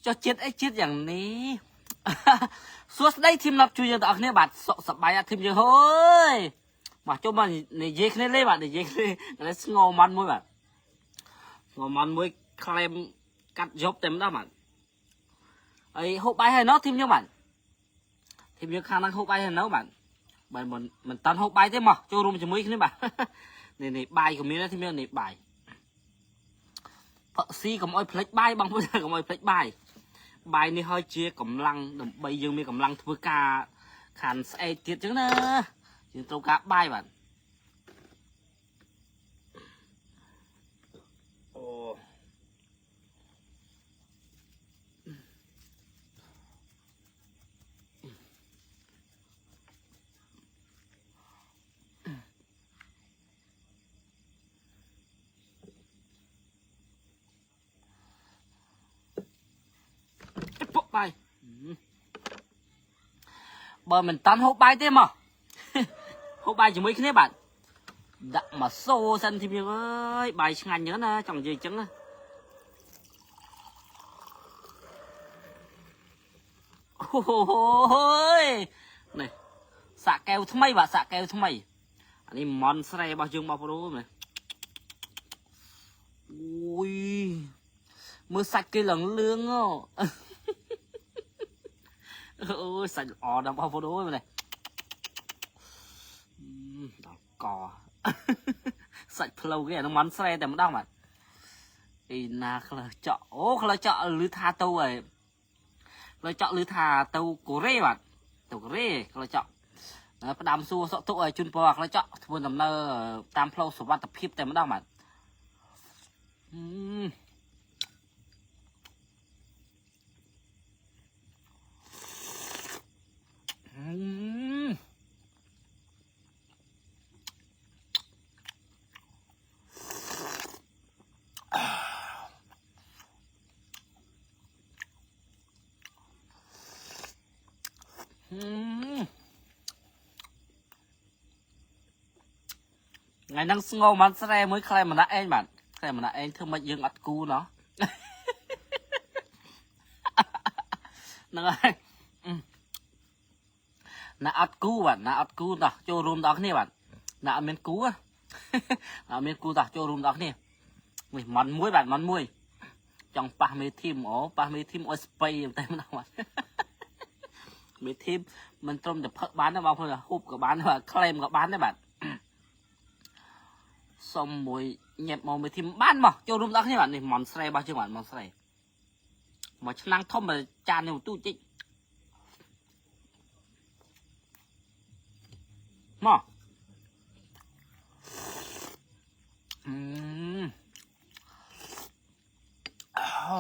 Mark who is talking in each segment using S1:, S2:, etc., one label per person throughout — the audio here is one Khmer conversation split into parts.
S1: ចុះជាតិអីជាតិយ៉ាងនេះ សួស្តីធីមណាត់ជួយយើងទាំងអស់គ្នាបាទសុខសប្បាយអត់ធីមយើងហើយមកចូលមកនិយាយគ្នាលេបាទនិយាយគ្នានេះស្ងោម៉ាន់មួយបាទស្ងោម៉ាន់មួយក្លែមកាត់យប់តែម្ដងបាទហើយហូបបាយហើយណោះធីមយើងបាទធីមយើងខាងហ្នឹងហូបបាយហើយនៅបាទបើមិនមិនតាន់ហូបបាយទេមកចូលរួមជាមួយគ្នាបាទនេះនេះបាយក៏មានដែរធីមយើងនេះបាយផឹកស៊ីកុំអោយភ្លេចបាយបងប្អូនកុំអោយភ្លេចបាយ បាយនេះហើយជាកម្លាំងដើម្បីយើងមានកម្លាំងធ្វើការខានស្អែកទៀតចឹងណាយើងត្រូវការបាយបាទអូពុកបាយបើមិនតាន់ហូបបាយទេមកហូបបាយជាមួយគ្នាបាទដាក់មកសូសិនធីមយើងអើយបាយឆ្ងាញ់ចឹងណាចង់និយាយចឹងណាអូយនេះសាក់កែវថ្មីបាទសាក់កែវថ្មីអានេះមន់ស្រែរបស់យើងបងប្អូននេះអូយមើលសាច់គេឡើងលឿងអូយសាច់ល្អណាស់បងប្អូនអើយនេះដល់កសាច់ផ្លូវគេអានោះមន់ស្រែតែម្ដងបាទអីណាខ្លះចក់អូខ្លះចក់ឮថាទៅហើយខ្លះចក់ឮថាទៅកូរ៉េបាទទៅកូរ៉េខ្លះចក់ផ្ដាំសួរសុកទុកឲ្យជូនពរខ្លះចក់ធ្វើដំណើរតាមផ្លូវសុវត្ថិភាពតែម្ដងបាទថ្ងៃហ្នឹងស្ងោមិនស្រែមួយក្លែម្នាក់ឯងបាទក្លែម្នាក់ឯងធ្វើម៉េចយើងអត់គូណោះហ្នឹងហើយណាអត់គូបាទណាអត់គូតោះចូលរួមដល់គ្នាបាទណាអត់មានគូអត់មានគូតោះចូលរួមដល់គ្នានេះមន់មួយបាទមន់មួយចង់ប៉ះមេធីមអូប៉ះមេធីមអុយស្បៃតែម្ដងបាទមេធីមមិនត្រឹមតែផឹកបានទេបងប្អូនហូបក៏បានដែរក្លែមក៏បានដែរបាទសុំមួយញ៉ែបមកមេធីមបានមកចូលរួមដល់គ្នាបាទនេះមន់ស្រែរបស់យើងបាទមន់ស្រែមួយឆ្នាំងធំចាននេះទូតិចមកអូ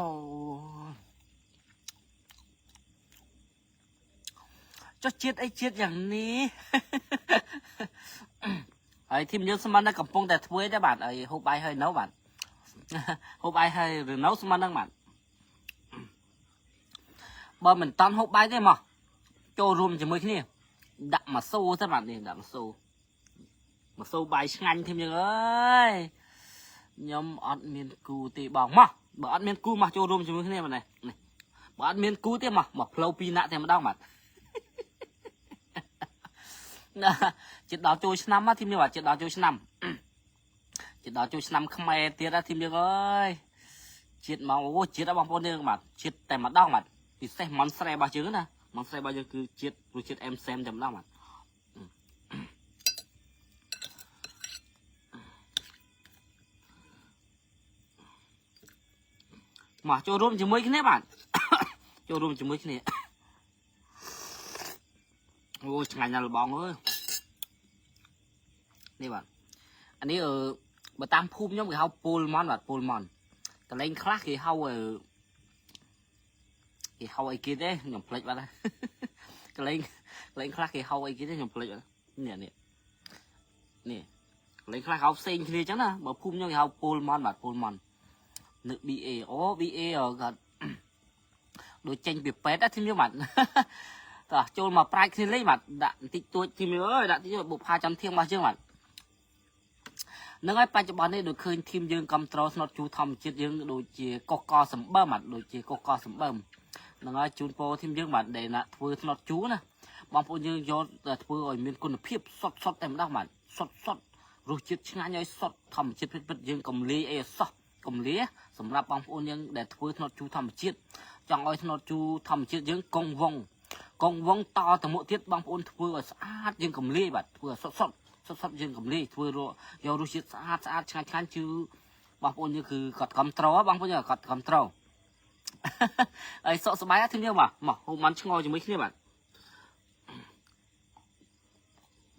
S1: ចុះជាតិអីជាតិយ៉ាងនេះហើយធីមយើងស្មានតែកំពុងតែធ្វើទេបាទហើយហូបបាយហើយនៅបាទហូបបាយហើយឬនៅស្មានហ្នឹងបាទបើមិនតាន់ហូបបាយទេមកចូលរួមជាមួយគ្នាដាក់មកសូទៅបាទនេះដាក់មកសូមកសូបាយឆ្ងាញ់ធីមយើងអើយខ្ញុំអត់មានគូទេបងមកបើអត់មានគូមកចូលរួមជាមួយគ្នាបាទនេះបើអត់មានគូទេមកមកផ្លូវពីរណាក់តែម្ដងបាទចិត្តដល់ចូលឆ្នាំណាធីមយើងបាទចិត្តដល់ចូលឆ្នាំចិត្តដល់ចូលឆ្នាំខ្មែរទៀតណាធីមយើងអើយជាតិមកអូជាតិបងប្អូនយើងបាទជាតិតែម្ដងបាទពិសេសមន់ស្រែរបស់យើងណាមន់ស្រែរបស់យើងគឺជាតិរសជាតិអែមសែមតែម្ដងបាទមកចូលរួមជាមួយគ្នាបាទចូលរួមជាមួយគ្នាអូឆ្ងាញ់ណាស់លបងអើយនេះបាទអានេះបើតាមភូមិខ្ញុំគេហៅពូលម៉ន់បាទពូលម៉ន់កន្លែងខ្លះគេហៅគេហៅអីគេទេខ្ញុំភ្លេចបាត់កន្លែងខ្លះគេហៅអីគេទេខ្ញុំភ្លេចបាត់នេះនេះនេះកន្លែងខ្លះហៅផ្សេងគ្នាចឹងណាបើភូមិខ្ញុំគេហៅពូលម៉ន់បាទពូលម៉ន់នៅ BA អូ BA គាត់ដូចចេញពីពេទ្យណាធីមយើងបាទតោះចូលមកប្រាច់គ្នាលេងបាទដាក់បន្តិចតួចធីមយើងអើយដាក់តិចបុផាចាំធៀងរបស់យើងបាទ នឹងហើយបច្ចុប្បន្ននេះដូចឃើញ team យើងគ្រប់ត្រូលស្នុតជូរធម្មជាតិយើងដូចជាកុសកសម្បើមបាទដូចជាកុសកសម្បើមហ្នឹងហើយជូនពរ team យើងបាទដែលណាធ្វើស្នុតជូរណាបងប្អូនយើងយកតែធ្វើឲ្យមានគុណភាពសុតសុតតែម្ដងបាទសុតសុតរសជាតិឆ្ងាញ់ឲ្យសុតធម្មជាតិពិតពិតយើងកំលាយអីឲ្យសោះកំលាសម្រាប់បងប្អូនយើងដែលធ្វើស្នុតជូរធម្មជាតិចង់ឲ្យស្នុតជូរធម្មជាតិយើងកងវងកងវងតទៅមុខទៀតបងប្អូនធ្វើឲ្យស្អាតយើងកំលាយបាទធ្វើឲ្យសុតសុតសុតសុតយើងកំលាយធ្វើយករសជាតិស្អាតស្អាតឆ្ងាញ់ឆ្ងាញ់ជឺបងប្អូនយើងគឺគាត់គ្រប់ត្រូលបងប្អូនយើងគាត់គ្រប់ត្រូល ហើយសុខសប្បាយអត់យើងបាទមកហូបមិនឆ្ងល់ជាមួយគ្នាបាទ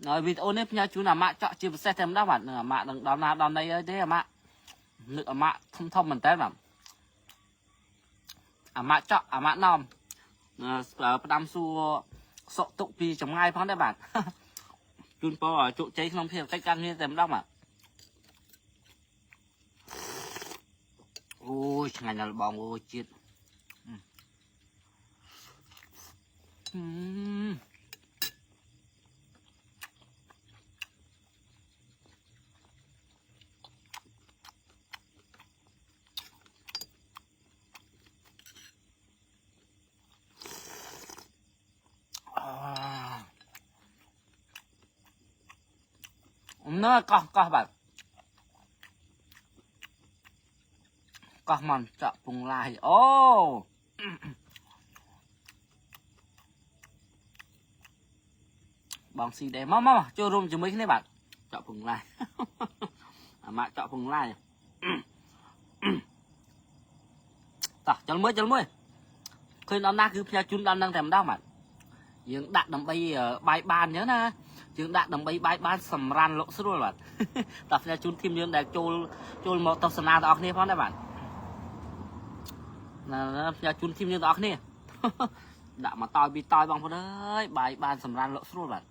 S1: ហើយវីដេអូនេះផ្ញើជូនអាម៉ាក់ចក់ជាពិសេសតែម្ដងបាទនឹងអាម៉ាក់នឹងដល់ណាដល់ណីអីទេអាម៉ាក់នឹកអាម៉ាក់ធំធំមែនតើបាទអាម៉ាក់ចក់អាម៉ាក់ណំផ្ដាំសួរសុកទុកពីចម្ងាយផងដែរបាទជូនពរឲ្យជោគជ័យក្នុងភារកិច្ចការងារតែម្ដងបាទអូយឆ្ងាញ់ណាស់បងអូយជាតិអឺអឺណ៎កោះកោះបាទកោះមិនចាក់ពងឡាយអូបងស៊ីដែរមកមកចូលរួមជាមួយគ្នាបាទចាក់ពងឡាយអាម៉ាក់ចាក់ពងឡាយតោះចលមួយចលមួយឃើញដល់ណាគឺផ្ញើជូនដល់នឹងតែម្ដងបាទយើងដាក់ដើម្បីបាយបានអញ្ចឹងណាយើងដាក់ដើម្បីបាយបានសម្រានលក់ស្រួលបាទតោះផ្ញើជូន team យើងដែលចូលចូលមកទស្សនាទាំងអស់គ្នាផងដែរបាទណាផ្ញើជូន team យើងទាំងអស់គ្នាដាក់មកតយពីតយបងប្អូនអើយបាយបានសម្រានលក់ស្រួលបាទ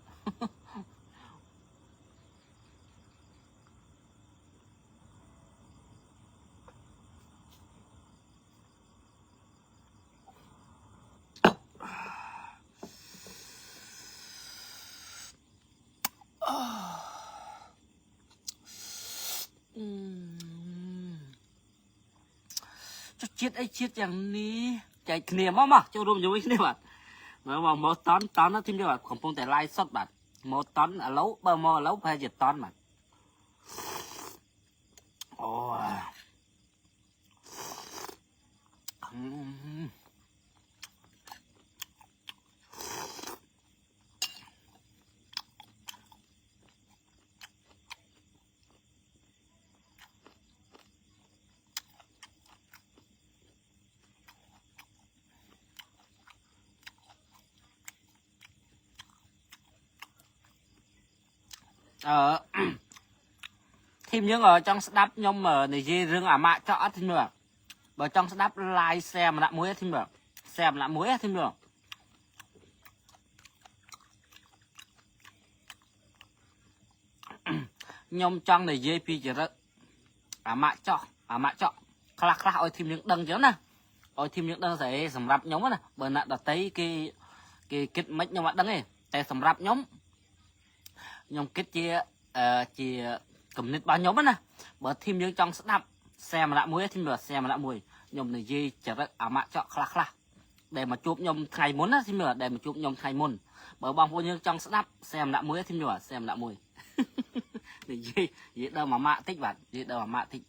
S1: អឺចុះជាតិអីជាតិយ៉ាងនេះចែកគ្នាមកមកចូលរួមជាមួយគ្នាបាទមកមកមកតន់តន់ណា team យើងបាទកំពុងតែ live សុតបាទមកតន់ឥឡូវបើមកឥឡូវប្រហែលជាតន់បាទអូអឺអឺ team យើងចង់ស្ដាប់ខ្ញុំនិយាយរឿងអាម៉ាក់ចក់អត់ team យើងបើចង់ស្ដាប់ live share ម្នាក់មួយ team យើង share ម្នាក់មួយ team យើងខ្ញុំចង់និយាយពីចរិតអាម៉ាក់ចក់អាម៉ាក់ចក់ខ្លះខ្លះឲ្យ team យើងដឹងចឹងណាឲ្យ team យើងដឹងស្អីសម្រាប់ខ្ញុំណាបើអ្នកដតីគេគេគិតមិនខ្ញុំអត់ដឹងទេតែសម្រាប់ខ្ញុំខ្ញុំគិតជាអឺជាគំនិតរបស់ខ្ញុំណាបើ team យើងចង់ស្ដាប់ share ម្នាក់មួយ team យើង share ម្នាក់មួយខ្ញុំនិយាយចរិតអាម៉ាក់ចក់ខ្លះខ្លះដែលមកជួបខ្ញុំថ្ងៃមុនណា team យើងដែលមកជួបខ្ញុំថ្ងៃមុនបើបងប្អូនយើងចង់ស្ដាប់ share ម្នាក់មួយ team យើង share ម្នាក់មួយនិយាយនិយាយដើមអាម៉ាក់តិចបាទនិយាយដើមអាម៉ាក់តិច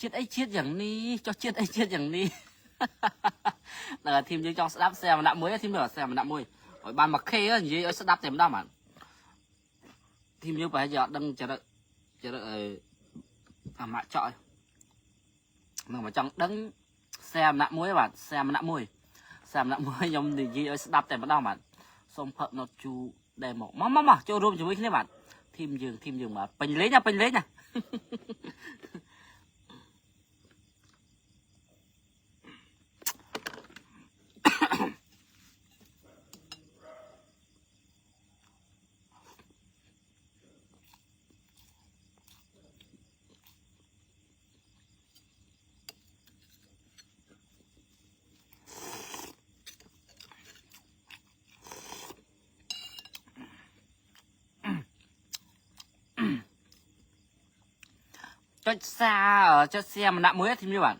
S1: ជាតិអីជាតិយ៉ាងនេះចុះជាតិអីជាតិយ៉ាងនេះ ដល់ team យើងចង់ស្ដាប់ share ម្នាក់មួយ team យើង share ម្នាក់មួយឲ្យបាន 1K និយាយឲ្យស្ដាប់តែម្ដងបាទ team យើងប្រហែលជាអត់ដឹងចរិតចរិតអឺអាម៉ាក់ចក់នឹងមកចង់ដឹង share ម្នាក់មួយបាទ share ម្នាក់មួយ share ម្នាក់មួយខ្ញុំនិយាយឲ្យស្ដាប់តែម្ដងបាទសូមផឹកណូតជូដែរមកមកមកមកចូលរួមជាមួយគ្នាបាទ team យើង team យើងបាទពេញលេងណាពេញលេងណា ចុចសារចុច share ម្នាក់មួយ team យើងបាទ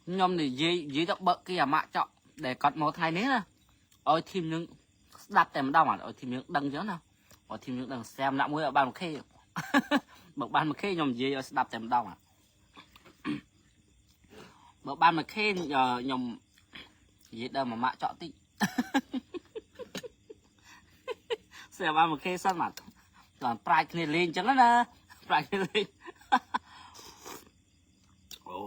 S1: ខ្ញុំនិយាយនិយាយទៅបើកគេអាម៉ាក់ចក់ដែលគាត់មកថ្ងៃនេះណាឲ្យ team យើងស្ដាប់តែម្ដងបាទឲ្យ team យើងដឹងចឹងណាឲ្យ team យើងដឹង share ម្នាក់មួយឲ្យបាន 1K បើបាន 1K ខ្ញុំនិយាយឲ្យស្ដាប់តែម្ដងបាទបើបាន 1K ខ្ញុំនិយាយដល់មួយម៉ាក់ចក់តិច share បាន 1K សិនបាទដល់ប្រាជ្ញគ្នាលេងចឹងណាប្រាជ្ញគ្នាលេង អូ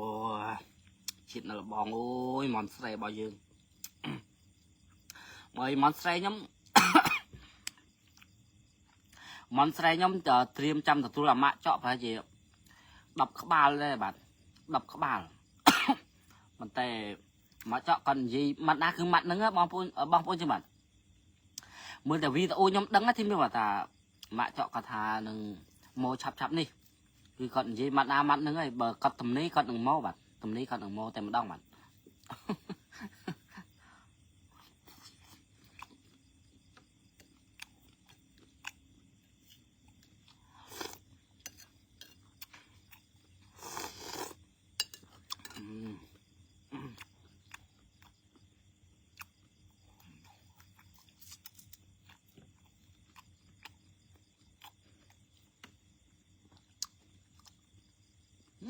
S1: ជាតិនៅលបងអូយមន់ស្រែរបស់យើងមកមន់ស្រែខ្ញុំ មន់ស្រែខ្ញុំតត្រៀមចាំទទួលអាម៉ាក់ចក់ប្រហែលជា10ក្បាលដែរបាទ10ក្បាល ប៉ុន្តែម៉ាក់ចក់គាត់និយាយម៉ាត់ណាគឺម៉ាត់ហ្នឹងបងប្អូនបងប្អូនជិះបាទមើលតែវីដេអូខ្ញុំដឹងទីមានបាទថាម៉ាក់ចក់គាត់ថានឹងមកឆាប់ឆាប់នេះគឺគាត់និយាយម៉ាត់ណាម៉ាត់ហ្នឹងហើយបើគាត់ទំនេរគាត់នឹងមកបាទទំនេរគាត់នឹងមកតែម្ដងបាទ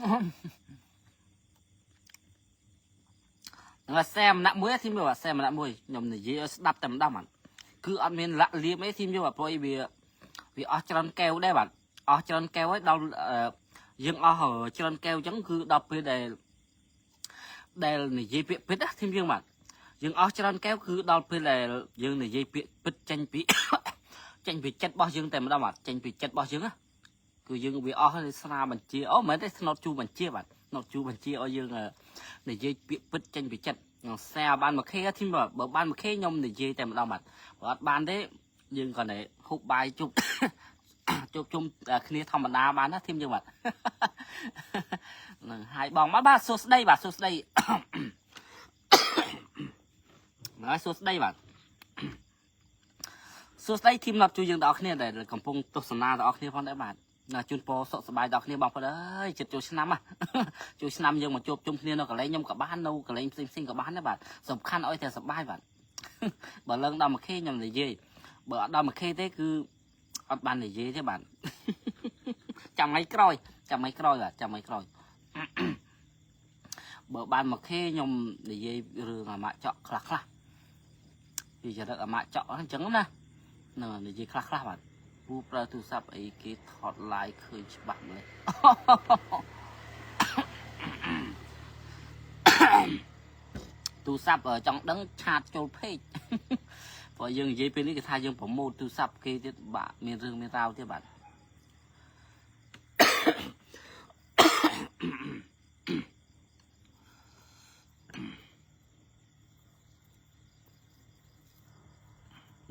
S1: ហ្នឹងហើយសែម្នាក់មួយ team យកសែម្នាក់មួយខ្ញុំនិយាយឲ្យស្ដាប់តែម្ដងបាទគឺអត់មានលាក់លៀមអី team យកបាទព្រោះអីវាវាអស់ច្រើនកែវដែរបាទអស់ច្រើនកែវហើយដល់យើងអស់ច្រើនកែវអញ្ចឹងគឺដល់ពេលដែលដែលនិយាយពាក្យពិតណា team យើងបាទយើងអស់ច្រើនកែវគឺដល់ពេលដែលយើងនិយាយពាក្យពិតចេញពី ចេញពីចិត្តរបស់យើងតែម្ដងបាទចេញពីចិត្តរបស់យើងណាគឺយើងវាអស់ស្នាបញ្ជាអូមិនមែនទេស្នោតជូបញ្ជាបាទស្នោតជូបញ្ជាឲ្យយើងនិយាយពាក្យពិតចេញពីចិត្តខ្ញុំ share បាន 1K team បើបើបាន 1K ខ្ញុំនិយាយតែម្ដងបាទបើអត់បានទេយើងគ្រាន់តែហូបបាយជប់ ជួបជុំគ្នាធម្មតាបានណា team យើងបាទហ្នឹងហើយបងបាទបាទសួស្តីបាទសួស្តី ហ្នឹងហើយសួស្តីបាទសួស្តី team ណាត់ជួយយើងទាំងអស់គ្នាដែលកំពុងទស្សនាទាំងអស់គ្នាផងដែរបាទណាជូនពរសុខសប្បាយដល់គ្នាបងប្អូនអើយចិត្តចូលឆ្នាំហ៎ ចូលឆ្នាំយើងមកជួបជុំគ្នានៅកន្លែងខ្ញុំក៏បាននៅកន្លែងផ្សេងផ្សេងក៏បានដែរបាទសំខាន់ឲ្យតែសប្បាយបាទ បើឡើងដល់ 1K ខ្ញុំនិយាយបើអត់ដល់ 1K ទេគឺអត់បាននិយាយទេបាទ ចាំថ្ងៃក្រោយចាំថ្ងៃក្រោយបាទចាំថ្ងៃក្រោយ បើបាន 1K ខ្ញុំនិយាយរឿងអាម៉ាក់ចក់ខ្លះខ្លះពីចរិតអាម៉ាក់ចក់អញ្ចឹងណាហ្នឹងនិយាយខ្លះខ្លះបាទពូប្រើទូរស័ព្ទអីគេថត live ឃើញច្បាស់ម្លេះ ទូរស័ព្ទចង់ដឹង chat ចូល page ព្រោះយើងនិយាយពេលនេះគេថាយើង promote ទូរស័ព្ទគេទៀតបាទមានរឿងមានរ៉ាវទៀតបាទ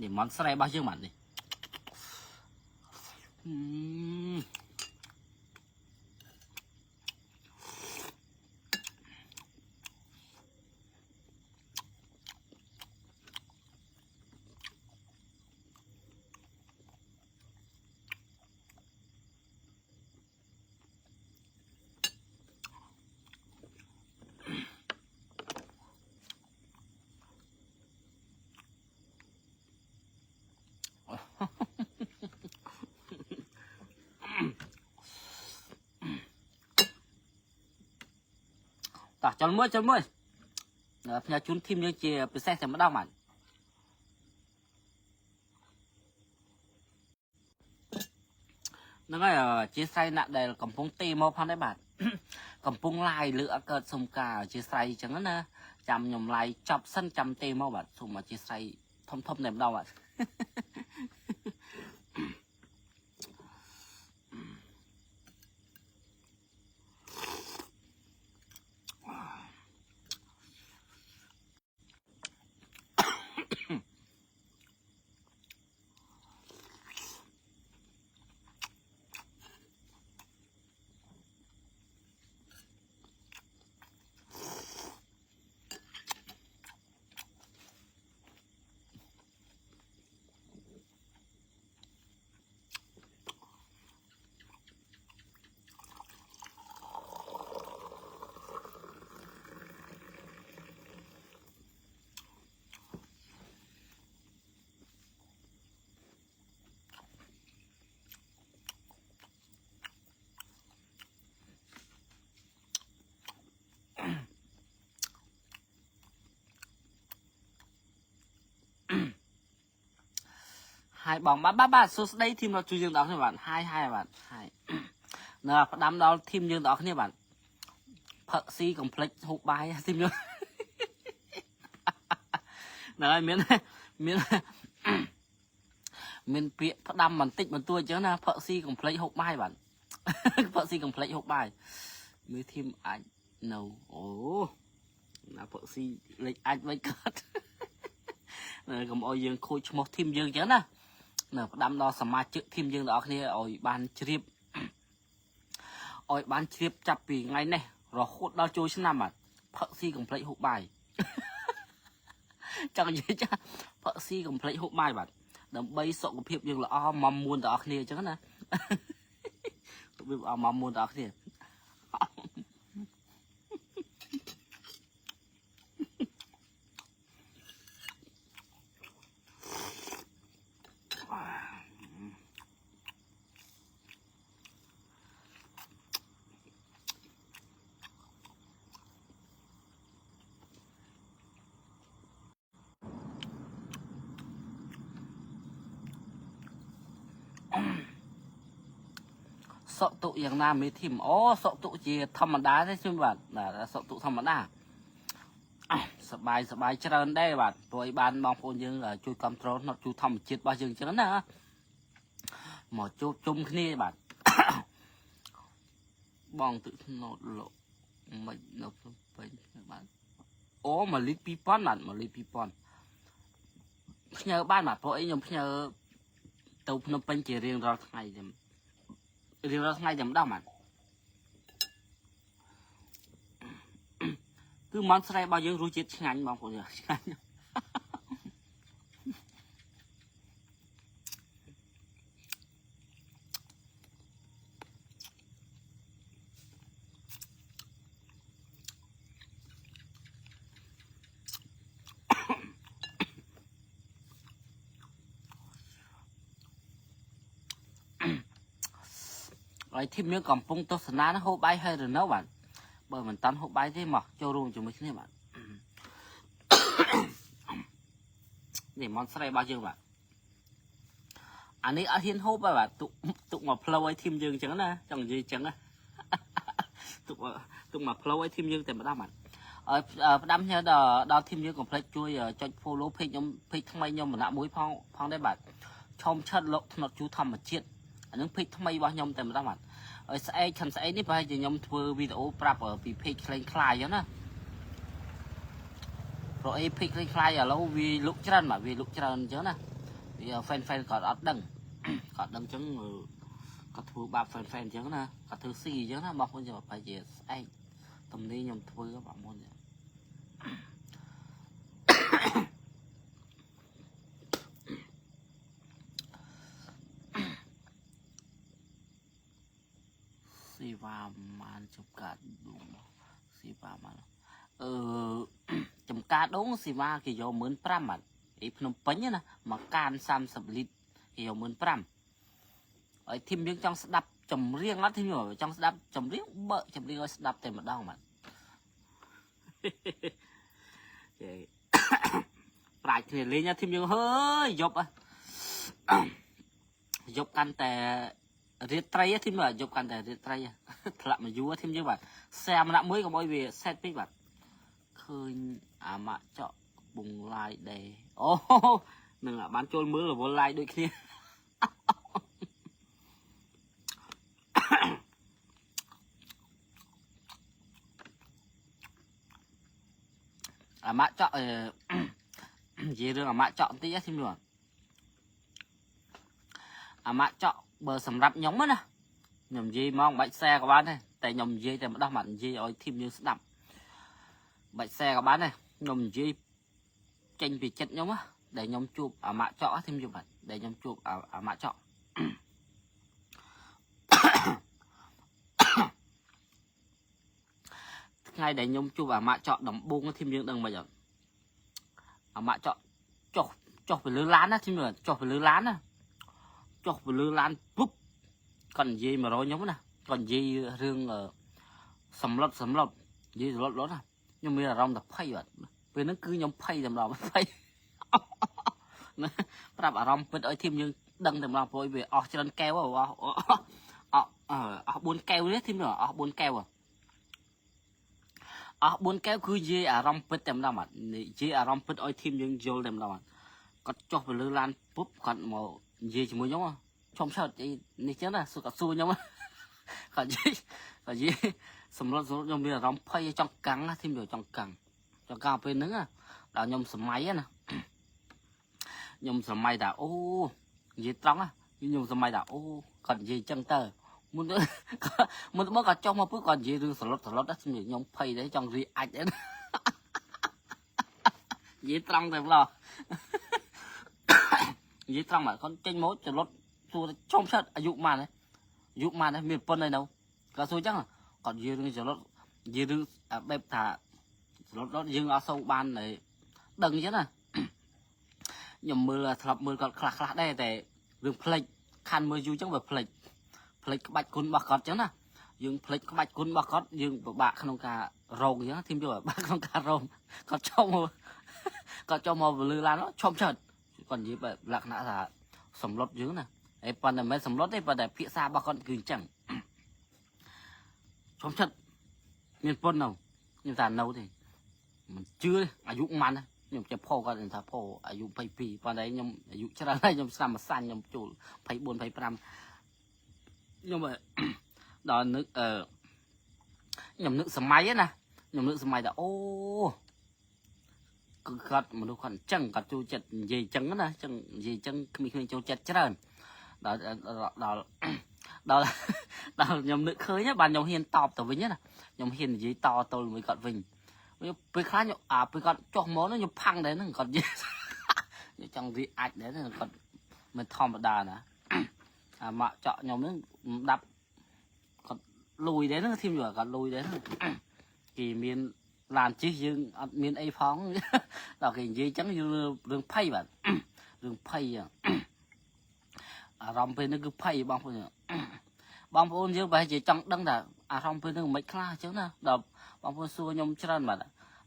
S1: នេះមន់ស្រែរបស់យើងបាទនេះអឺ តោះចុលមួយចុលមួយផ្ញើជូន team យើងជាពិសេសតែម្ដងបាទហ្នឹងហើយជាស្រ័យអ្នកដែលកំពុងទេមកផងដែរបាទ កំពុង live លើអត់កើតសុំការអធិស្ឋានអញ្ចឹងណាចាំខ្ញុំ live ចប់សិនចាំទេមកបាទសូមអធិស្ឋានធំធំតែម្ដងបាទ បងបាទបាទបាទសួស្តី team ដល់ជួយយើងទាំងអស់គ្នាបាទ hi hi បាទ hi នៅផ្ដាំដល់ team យើងទាំងអស់គ្នាបាទផឹកស៊ីកុំភ្លេចហូបបាយ team យើងហ្នឹងហើយមានមានមានពាក្យផ្ដាំបន្តិចបន្តួចអញ្ចឹងណាផឹកស៊ីកុំភ្លេចហូបបាយបាទ ផឹកស៊ីកុំភ្លេចហូបបាយមើល team អាចនៅអូណាផឹកស៊ីលេចអាចមិនកើត កុំឲ្យយើងខូចឈ្មោះ team យើងអញ្ចឹងណានៅផ្ដាំដល់សមាជិក team យើងទាំងអស់គ្នាឲ្យបានជ្រាបឲ្យបានជ្រាបចាប់ពីថ្ងៃនេះរហូតដល់ចូលឆ្នាំបាទផឹកស៊ីកុំភ្លេចហូបបាយ ចង់និយាយចាផឹកស៊ីកុំភ្លេចហូបបាយបាទដើម្បីសុខភាពយើងល្អមមមួនទាំងអស់គ្នាអញ្ចឹងណា សុខភាពល្អមមមួនទាំងអស់គ្នា សុខទុក្ខយ៉ាងណាមេ team អូសុខទុក្ខជាធម្មតាទេខ្ញុំបាទបាទសុខទុក្ខធម្មតាអះសបាយសបាយច្រើនដែរបាទព្រោះឲ្យបានបងប្អូនយើងជួយគ្រប់គ្រងផ្នត់ជួយធម្មជាតិរបស់យើងអញ្ចឹងណាមកជួបជុំគ្នាបាទ បងទឹកថ្នោតលក់មិននៅភ្នំពេញបាទអូ1លីត្រ2000បាទ1លីត្រ2000ផ្ញើបានបាទព្រោះអីខ្ញុំផ្ញើទៅភ្នំពេញជារៀងរាល់ថ្ងៃទេរៀងរាល់ថ្ងៃតែម្ដងបាទគឺមន់ស្រែរបស់យើងរសជាតិឆ្ងាញ់បងប្អូនឆ្ងាញ់ ហើយ team យើងកំពុងទស្សនាណាហូបបាយហើយឬនៅបាទបើមិនតាន់ហូបបាយទេមកចូលរួមជាមួយគ្នាបាទ នេះមន់ស្រែរបស់យើងបាទអានេះអត់ហ៊ានហូបទេបាទទុកទុកមកផ្លូវឲ្យ team យើងអញ្ចឹងណាចង់និយាយអញ្ចឹងណា ទុកទុកមកផ្លូវឲ្យ team យើងតែម្ដងបាទឲ្យផ្ដាំញើដល់ដល់ team យើងកុំភ្លេចជួយចុច follow page ខ្ញុំ page ថ្មីខ្ញុំម្នាក់មួយផងផងដែរបាទឆោមឆិតលោកថ្នត់ជូរធម្មជាតិអានឹង page ថ្មីរបស់ខ្ញុំតែម្ដងបាទឲ្យស្អែកខំស្អែកនេះប្រហែលជាខ្ញុំធ្វើវីដេអូប្រាប់ពី page ក្លែងក្លាយអញ្ចឹងណាព្រោះអី page ក្លែងក្លាយឥឡូវវាលុកច្រើនបាទវាលុកច្រើនអញ្ចឹងណាវា fan fan គាត់អត់ដឹងគាត់ដឹងអញ្ចឹងគាត់ធ្វើបាប fan fan អញ្ចឹងណាគាត់ធ្វើស៊ីអញ្ចឹងណាបងប្អូនចាំប្រហែលជាស្អែកទំនេរខ្ញុំធ្វើបងប្អូន សេវាមានចំការដងសេវាមានអឺចំការដងសេវាគេយក15000បាទអីភ្នំពេញណាមួយកាន30លីត្រគេយក15000ហើយ team យើងចង់ស្ដាប់ចម្រៀងអត់ team ចង់ស្ដាប់ចម្រៀងបើកចម្រៀងឲ្យស្ដាប់តែម្ដងបាទ ចេប្រាជ្ញគ្នាលេងណា team យើងហើយយប់យប់កាន់តែរៀតត្រី team បាទយប់កាន់តែរៀតត្រីធ្លាក់មកយូរ team យើងបាទ share ម្នាក់មួយកុំឲ្យវាសេតពេកបាទឃើញអាម៉ាក់ចក់បុងឡាយដែរអូនឹងបានចូលមើលរវល់ឡាយដូចគ្នា អាម៉ាក់ចក់អឺនិយាយរឿងអាម៉ាក់ចក់បន្តិចណា team យើងអាម៉ាក់ចក់បើសម្រាប់ខ្ញុំណាខ្ញុំនិយាយមកមិនបាច់ share ក៏បានដែរតែខ្ញុំនិយាយតែម្ដងមកនិយាយឲ្យ team យើងស្ដាប់បាច់ share ក៏បានដែរខ្ញុំនិយាយចេញពីចិត្តខ្ញុំណាដែលខ្ញុំជួបអាម៉ាក់ចក់ team យើងបាទដែលខ្ញុំជួបអាម៉ាក់ចក់ ថ្ងៃដែលខ្ញុំជួបអាម៉ាក់ចក់ដំបូង team យើងដឹងមិនអត់អាម៉ាក់ចក់ចុះចុះពីលើឡានណា team យើងចុះពីលើឡានណាចុះពីលើឡានពុបគាត់និយាយមករកខ្ញុំណាគាត់និយាយរឿងសម្លុតសម្លុតនិយាយសម្លុតលុតណាខ្ញុំមានអារម្មណ៍ថាភ័យបាទពេលហ្នឹងគឺខ្ញុំភ័យតែម្ដងភ័យណាប្រាប់អារម្មណ៍ពិតឲ្យ team យើង ដឹងតែម្ដងព្រោះវាអស់ច្រើនកែវអស់អស់អស់អស់4កែវនេះធីមអស់4កែវអស់4កែវគឺនិយាយអារម្មណ៍ពិតតែម្ដងបាទនិយាយអារម្មណ៍ពិតឲ្យ team យើងយល់តែម្ដងបាទគាត់ចុះទៅលើឡានពុបគាត់មកនិយាយជាមួយខ្ញុំឈុំឆើតអីនេះចឹងណាសួរគាត់សួរខ្ញុំគាត់និយាយគាត់និយាយសម្លុតសម្លុតខ្ញុំមានអារម្មណ៍ភ័យចង់កាំងណា team ចង់កាំងចង់កាំងពេលហ្នឹងណាដល់ខ្ញុំសម័យណាខ្ញុំសម័យថាអូនិយាយត្រង់ណាខ្ញុំសម័យថាអូគាត់និយាយចឹងទៅមុនមុនមកគាត់ចុះមកពឹកគាត់និយាយរឿងសឡុតសឡុតណាខ្ញុំភ័យដែរចង់រីអាចដែរនិយាយត្រង់តែម្ដងនិយាយត្រង់មកគាត់ចេញមកចលុតសួរចុំឆាត់អាយុម៉ានអាយុម៉ានមានប៉ុណ្ណេះនៅគាត់សួរចឹងគាត់និយាយរឿងចលុតនិយាយរឿងបែបថាចលុតយើងអត់សូវបានដឹងចឹងណាខ្ញុំមើលធ្លាប់មើលគាត់ខ្លះខ្លះដែរតែរឿងផ្លិចខាន់មើលយូរចឹងវាផ្លិចផ្លិចក្បាច់គុណរបស់គាត់ចឹងណាយើងផ្លិចក្បាច់គុណរបស់គាត់យើងពិបាកក្នុងការរងចឹងធីមយកពិបាកក្នុងការរងគាត់ចុះមកគាត់ចុះមកលឺឡានឈប់ឆើតគាត់និយាយបែបលក្ខណៈថាសម្លុតយើងណាហើយប៉ុន្តែមិនសម្លុតទេប៉ុន្តែភាសារបស់គាត់គឺអញ្ចឹងឈប់ឆើតមានប៉ុននៅខ្ញុំថានៅទេមិនជឿទេអាយុម៉ាន់ខ្ញុំចេះផគាត់ថាផអាយុ22ប៉ុន្តែខ្ញុំអាយុច្រើនហើយខ្ញុំស្ដាំមួយសាញ់ខ្ញុំចូល24 25ខ្ញុំដល់នឹកអឺខ្ញុំនឹកសម័យណាខ្ញុំនឹកសម័យថាអូគឺគាត់មនុស្សគាត់អញ្ចឹងគាត់ចូលចិត្តនិយាយអញ្ចឹងណាអញ្ចឹងនិយាយអញ្ចឹងក្មេងៗចូលចិត្តច្រើនដល់ដល់ដល់ដល់ខ្ញុំនឹកឃើញបានខ្ញុំហ៊ានតបទៅវិញណាខ្ញុំហ៊ាននិយាយតទល់មួយគាត់វិញពេលខ្លះខ្ញុំអាពេលគាត់ចុះមកនោះខ្ញុំផាំងដែរហ្នឹងគាត់និយាយខ្ញុំចង់វាអាចដែរហ្នឹងគាត់មិនធម្មតាណាអាម៉ាក់ចក់ខ្ញុំហ្នឹងដាប់គាត់លួយដែរហ្នឹងធីមយល់គាត់លួយដែរហ្នឹងគេមានឡានជិះយើងអត់មានអីផងដល់គេនិយាយចឹងយើងរឿងភ័យបាទរឿងភ័យអារម្មណ៍ពេលនេះគឺភ័យបងប្អូនបងប្អូនយើងប្រហែលជាចង់ដឹងថាអារម្មណ៍ពេលនេះមិនខ្លះអញ្ចឹងណាដល់បងប្អូនសួរខ្ញុំច្រើនបាទ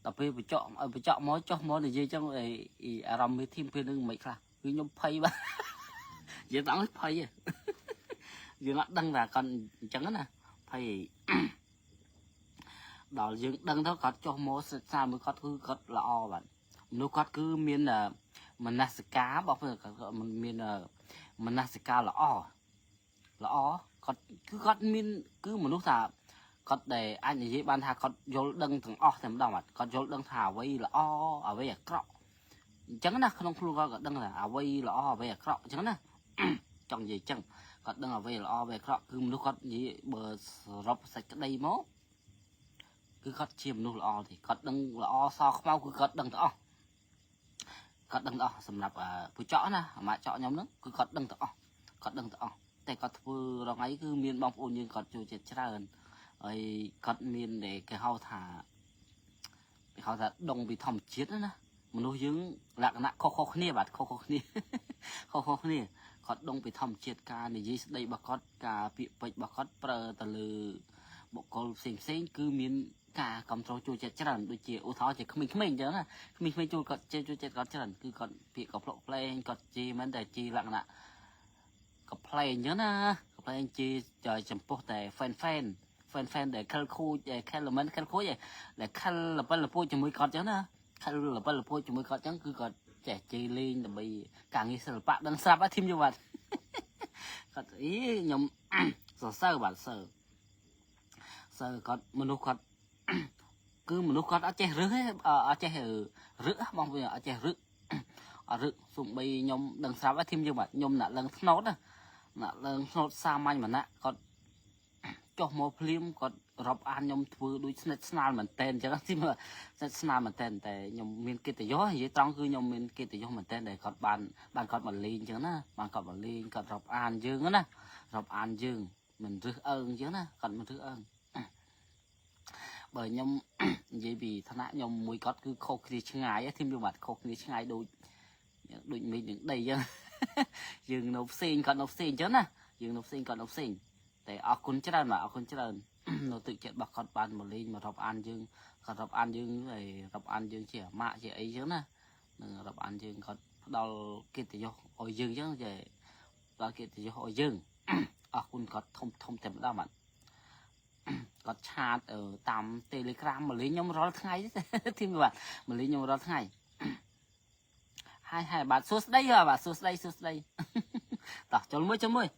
S1: ដល់ពេលបញ្ចក់ឲ្យបញ្ចក់មកចុះមកនិយាយចឹងអារម្មណ៍មេធីមពេលនេះមិនខ្លះគឺខ្ញុំភ័យបាទនិយាយដល់ភ័យយើងអត់ដឹងថាគាត់អញ្ចឹងណាភ័យដល់យើងដឹងទៅគាត់ចុះមកសិក្សាមួយគាត់គឺគាត់ល្អបាទមនុស្សគាត់គឺមានមនសិការបងប្អូនគាត់មានមនសិការល្អល្អគាត់គឺគាត់មានគឺមនុស្សថាគាត់ដែលអាចនិយាយបានថាគាត់យល់ដឹងទាំងអស់តែម្ដងបាទគាត់យល់ដឹងថាអ្វីល្អអ្វីអាក្រក់អញ្ចឹងណាក្នុងខ្លួនគាត់ក៏ដឹងថាអ្វីល្អអ្វីអាក្រក់អញ្ចឹងណាចង់និយាយអញ្ចឹងគាត់ដឹងអ្វីល្អអ្វីអាក្រក់គឺមនុស្សគាត់និយាយបើសរុបសេចក្តីមកគឺគាត់ជាមនុស្សល្អទេគាត់ដឹងល្អសខ្មៅគឺគាត់ដឹងទាំងអស់គាត់ដឹងទាំងអស់សម្រាប់ពូចកណាអាម៉ាក់ចកខ្ញុំហ្នឹងគឺគាត់ដឹងទាំងអស់គាត់ដឹងទាំងអស់តែគាត់ធ្វើរងថ្ងៃគឺមានបងប្អូនយើងគាត់ចូលចិត្តច្រើនហើយគាត់មានដែលគេហៅថាគេហៅថាដងពីធម្មជាតិណាមនុស្សយើងលក្ខណៈខុសៗគ្នាបាទខុសៗគ្នាខុសៗគ្នាគាត់ដងពីធម្មជាតិការនិយាយស្ដីរបស់គាត់ការពាក្យពេចន៍របស់គាត់ប្រើទៅលើបុគ្គលផ្សេងផ្សេងគឺមានការគ្រប់គ្រងចូលចិត្តច្រើនដូចជាឧទាហរណ៍ជាក្មេងៗអញ្ចឹងណាក្មេងៗចូលគាត់ចូលចិត្តគាត់ច្រើនគឺគាត់ពាក្យក៏ផ្លុកផ្លែងគាត់ជេរមិនតែជេរលក្ខណៈកំប្លែងអញ្ចឹងណាកំប្លែងជេរចំពោះតែ fan fan fan fan ដែលខិលខូចដែលខិលមិនខិលខូចទេដែលខិលលពិលលពូចជាមួយគាត់អញ្ចឹងណាខិលលពិលលពូចជាមួយគាត់អញ្ចឹងគឺគាត់ចេះជេរលេងដើម្បីការងារសិល្បៈដឹងស្រាប់ហ៎ធីមយបាទគាត់អីខ្ញុំសរសើរបាទសើសើគាត់មនុស្សគាត់គឺមនុស្សគាត់អត់ចេះរឹសទេអត់ចេះរឹកបងប្អូនអត់ចេះរឹកអត់រឹកសំបីខ្ញុំដឹងស្រាប់ហើយធីមយើងបាទខ្ញុំណាក់ឡើងថ្នោតណាណាក់ឡើងថ្នោតសាមញ្ញម្នាក់គាត់ចុះមកភ្លាមគាត់រាប់អានខ្ញុំធ្វើដូចស្និទ្ធស្នាលមែនតែនអញ្ចឹងធីមស្និទ្ធស្នាលមែនតែនតែខ្ញុំមានកិត្តិយសនិយាយត្រង់គឺខ្ញុំមានកិត្តិយសមែនតែនដែលគាត់បានបានគាត់មកលេងអញ្ចឹងណាបានគាត់មកលេងគាត់រាប់អានយើងណារាប់អានយើងមិនរឹសអើងអញ្ចឹងណាគាត់មិនរឹសអើងបើខ្ញុំនិយាយពីឋានៈខ្ញុំមួយគាត់គឺខុសគ្នាឆ្ងាយធីមយើងបាទខុសគ្នាឆ្ងាយដូចដូចមេឃនឹងដីអញ្ចឹងយើងនៅផ្សេងគាត់នៅផ្សេងអញ្ចឹងណាយើងនៅផ្សេងគាត់នៅផ្សេងតែអរគុណច្រើនបាទអរគុណច្រើននៅទឹកចិត្តរបស់គាត់បានមកលេងមករាប់អានយើងគាត់រាប់អានយើងហើយរាប់អានយើងជាអាម៉ាក់ជាអីអញ្ចឹងណានឹងរាប់អានយើងគាត់ផ្ដល់កិត្តិយសឲ្យយើងអញ្ចឹងចេះ ផ្ដល់កិត្តិយសឲ្យយើងអរគុណគាត់ធំធំតែម្ដងបាទគាត់ chat តាម Telegram មកលេងខ្ញុំរាល់ថ្ងៃ team បាទមកលេងខ្ញុំរាល់ថ្ងៃហើយហើយបាទសួស្ដីបាទសួស្ដីសួស្ដីតោះចូលមួយចូលមួយ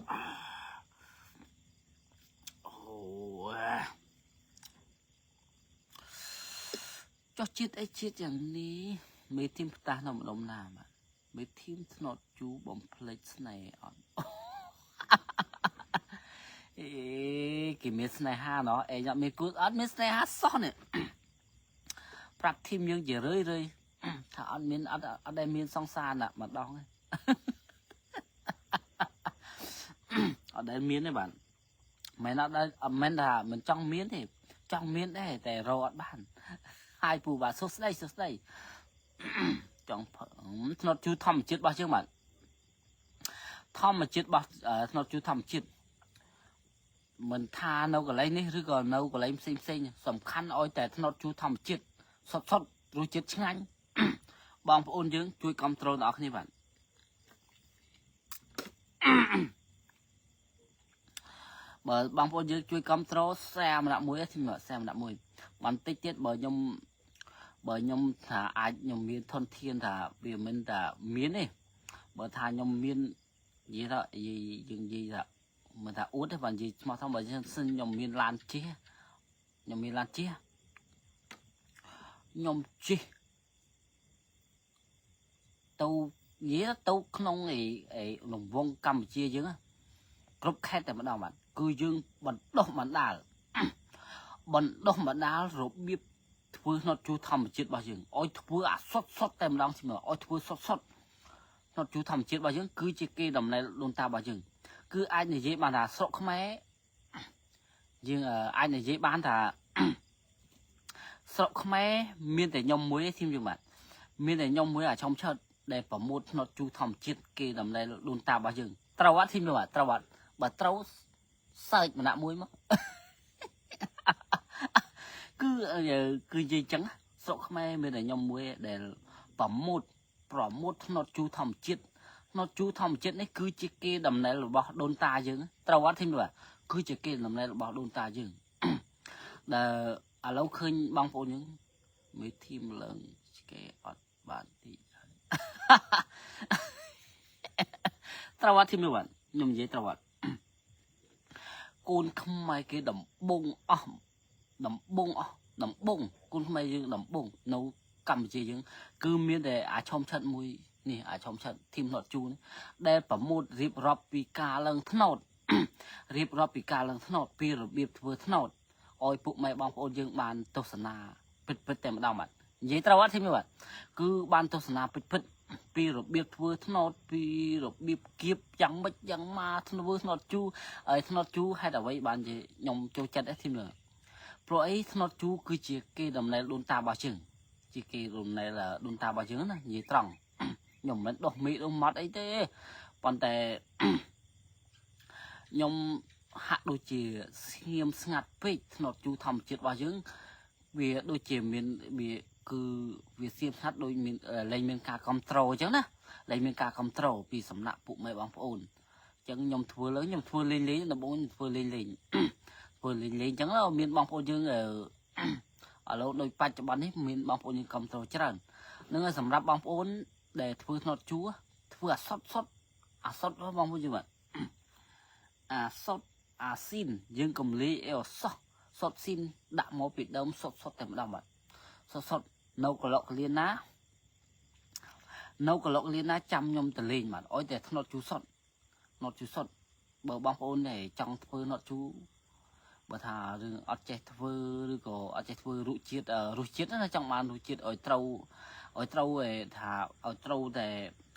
S1: អូចុះជាតិអីជាតិយ៉ាងនេះមេ team ផ្តាស់នៅម្ដុំណាបាទមេ team ថ្នោតជូបំភ្លេចស្នេហ៍អត់អេគេមានស្នេហាណោះអេអត់មានគូអត់មានស្នេហាសោះនេះប្រាប់ team យើងជារឿយរឿយថាអត់មានអត់អត់ដែលមានសង្សារណាម្ដងទេអត់ដែលមានទេបាទមិនអត់ដែលអត់មែនថាមិនចង់មានទេចង់មានដែរតែរកអត់បានហើយពូបាទសួស្ដីសួស្ដីចង់ថ្នោតជូរធម្មជាតិរបស់យើងបាទធម្មជាតិរបស់ថ្នោតជូរធម្មជាតិមិនថានៅកន្លែងនេះឬក៏នៅកន្លែងផ្សេងផ្សេងសំខាន់ឲ្យតែថ្នោតជូរធម្មជាតិសុតសុតរសជាតិឆ្ងាញ់បងប្អូនយើងជួយគ្រប់គ្រងដល់គ្នាបាទបើបងប្អូនយើងជួយគ្រប់គ្រង share ម្នាក់មួយសម្រាប់ share ម្នាក់មួយបន្តិចទៀតបើខ្ញុំបើខ្ញុំថាអាចខ្ញុំមានធនធានថាវាមិនថាមានទេបើថាខ្ញុំមាននិយាយថាយើងនិយាយថាមិនថាអួតទេបើនិយាយស្មោះថាបើខ្ញុំមានឡានជិះខ្ញុំមានឡានជិះខ្ញុំជិះទៅនិយាយទៅក្នុងអីអីរង្វង់កម្ពុជាយើងគ្រប់ខេត្តតែម្ដងបាទគឺយើងបណ្ដោះបណ្ដាលបណ្ដោះបណ្ដាលរបៀបធ្វើថ្នោតជូរធម្មជាតិរបស់យើងឲ្យធ្វើអាសុតសុតតែម្ដងសម្រាប់ឲ្យធ្វើសុតសុតថ្នោតជូរធម្មជាតិរបស់យើងគឺជាគេដំណែលដូនតារបស់យើងគឺអាចនិយាយបានថាស្រុកខ្មែរយើងអាចនិយាយបានថាស្រុកខ្មែរមានតែខ្ញុំមួយទេ team យើងបាទមានតែខ្ញុំមួយអាឆុំឆើតដែល promote ថ្នោតជូរធម្មជាតិគេដំណែលដូនតារបស់យើងត្រូវអត់ team យើងបាទត្រូវអត់បើត្រូវសើចម្នាក់មួយមកគឺគឺនិយាយចឹងស្រុកខ្មែរមានតែខ្ញុំមួយដែល promote ថ្នោតជូរធម្មជាតិថ្នោតជូរធម្មជាតិនេះគឺជាគេដំណែលរបស់ដូនតាយើងត្រូវអត់ team បាទគឺជាគេដំណែលរបស់ដូនតាយើងដែលឥឡូវឃើញបងប្អូនយើងមេ team ឡើងគេអត់បានទីត្រូវអត់ team បាទខ្ញុំនិយាយត្រូវអត់កូនខ្មែរគេដំបងអស់ដំបងអស់ដំបងកូនខ្មែរយើងដំបងនៅកម្ពុជាយើងគឺមានតែអាឆុំឆិតមួយនេះអាឆុំឆិត team ណតជូនដែល promote រៀបរាប់ពីការឡើងថ្នោតរៀបរាប់ពីការឡើងថ្នោតពីរបៀបធ្វើថ្នោតឲ្យពុកម៉ែបងប្អូនយើងបានទស្សនាពិតពិតតែម្ដងបាទនិយាយត្រូវអត់ team បាទគឺបានទស្សនាពិតពិតពីរបៀបធ្វើថ្នោតពីរបៀបគៀបយ៉ាងម៉េចយ៉ាងម៉ាធ្វើថ្នោតជូរហើយថ្នោតជូរហេតុអ្វីបានជាខ្ញុំចូលចិត្តឯ team លើព្រោះអីថ្នោតជូរគឺជាគេដំណែលដូនតារបស់យើងជាគេដំណែលដូនតារបស់យើងណានិយាយត្រង់ខ្ញុំមិនដោះមីដោះម៉ត់អីទេប៉ុន្តែខ្ញុំហាក់ដូចជាស្ងៀមស្ងាត់ពេកថ្នោតជូរធម្មជាតិរបស់យើងវាដូចជាមានវាគឺវាស្ងៀមស្ងាត់ដូចមានលែងមានការគ្រប់គ្រងអញ្ចឹងណាលែងមានការគ្រប់គ្រងពីសំណាក់ពុកម៉ែបងប្អូនអញ្ចឹងខ្ញុំធ្វើលើខ្ញុំធ្វើលេងលេងដំបូងខ្ញុំធ្វើលេងលេងធ្វើលេងលេងអញ្ចឹងមានបងប្អូនយើងឥឡូវដូចបច្ចុប្បន្ននេះមានបងប្អូនយើងគ្រប់គ្រងច្រើននឹងហើយសម្រាប់បងប្អូនដែលធ្វើថ្នោតជួធ្វើអាសុតសុតអាសុតបងប្អូនយើងបាទអាសុតអាស៊ីនយើងកំលីអីអសោះសុតស៊ីនដាក់មកពីដើមសុតសុតតែម្ដងបាទសុតសុតនៅកឡុកលៀនណានៅកឡុកលៀនណាចាំខ្ញុំតលេងបាទអោយតែថ្នោតជូរសុតថ្នោតជូរសុតបើបងប្អូនដែលចង់ធ្វើថ្នោតជូរបើថារឿងអត់ចេះធ្វើឬក៏អត់ចេះធ្វើរសជាតិរសជាតិណាចង់បានរសជាតិឲ្យត្រូវឲ្យត្រូវថាឲ្យត្រូវតែ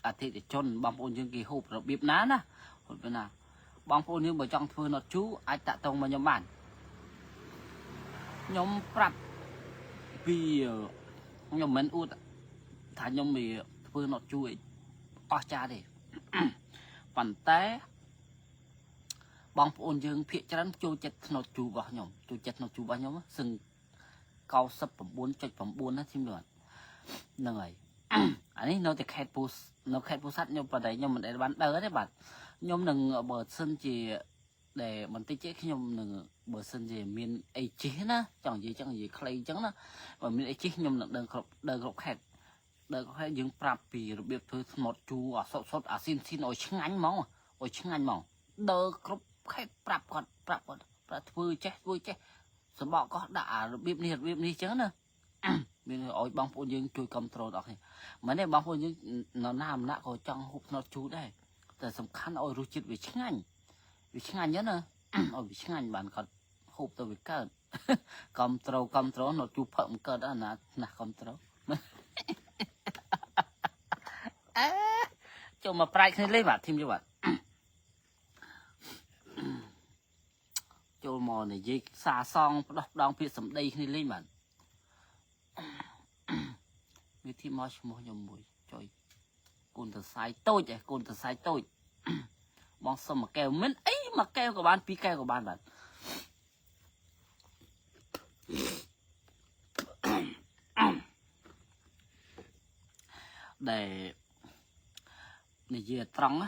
S1: អតិថិជនបងប្អូនយើងគេហូបរបៀបណាណាហូបណាបងប្អូនយើងបើចង់ធ្វើណត់ជូរអាចតាក់ទងមកខ្ញុំបានខ្ញុំប្រាប់ពីខ្ញុំមិនអួតថាខ្ញុំវាធ្វើណត់ជូរអីអស់ចាទេ ប៉ុន្តែបងប្អូនយើងភាកច្រើនចូលចិត្តថ្នោតជូររបស់ខ្ញុំចូលចិត្តថ្នោតជូររបស់ខ្ញុំសឹង99.9ណា team បាទហ្នឹងហើយអានេះនៅតែខេត្តពូនៅខេត្តពោធិ៍សាត់ខ្ញុំប៉ុន្តែខ្ញុំមិនដែលបានដើរទេបាទខ្ញុំនឹងបើសិនជាដែលបន្តិចទេខ្ញុំនឹងបើសិនជាមានអីជិះណាចង់និយាយចង់និយាយខ្លីអញ្ចឹងណាបើមានអីជិះខ្ញុំនឹងដឹងគ្រប់ដើរគ្រប់ខេត្តដើរគ្រប់ខេត្តយើងប្រាប់ពីរបៀបធ្វើស្មុតជូរអាសុតសុតអាស៊ីនស៊ីនឲ្យឆ្ងាញ់ហ្មងឲ្យឆ្ងាញ់ហ្មងដើរគ្រប់ខេត្តប្រាប់គាត់ប្រាប់គាត់ប្រាប់ធ្វើចេះធ្វើចេះសបកកោះដាក់អារបៀបនេះរបៀបនេះអញ្ចឹងណាមានឲ្យបងប្អូនយើងជួយគ្រប់គ្រងដល់គ្នាមិនទេបងប្អូនយើងនរណាម្នាក់ក៏ចង់ហូបស្នុតជូរដែរតែសំខាន់ឲ្យរសជាតិវាឆ្ងាញ់វាឆ្ងាញ់ចឹងណាឲ្យវាឆ្ងាញ់បានគាត់ហូបទៅវាកើតកំត្រូកំត្រូនៅជូរផឹកមិនកើតអាណាណាស់កំត្រូអេចូលមកប្រាច់គ្នាលេងបាទ team យបាទចូលមកនិយាយសាសងផ្ដោះផ្ដងពាក្យសម្ដីគ្នាលេងបាទមានធីមកឈ្មោះខ្ញុំមួយចុយកូនតសៃតូចឯកូនតសៃតូចបងសុំមួយកែវមិនអីមួយកែវក៏បានពីរកែវក៏បានបាទដែលនិយាយត្រង់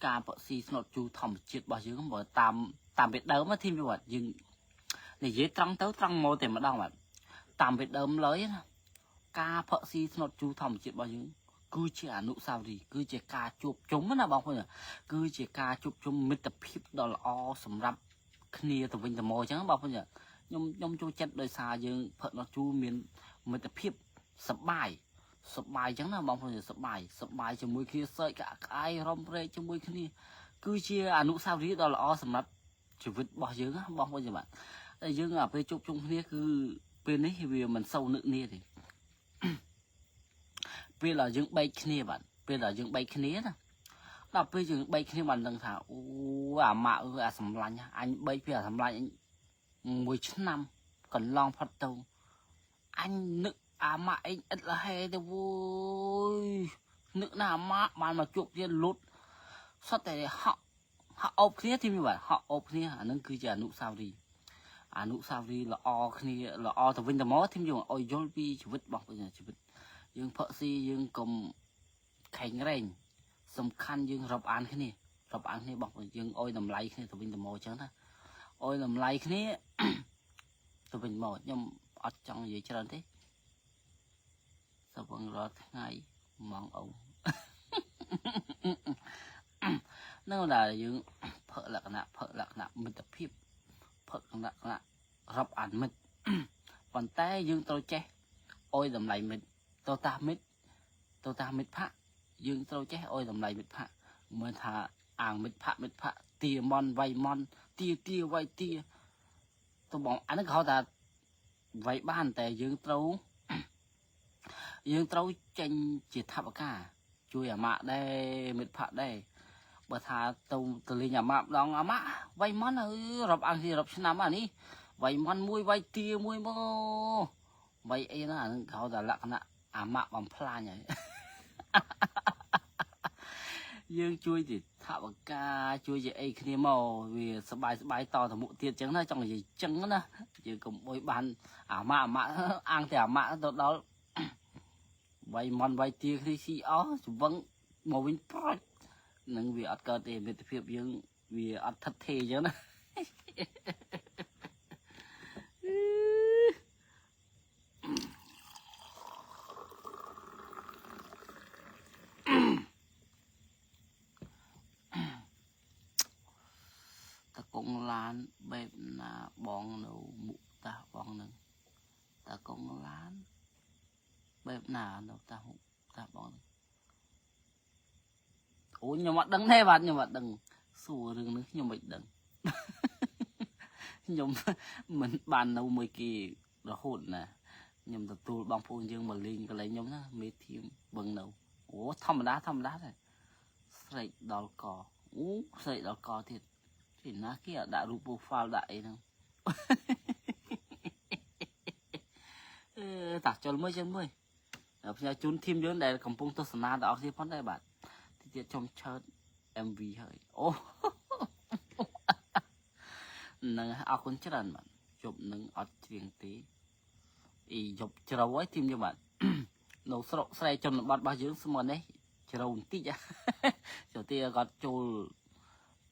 S1: ការផឹកស៊ីស្នុតជូរធម្មជាតិរបស់យើងបើតាមតាមពីដើមធីមបាទយើងនិយាយត្រង់ទៅត្រង់មកតែម្ដងបាទតាមពីដើមឡើយណាការផឹកស៊ីស្នុតជូរធម្មជាតិរបស់យើងគឺជាអនុស្សាវរីយ៍គឺជាការជួបជុំណាបងប្អូនគឺជាការជួបជុំមិត្តភាពដ៏ល្អសម្រាប់គ្នាទៅវិញទៅមកអញ្ចឹងបងប្អូនខ្ញុំខ្ញុំចូលចិត្តដោយសារយើងផឹកដល់ជូរមានមិត្តភាពសប្បាយសប្បាយអញ្ចឹងណាបងប្អូនសប្បាយសប្បាយជាមួយគ្នាសើចក្អាកក្អាយរំរែកជាមួយគ្នាគឺជាអនុស្សាវរីយ៍ដ៏ល្អសម្រាប់ជីវិតរបស់យើងណាបងប្អូនបាទតែយើងអាពេលជួបជុំគ្នាគឺពេលនេះវាមិនសូវនឹកនាទេពេលដែលយើងបែកគ្នាបាទពេលដែលយើងបែកគ្នាណាដល់ពេលយើងបែកគ្នាបានដឹងថាអូអាម៉ាក់អើអាសម្លាញ់អញបែកពីអាសម្លាញ់មួយឆ្នាំកន្លងផុតទៅអញនឹកអាម៉ាក់អីឥតលហេទៅវយនឹកណាអាម៉ាក់បានមកជួបទៀតលុតសុទ្ធតែហក់ហក់អូបគ្នាទីមានបាទហក់អូបគ្នាអានឹងគឺជាអនុស្សាវរីយ៍អនុស្សាវរីយ៍ល្អគ្នាល្អទៅវិញទៅមកទីយើងឲ្យយល់ពីជីវិតរបស់ជីវិតយើងផឹកស៊ីយើងកុំខែងរែងសំខាន់យើងរាប់អានគ្នារាប់អានគ្នាបងប្អូនយើងអោយតម្លៃគ្នាទៅវិញទៅមកអញ្ចឹងណាអោយតម្លៃគ្នាទៅវិញមកខ្ញុំអត់ចង់និយាយច្រើនទេសវឹងរាល់ថ្ងៃម៉ងអូនឹងដែលយើងផឹកលក្ខណៈផឹកលក្ខណៈមិត្តភាពផឹកលក្ខណៈរាប់អានមិត្តប៉ុន្តែយើងត្រូវចេះអោយតម្លៃមិត្តទៅតាមិត្តទៅតាមិត្តភ័ក្ដយើងត្រូវចេះអោយតម្លៃមិត្តភ័ក្ដមើលថាអាងមិត្តភ័ក្ដមិត្តភ័ក្ដទាមន់វៃមន់ទាទាវៃទាទៅបងអានេះគេហៅថាវៃបានតែយើងត្រូវចេញជាថវិកាជួយអាម៉ាក់ដែរមិត្តភ័ក្ដដែរបើថាទៅទៅលេងអាម៉ាក់ម្ដងអាម៉ាក់វៃមន់អើរាប់អានរាប់ឆ្នាំអានេះវៃមន់មួយវៃទាមួយមកវៃអីណាអានឹងគេហៅថាលក្ខណៈអាម៉ាក់បំផ្លាញហើយយើងជួយទីថវិកាជួយជាអីគ្នាមកវាសបាយសបាយតទៅមុខទៀតចឹងណាចង់និយាយចឹងណាយើងកុំអុយបានអាម៉ាក់អាម៉ាក់អាងតែអាម៉ាក់ទៅដល់វាយមន់វាយទាគ្នាស៊ីអស់ច្វឹងមកវិញប្រាច់នឹងវាអត់កើតទេមិត្តភាពយើងវាអត់ថិតថេរចឹងណាតកងឡានបែបណាបងនៅមុខតាបងនឹងតកងឡានបែបណានៅតាមុខតាបងនឹងអូខ្ញុំអត់ដឹងទេបាទខ្ញុំអត់ដឹងសួររឿងនេះខ្ញុំមិនដឹងខ្ញុំមិនបាននៅមួយគេរហូតណាខ្ញុំទទួលបងប្អូនយើងមកលេងកន្លែងខ្ញុំណាមេធៀមបឹងនៅអូធម្មតាធម្មតាទេស្រែកដល់កអូស្រែកដល់កទៀតទីណាគេអត់ដាក់រូប profile ដាក់អីហ្នឹងអឺតាចុលមួយចឹងមួយផ្ញើជូន team យើងដែលកំពុងទស្សនាដល់អស់គ្នាផងដែរបាទទីទៀតចុំឆើត MV ហើយអូ នឹងអរគុណច្រើនបាទជប់នឹងអត់ច្រៀងទេអីយប់ជ្រៅហើយ team យើងបាទ នៅស្រុកស្រែជនបទរបស់យើងស្មើនេះជ្រៅបន្តិច ចូលទីគាត់ចូល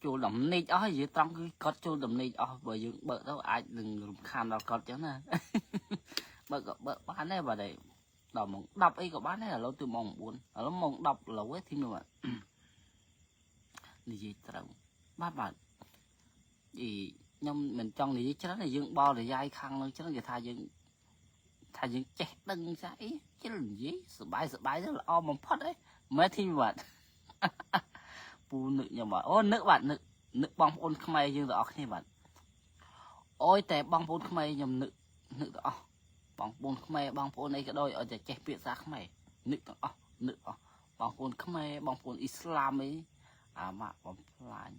S1: ចូលដំណេកអស់និយាយត្រង់គឺគាត់ចូលដំណេកអស់បើយើងបើកទៅអាចនឹងរំខានដល់គាត់ចឹងណា បើកក៏បើកបានដែរបាទដល់ម៉ោង10អីក៏បានដែរឥឡូវទៅម៉ោង9ឥឡូវម៉ោង10ឥឡូវឯង team យើងបាទ និយាយត្រូវបាទបាទអីខ្ញុំមិនចង់និយាយច្រើនទេយើងបរិយាយខាងនឹងច្រើនគេថាយើងថាយើងចេះដឹងចាអីជិលនិយាយសបាយសបាយទៅល្អបំផុតអីមែន team បាទ ពូនឹកខ្ញុំបាទអូនឹកបាទនឹកនឹកបងប្អូនខ្មែរយើងទាំងអស់គ្នាបាទអូយតែបងប្អូនខ្មែរខ្ញុំនឹកនឹកទាំងអស់បងប្អូនខ្មែរបងប្អូនអីក៏ដោយឲ្យតែចេះពាក្យសាខ្មែរនឹកទាំងអស់នឹកអស់បងប្អូនខ្មែរបងប្អូនអ៊ីស្លាមអីអាម៉ាក់បំផ្លាញ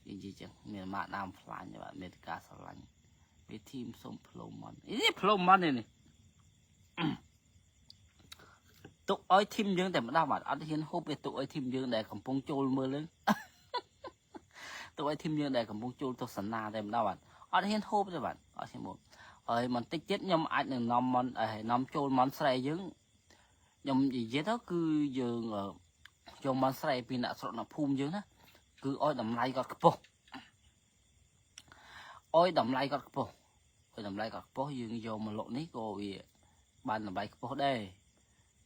S1: និយាយចឹងមានម៉ាក់ដើមផ្លាញ់បាទមេត្តាស្រឡាញ់វា team សុំផ្លុំមន់អីផ្លុំមន់នេះ ទុកឲ្យ team យើងតែម្ដងបាទអត់ហ៊ានហូបទេទុកឲ្យ team យើងដែលកំពុងចូលមើលនឹង ទុកឲ្យ team យើងដែលកំពុងចូលទស្សនាតែម្ដងបាទអត់ហ៊ានហូបទេបាទអត់ហ៊ានហូបហើយបន្តិចទៀតខ្ញុំអាចនឹងនាំមន់ឲ្យនាំចូលមន់ស្រែយើងខ្ញុំនិយាយទៅគឺយើងយកមន់ស្រែពីអ្នកស្រុកអ្នកភូមិយើងណាគឺឲ្យតម្លៃគាត់ខ្ពស់ឲ្យតម្លៃគាត់ខ្ពស់ឲ្យតម្លៃគាត់ខ្ពស់យើងយកមកលក់នេះក៏វាបានតម្លៃខ្ពស់ដែរ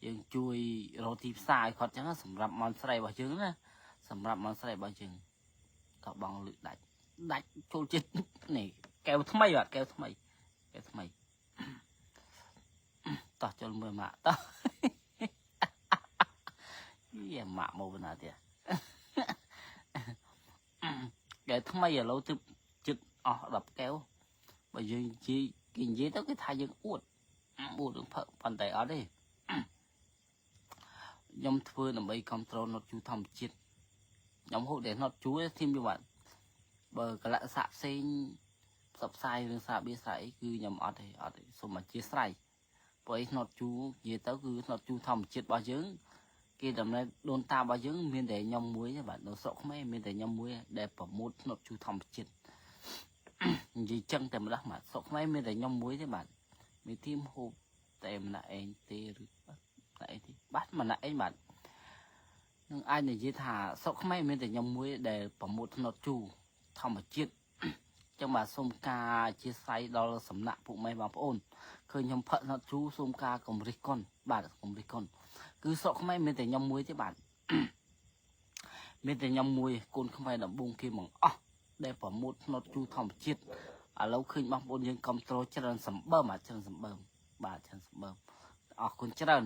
S1: យើងជួយរកទីផ្សារឲ្យគាត់ចឹងណាសម្រាប់មន់ស្រែរបស់យើងណាសម្រាប់មន់ស្រែរបស់យើងក៏បងលឺដាច់ដាច់ចូលចិត្តនេះកែវថ្មីបាទកែវថ្មីកែវថ្មីតោះចូលមើលម៉ាក់តោះ យេម៉ាក់មកបណ្ណាទៀត កែវថ្មីឥឡូវទិបចិត្តអស់10កែវបើយើងនិយាយគេនិយាយទៅគេថាយើងអួតអួតរឿងផឹកប៉ុន្តែអត់ទេ ខ្ញុំធ្វើដើម្បីគ្រប់គ្រងណុតជូធម្មជាតិខ្ញុំហូបតែណុតជូ team យូបាទបើកលៈស័កផ្សេងផ្សព្វផ្សាយរឿងស្រាបៀស្រាអីគឺខ្ញុំអត់ទេអត់ទេសូមអធិស្ឋានព្រោះអីណុតជូនិយាយទៅគឺណុតជូធម្មជាតិរបស់យើងគេដំណើរដូនតារបស់យើងមានតែខ្ញុំមួយទេបាទនៅស្រុកខ្មែរមានតែខ្ញុំមួយដែលប្រមូលណុតជូធម្មជាតិ និយាយចឹងតែម្ដងបាទស្រុកខ្មែរមានតែខ្ញុំមួយទេបាទមាន team ហូបតែម្នាក់ឯងទេឬម្នាក់ឯងទេបាទម្នាក់ឯងបាទនឹងអាចនិយាយថាស្រុកខ្មែរមានតែខ្ញុំមួយដែលប្រមូលថ្នោតជូរធម្មជាតិចឹងបាទសូមការអធិស្ឋានដល់សំណាក់ពុកម៉ែបងប្អូនឃើញខ្ញុំផឹកថ្នោតជូរសូមការកំរិះកុនបាទកំរិះកុនគឺស្រុកខ្មែរមានតែខ្ញុំមួយទេបាទ មានតែខ្ញុំមួយកូនខ្មែរដំបងគេមកអស់ដែលប្រមូលថ្នោតជូរធម្មជាតិឥឡូវឃើញបងប្អូនយើងគ្រប់ត្រូលច្រើនសម្បើមបាទច្រើនសម្បើមបាទច្រើនសម្បើមអរគុណច្រើន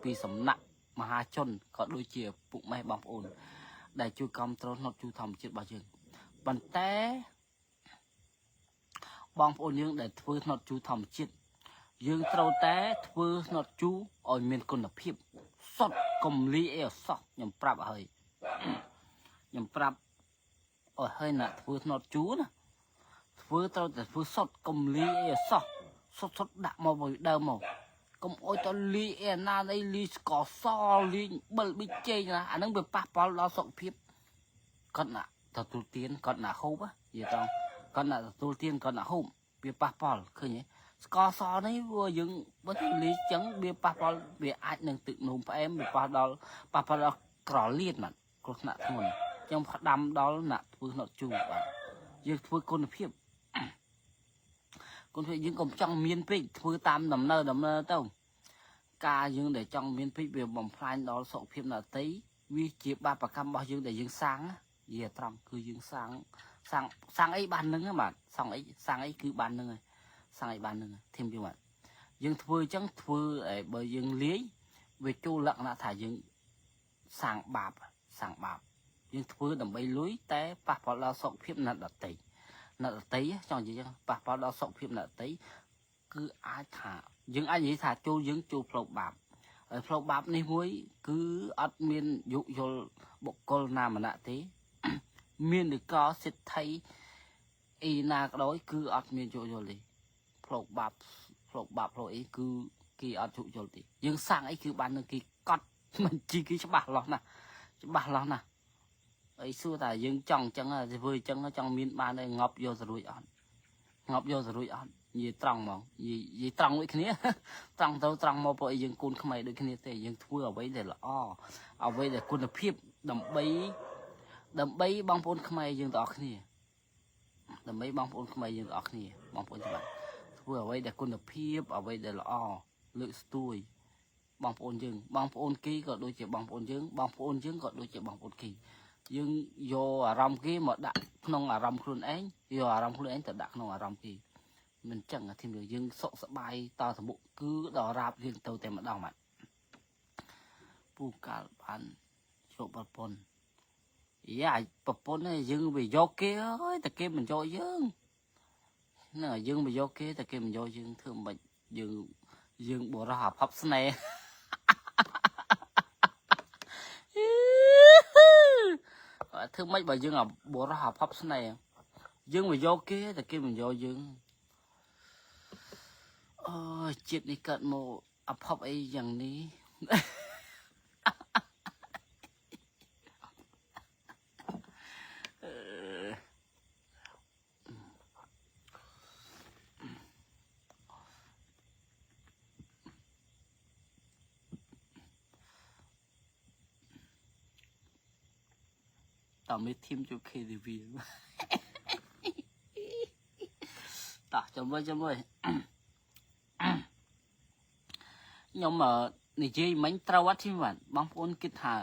S1: ពីសំណាក់មហាជនក៏ដូចជាពុកម៉ែបងប្អូន ដែលជួយគ្រប់គ្រងថ្នោតជូរធម្មជាតិរបស់យើងប៉ុន្តែបងប្អូនយើងដែលធ្វើថ្នោតជូរធម្មជាតិយើងត្រូវតែធ្វើថ្នោតជូរឲ្យមានគុណភាពសុទ្ធកុំលីអីឲ្យសោះខ្ញុំប្រាប់ឲ្យខ្ញុំប្រាប់ឲ្យហើយណាធ្វើថ្នោតជូរណាធ្វើត្រូវតែធ្វើសុទ្ធកុំលីអីឲ្យសោះសុទ្ធសុទ្ធដាក់មកវិញដើមមកកុំអោយតលីអីណាអីលីស្ករសលីបិលប៊ីចេងណាអាហ្នឹងវាប៉ះពាល់ដល់សុខភាពគាត់ណាទទួលទានគាត់ណាហូបនិយាយត្រង់គាត់ណាទទួលទានគាត់ណាហូបវាប៉ះពាល់ឃើញទេស្ករសនេះវាយើងបើទៅលីចឹងវាប៉ះពាល់វាអាចនឹងទឹកនោមផ្អែមវាប៉ះដល់ប៉ះពាល់ដល់ក្រលៀតបាទគ្រោះថ្នាក់ធ្ងន់ចឹងផ្ដាំដល់អ្នកធ្វើណត់ជូរបាទយើងធ្វើគុណភាពគុណភាពយើងកុំចង់មានពេកធ្វើតាមដំណើរដំណើរទៅការយើងដែលចង់មានពេកវាបំផ្លាញដល់សុខភាពអ្នកដទៃវាជាបាបកម្មរបស់យើងដែលយើងសាងនិយាយត្រង់គឺយើងសាងសាងសាងអីបាននឹងបាទសាងអីសាងអីគឺបាននឹងហើយសាងអីបាននឹង team យើងបាទយើងធ្វើអញ្ចឹងធ្វើឲ្យបើយើងលាយវាចូលលក្ខណៈថាយើងសាងបាបសាងបាបយើងធ្វើដើម្បីលុយតែប៉ះពាល់ដល់សុខភាពអ្នកដទៃអ្នកដទៃចង់និយាយចឹងប៉ះពាល់ដល់សុខភាពអ្នកដទៃគឺអាចថាយើងអាចនិយាយថាចូលយើងចូលផ្លូវបាបហើយផ្លូវបាបនេះមួយ គឺអត់មានយុយល់បុគ្គលណាម្នាក់ទេ មានឬក៏សិទ្ធិអីណាក៏ដោយគឺអត់មានយោគយល់ទេផ្លូវបាបផ្លូវបាបផ្លូវអីគឺគេអត់យោគយល់ទេយើងសាំងអីគឺបាននឹងគេកត់បញ្ជីគេច្បាស់លាស់ណាស់ ច្បាស់លាស់ណាស់អីសួរតែយើងចង់អញ្ចឹងធ្វើអញ្ចឹងចង់មានបានហើយងប់យកទៅរួចអត់ងប់យកទៅរួចអត់និយាយត្រង់ហ្មងនិយាយត្រង់ដូចគ្នា ត្រង់ទៅត្រង់មកព្រោះអីយើងកូនខ្មែរដូចគ្នាទេយើងធ្វើអ្វីដែលល្អអ្វីដែលគុណភាពដើម្បីដើម្បីបងប្អូនខ្មែរយើងទាំងអស់គ្នាដើម្បីបងប្អូនខ្មែរយើងទាំងអស់គ្នាបងប្អូនច្បាស់ធ្វើអ្វីដែលគុណភាពអ្វីដែលល្អលើកស្ទួយបងប្អូនយើងបងប្អូនគេក៏ដូចជាបងប្អូនយើងបងប្អូនយើងក៏ដូចជាបងប្អូនគេយើងយកអារម្មណ៍គេមកដាក់ក្នុងអារម្មណ៍ខ្លួនឯងយកអារម្មណ៍ខ្លួនឯងទៅដាក់ក្នុងអារម្មណ៍គេមិនចឹងអាធីមយើងសុខសប្បាយតសមុខគឺដល់រាបរៀងទៅតែម្ដងបាទពូកាលបានយកប្រពន្ធយ៉ាប្រពន្ធនេះយើងវាយកគេហើយតែគេមិនយកយើងហ្នឹងហើយយើងមកយកគេតែគេមិនយកយើងធ្វើមិនយើងយើងបរោះអាភពស្នេហ៍ ធ្វើម៉េចបើយើងអាបរោះអាភពស្នេហ៍យើងមកយកគេតែគេមិនយកយើងអូជាតិនេះកើតមកអភ័ព្វអីយ៉ាងនេះ អឺតើមេធីមជួប KTV តោះចាំមើលចាំមើលខ្ញុំនិយាយមិញត្រូវអត់ធីមបាទបងប្អូនគិតថា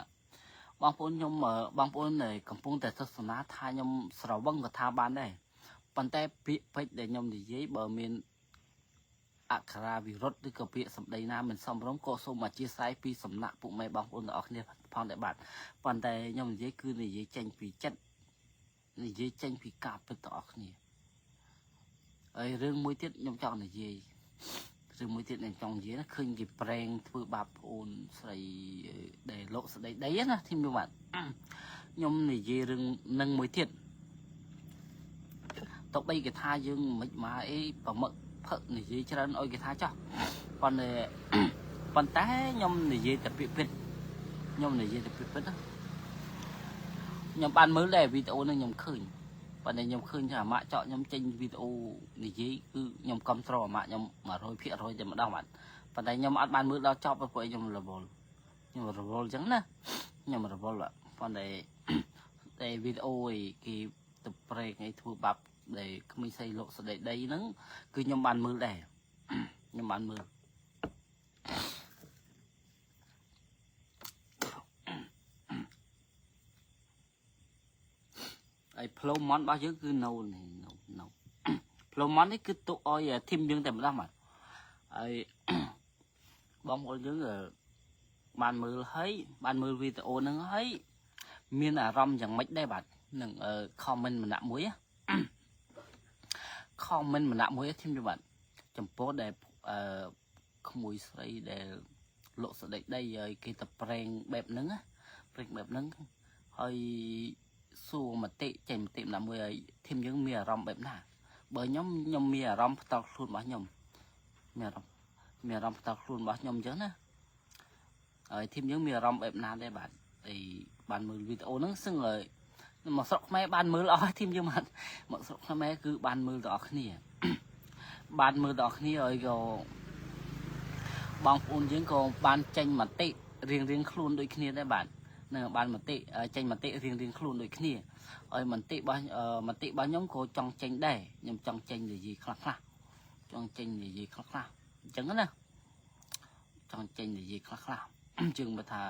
S1: បងប្អូនខ្ញុំបងប្អូនកំពុងតែទស្សនាថាខ្ញុំស្រវឹងក៏ថាបានដែរប៉ុន្តែពាក្យពេចន៍ដែលខ្ញុំនិយាយបើមានអក្ខរាវិរុទ្ធឬក៏ពាក្យសម្ដីណាមិនសមរម្យក៏សូមអធិស្ឋានពីសំណាក់ពុកម៉ែបងប្អូនទាំងអស់គ្នាផងដែរបាទប៉ុន្តែខ្ញុំនិយាយគឺនិយាយចេញពីចិត្តនិយាយចេញពីការពិតទាំងអស់គ្នាហើយរឿងមួយទៀតខ្ញុំចង់និយាយរឿងមួយទៀតខ្ញុំចង់និយាយណាឃើញគេប្រេងធ្វើបាបប្អូនស្រីដែលលោកស្ដីដីណាធីមបាទខ្ញុំនិយាយរឿងនឹងមួយទៀតតបីគេថាយើងមិនមកអីប្រមឹកផឹកនិយាយច្រើនឲ្យគេថាចោះប៉ុន្តែប៉ុន្តែខ្ញុំនិយាយតែពាក្យពិតខ្ញុំនិយាយតែពាក្យពិតណាខ្ញុំបានមើលដែរវីដេអូនេះខ្ញុំឃើញប៉ុន្តែខ្ញុំឃើញថាអាម៉ាក់ចកខ្ញុំចេញវីដេអូនិយាយគឺខ្ញុំគ្រប់គ្រងអាម៉ាក់ខ្ញុំ100%តែម្ដងបាទប៉ុន្តែខ្ញុំអត់បានមើលដល់ចប់ព្រោះខ្ញុំរវល់ខ្ញុំរវល់អញ្ចឹងណាខ្ញុំរវល់ប៉ុន្តែតែវីដេអូឯគេទៅប្រេងឯធ្វើបាបដែលក្មេងស្រីលោកស្ដីដីហ្នឹងគឺខ្ញុំបានមើលដែរខ្ញុំបានមើលហើយផ្លូវមន់របស់យើងគឺនៅនៅនៅផ្លូវមន់នេះគឺទុកឲ្យធីមយើងតែម្ដងបាទហើយបងប្អូនយើងបានមើលហើយបានមើលវីដេអូហ្នឹងហើយមានអារម្មណ៍យ៉ាងម៉េចដែរបាទនឹង comment ម្នាក់មួយ comment ម្នាក់មួយធីមបាទចំពោះដែលអឺក្មួយស្រីដែលលក់ស្ដីដីហើយគេទៅប្រេងបែបហ្នឹងណាប្រេងបែបហ្នឹងហើយសួរមតិចេញមតិម្នាក់មួយឲ្យធីមយើងមានអារម្មណ៍បែបណាបើខ្ញុំខ្ញុំមានអារម្មណ៍ផ្ទាល់ខ្លួនរបស់ខ្ញុំមានអារម្មណ៍មានអារម្មណ៍ផ្ទាល់ខ្លួនរបស់ខ្ញុំអញ្ចឹងណាហើយធីមយើងមានអារម្មណ៍បែបណាដែរបាទអីបានមើលវីដេអូហ្នឹងសឹងហើយមកស្រុកខ្មែរបានមើលអស់ធីមយើងបាទមកស្រុកខ្មែរគឺបានមើលទាំងអស់គ្នាបានមើលទាំងអស់គ្នាហើយក៏បងប្អូនយើងក៏បានចេញមតិរៀងរៀងខ្លួនដូចគ្នាដែរបាទនឹងបានមតិចេញមតិរៀងរៀងខ្លួនដូចគ្នាហើយមតិរបស់មតិរបស់ខ្ញុំក៏ចង់ចេញដែរខ្ញុំចង់ចេញនិយាយខ្លះខ្លះចង់ចេញនិយាយខ្លះខ្លះអញ្ចឹងណាចង់ចេញនិយាយខ្លះខ្លះជើងបើថា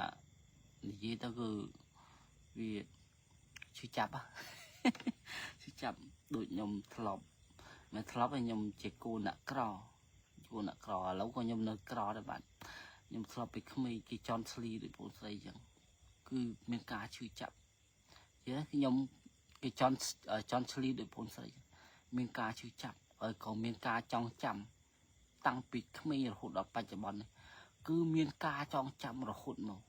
S1: និយាយទៅគឺវាឈឺចាប់ឈឺចាប់ដូចខ្ញុំធ្លាប់មិនធ្លាប់ឲ្យខ្ញុំជាគូអ្នកក្រគូអ្នកក្រឥឡូវក៏ខ្ញុំនៅក្រដែរបាទខ្ញុំធ្លាប់ពីក្មេងគេចន់ស្លីដូចបងស្រីអញ្ចឹងគឺមានការឈឺចាប់យេខ្ញុំគេចន់ចន់ឆ្លីដូចបងស្រីមានការឈឺចាប់ហើយក៏មានការចងចាំតាំងពីក្មេងរហូតដល់បច្ចុប្បន្ននេះគឺមានការចងចាំរហូតមក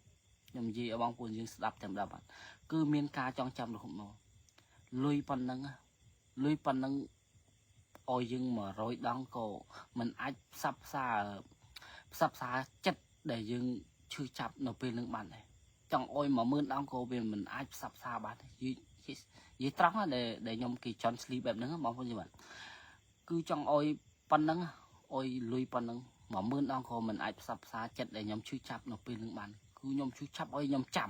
S1: ខ្ញុំនិយាយឲ្យបងប្អូនយើងស្ដាប់តែម្ដងបាទគឺមានការចងចាំរហូតមកលុយប៉ុណ្ណឹងលុយប៉ុណ្ណឹងឲ្យយើង100ដងក៏មិនអាចផ្សះផ្សាផ្សះផ្សាចិត្តដែលយើងឈឺចាប់នៅពេលនឹងបានដែរ ចង់អុយ10000ដងក៏វាមិនអាចផ្សះផ្សាបានទេនិយាយនិយាយត្រង់ណាដែលខ្ញុំគេចន់ស្លីបែបហ្នឹងបងប្អូនយល់បាទគឺចង់អុយប៉ុណ្ណឹងអុយលុយប៉ុណ្ណឹង10000ដងក៏មិនអាចផ្សះផ្សាចិត្តដែលខ្ញុំឈឺចាប់នៅពេលហ្នឹងបានគឺខ្ញុំឈឺចាប់ឲ្យខ្ញុំចាំ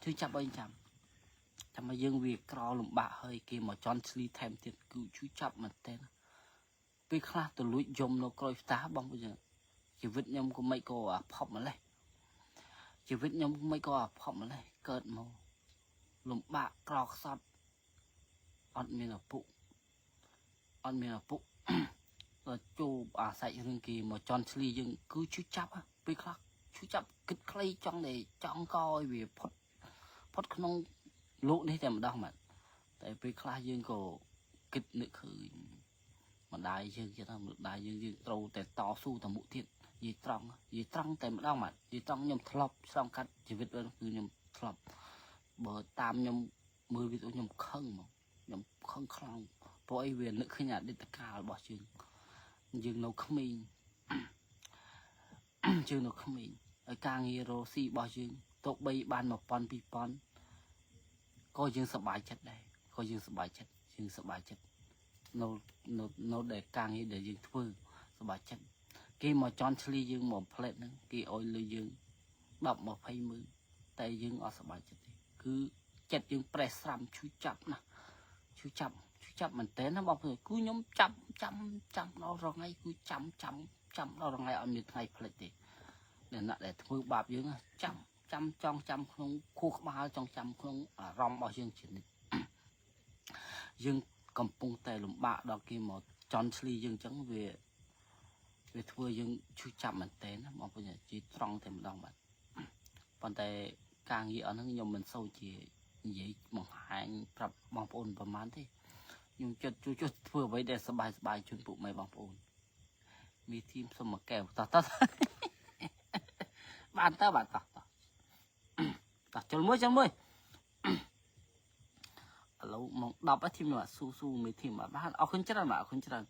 S1: ឈឺចាប់ឲ្យចាំចាំមកយើងវាក្រលំបាកហើយគេមកចន់ស្លីថែមទៀតគឺឈឺចាប់មែនតើពេលខ្លះទៅលួចយំនៅក្រោយផ្ទះបងប្អូនជីវិតខ្ញុំក៏មិនក៏អាផប់ម្លេះជីវិតខ្ញុំមិនក៏អាផប់ម្លេះកើតមកលំបាកក្រខ្សត់អត់មានឪពុកអត់មានឪពុក ដល់ជួបអាសាច់រឿងគេមកចន់ឆ្លីយើងគឺឈឺចាប់ហ៎ពេលខ្លះឈឺចាប់គិតខ្លីចង់តែចង់កឲ្យវាផុតផុតក្នុងលោកនេះតែម្ដងបាទតែពេលខ្លះយើងក៏គិតនឹកឃើញម្ដាយយើងទៀតណាម្ដាយយើងយើងត្រូវតែតស៊ូទៅមុខទៀតនិយាយត្រង់និយាយត្រង់តែម្ដងបាទនិយាយត្រង់ខ្ញុំធ្លាប់ឆ្លងកាត់ជីវិតហ្នឹងគឺខ្ញុំធ្លាប់បើតាមខ្ញុំមើលវីដេអូខ្ញុំខឹងមកខ្ញុំខឹងខ្លាំងព្រោះអីវានឹកឃើញអតីតកាលរបស់យើង យើងនៅក្មេង យើងនៅក្មេងហើយការងាររកស៊ីរបស់យើងទោះបីបាន1000 2000ក៏យើងសប្បាយចិត្តដែរក៏យើងសប្បាយចិត្តយើងសប្បាយចិត្តនៅនៅនៅដែលការងារដែលយើងធ្វើសប្បាយចិត្តគេមកចន់ឆ្លីយើងមកផ្លែតហ្នឹងគេឲ្យលុយយើង10 20ម៉ឺនតែយើងអត់សប្បាយចិត្តទេគឺចិត្តយើងប្រេះស្រាំឈឺចាប់ណាស់ឈឺចាប់ឈឺចាប់មែនតើណាបងប្អូនគឺខ្ញុំចាប់ចាំចាំដល់រងៃគឺចាំចាំចាំដល់រងៃអត់មានថ្ងៃភ្លេចទេអ្នកណាដែលធ្វើបាបយើងណាចាំចាំចង់ចាំក្នុងខួរក្បាលចង់ចាំក្នុងអារម្មណ៍របស់យើងជានិច្ច យើងកំពុងតែលំបាកដល់គេមកចន់ឆ្លីយើងអញ្ចឹងវាវាធ្វើយើងឈឺចាប់មែនតើណាបងប្អូនជាត្រង់តែម្ដងបាទប៉ុន្តែការងារអស់ហ្នឹងខ្ញុំមិនសូវជានិយាយបង្ហាញប្រាប់បងប្អូនប្រហែលទេខ្ញុំចិត្តជួយជួយធ្វើអ្វីដែលសប្បាយសប្បាយជូនពុកម៉ែបងប្អូនមានធីមសុំមកកែវតោះតោះ បានតើបាទតោះតោះតោះចូលមួយចូលមួយ ឥឡូវម៉ោង10ហើយធីមបាទស៊ូស៊ូមេធីមបាទបាទអរគុណច្រើនបាទអរគុណច្រើន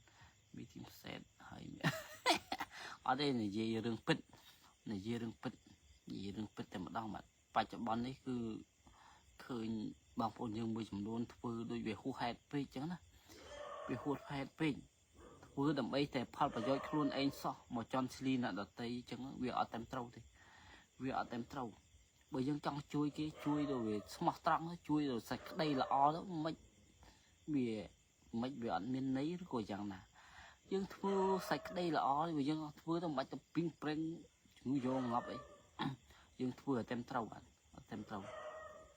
S1: មេធីមសេតហើយ អត់ទេនិយាយរឿងពិតនិយាយរឿងពិតនិយាយរឿងពិតតែម្ដងបាទបច្ចុប្បន្ននេះគឺឃើញបងប្អូនយើងមួយចំនួនធ្វើដូចវាហួសហេតុពេកអញ្ចឹងណាវាហួសហេតុពេកធ្វើដើម្បីតែផលប្រយោជន៍ខ្លួនឯងសោះមកចន់ឆ្លីអ្នកដតីអញ្ចឹងវាអត់តែត្រូវទេវាអត់តែត្រូវបើយើងចង់ជួយគេជួយទៅវាស្មោះត្រង់ទៅជួយទៅសាច់ក្តីល្អទៅមិនវាមិនវាអត់មានន័យឬក៏យ៉ាងណា យើងធ្វើសាច់ក្តីល្អវាយើងធ្វើទៅមិនបាច់ទៅពីងប្រេងជំងឺយកងាប់អី យើងធ្វើឲ្យតែត្រូវបាទឲ្យតែត្រូវ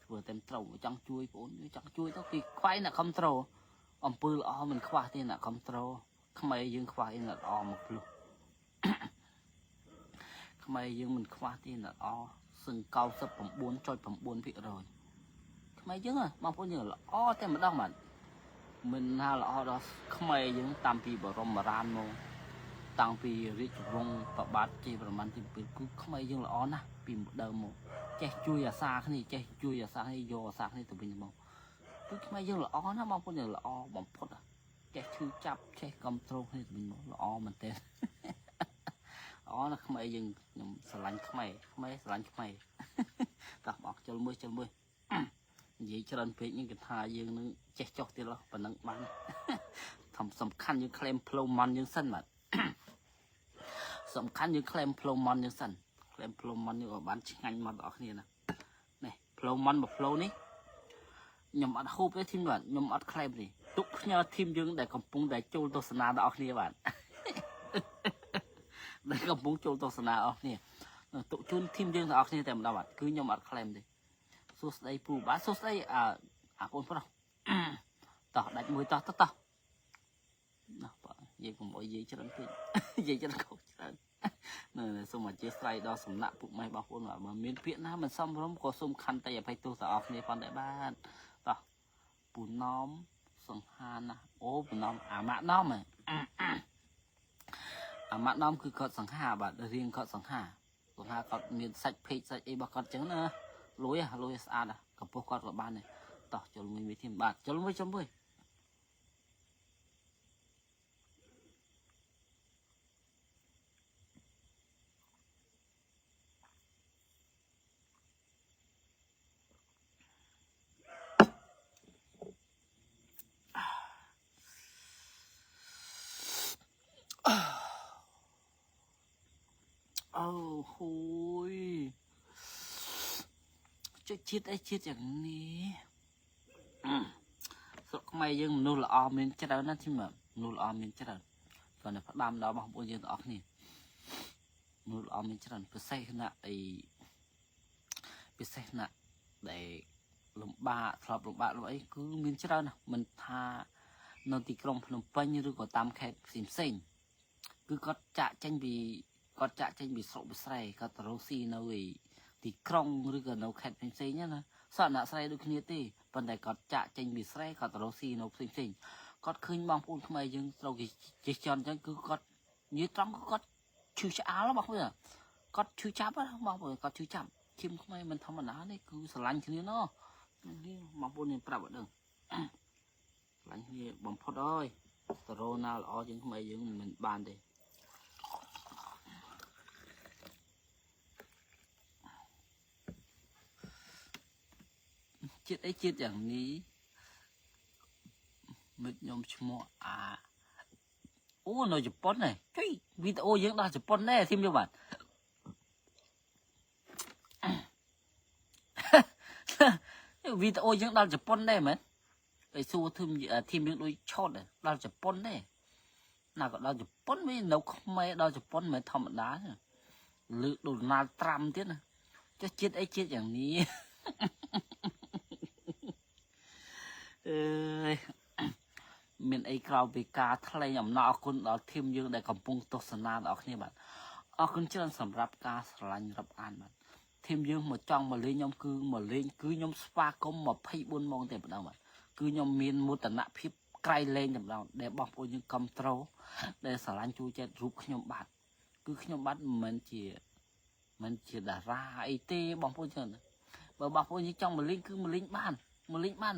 S1: ធ្វើឲ្យតែត្រូវចង់ជួយបងអូនចង់ជួយទៅគេខ្វាយអ្នកខំត្រូអំពើល្អមិនខ្វះទេអ្នកខំត្រូខ្មែរយើងខ្វះអីអ្នកល្អមកភ្លុះ ខ្មែរយើងមិនខ្វះទេអ្នកល្អសឹង99.9%ខ្មែរយើងហ៎បងប្អូនយើងល្អតែម្ដងបាទមិនថាល្អដល់ខ្មែរយើងតាមពីបរមរានមកតាំងពីរាជវង្សប្របាទជាប្រមាណទី7គឺខ្មែរយើងល្អណាស់ពីដើមមកចេះជួយអាសាគ្នាចេះជួយអាសាគ្នាយកអាសាគ្នាទៅវិញទៅមកគឺខ្មែរយើងល្អណាស់បងប្អូនយើងល្អបំផុតហ៎ចេះឈឺចាប់ចេះគ្រប់គ្រងគ្នាទៅវិញមកល្អមែនទែន ល្អណាស់ខ្មែរយើងខ្ញុំស្រឡាញ់ខ្មែរខ្មែរស្រឡាញ់ខ្មែរ តោះបងជុលមួយជុលមួយ និយាយច្រើនពេកនេះគេថាយើងនឹងចេះចុះទៀតហ៎ប៉ុណ្ណឹងបាន ធំសំខាន់យើងក្លែមផ្លូវមន់យើងសិនបាទ សំខាន់យើងក្លែមផ្លូវមន់យើងសិនក្លែមផ្លូវមន់យើងឲ្យបានឆ្ងាញ់មកដល់គ្នាណានេះផ្លូវមន់មួយផ្លូវនេះខ្ញុំអត់ហូបទេធីមបាទខ្ញុំអត់ក្លែមទេទុកផ្ញើធីមយើងដែលកំពុងតែចូលទស្សនាដល់គ្នាបាទ ដែលកំពុងចូលទស្សនាអស់គ្នាទុកជូនធីមយើងទាំងអស់គ្នាតែម្ដងបាទគឺខ្ញុំអត់ក្លែមទេសួស្ដីពូបាទសួស្ដីអាអាកូនប្រុស តោះដាច់មួយតោះតោះតោះណោះបាទនិយាយកុំអោយនិយាយច្រើនពេក និយាយច្រើនខុសច្រើននៅសូមអធិស្ឋានដល់សំណាក់ពុកម៉ែបងប្អូនបាទបើមានពាក្យណាមិនសមរម្យក៏សូមខន្តីអភ័យទោសដល់អស់គ្នាផងដែរបាទតោះពូណមសង្ហាណាអូពូណមអាម៉ាក់ណមហ៎ អាម៉ាក់ណមគឺគាត់សង្ហាបាទរៀងគាត់សង្ហាសង្ហាគាត់មានសាច់ពេកសាច់អីរបស់គាត់ចឹងណាលួយហ៎លួយស្អាតហ៎កម្ពស់គាត់ក៏បានដែរតោះចូលមួយវិធីបាទចូលមួយចូលមួយ អូហូយចុចជាតិអីជាតិយ៉ាងនេះស្រុកខ្មែរយើងមនុស្សល្អមានច្រើនណាស់ទីមកមនុស្សល្អមានច្រើនគាត់តែផ្ដាំដល់បងប្អូនយើងទាំងអស់គ្នាមនុស្សល្អមានច្រើនពិសេសណាស់អីពិសេសណាស់ដែលលំបាកធ្លាប់លំបាកលំអីគឺមានច្រើនណាស់មិនថានៅទីក្រុងភ្នំពេញឬក៏តាមខេត្តផ្សេងផ្សេងគឺគាត់ចាក់ចេញពីគាត់ចាក់ចេញពីស្រុកពីស្រែគាត់ទៅរកស៊ីនៅឯទីក្រុងឬក៏នៅខេត្តផ្សេងៗណាសក់អ្នកស្រែដូចគ្នាទេប៉ុន្តែគាត់ចាក់ចេញពីស្រែគាត់ទៅរកស៊ីនៅផ្សេងផ្សេងគាត់ឃើញបងប្អូនខ្មែរយើងត្រូវគេជិះជាន់អញ្ចឹងគឺគាត់និយាយត្រង់គឺគាត់ឈឺឆ្អាលបងប្អូនគាត់ឈឺចាប់ណាបងប្អូនគាត់ឈឺចាប់ឈាមខ្មែរមិនធម្មតាទេគឺស្រឡាញ់គ្នាណោះនេះបងប្អូននេះប្រាប់ឲ្យដឹង ស្រឡាញ់គ្នាបំផុតអើយតរណាល្អជាងខ្មែរយើងមិនបានទេជាតិអីជាតិយ៉ាងនេះមិត្តខ្ញុំឈ្មោះអាអូនៅជប៉ុននេះជួយវីដេអូយើងដល់ជប៉ុនដែរធីមយកបាទ វីដេអូយើងដល់ជប៉ុនដែរមែនទៅសួរធីមធីមយើងដូចឆោតដែរដល់ជប៉ុនដែរណាក៏ដល់ជប៉ុនវិញនៅខ្មែរដល់ជប៉ុនមិនធម្មតាទេលើកដូណាល់ត្រាំទៀតណាចុះជាតិអីជាតិយ៉ាងនេះ អើយមានអីក្រៅពីការថ្លែងអំណរអគុណដល់ធីមយើងដែលកំពុងទស្សនាដល់គ្នាបាទអរគុណច្រើនសម្រាប់ការស្រឡាញ់រាប់អានបាទធីមយើងមកចង់មកលេងខ្ញុំគឺមកលេងគឺខ្ញុំស្វាគមន៍24ម៉ោងតែម្ដងបាទគឺខ្ញុំមានមោទនភាពក្រៃលែងតែម្ដងដែលបងប្អូនយើងគ្រប់ត្រូលដែលស្រឡាញ់ជួយចិត្តរូបខ្ញុំបាទគឺខ្ញុំបាទមិនមែនជាតារាអីទេបងប្អូនច្រើនបើបងប្អូនយើងចង់មកលេងគឺមកលេងបានមកលេងបាន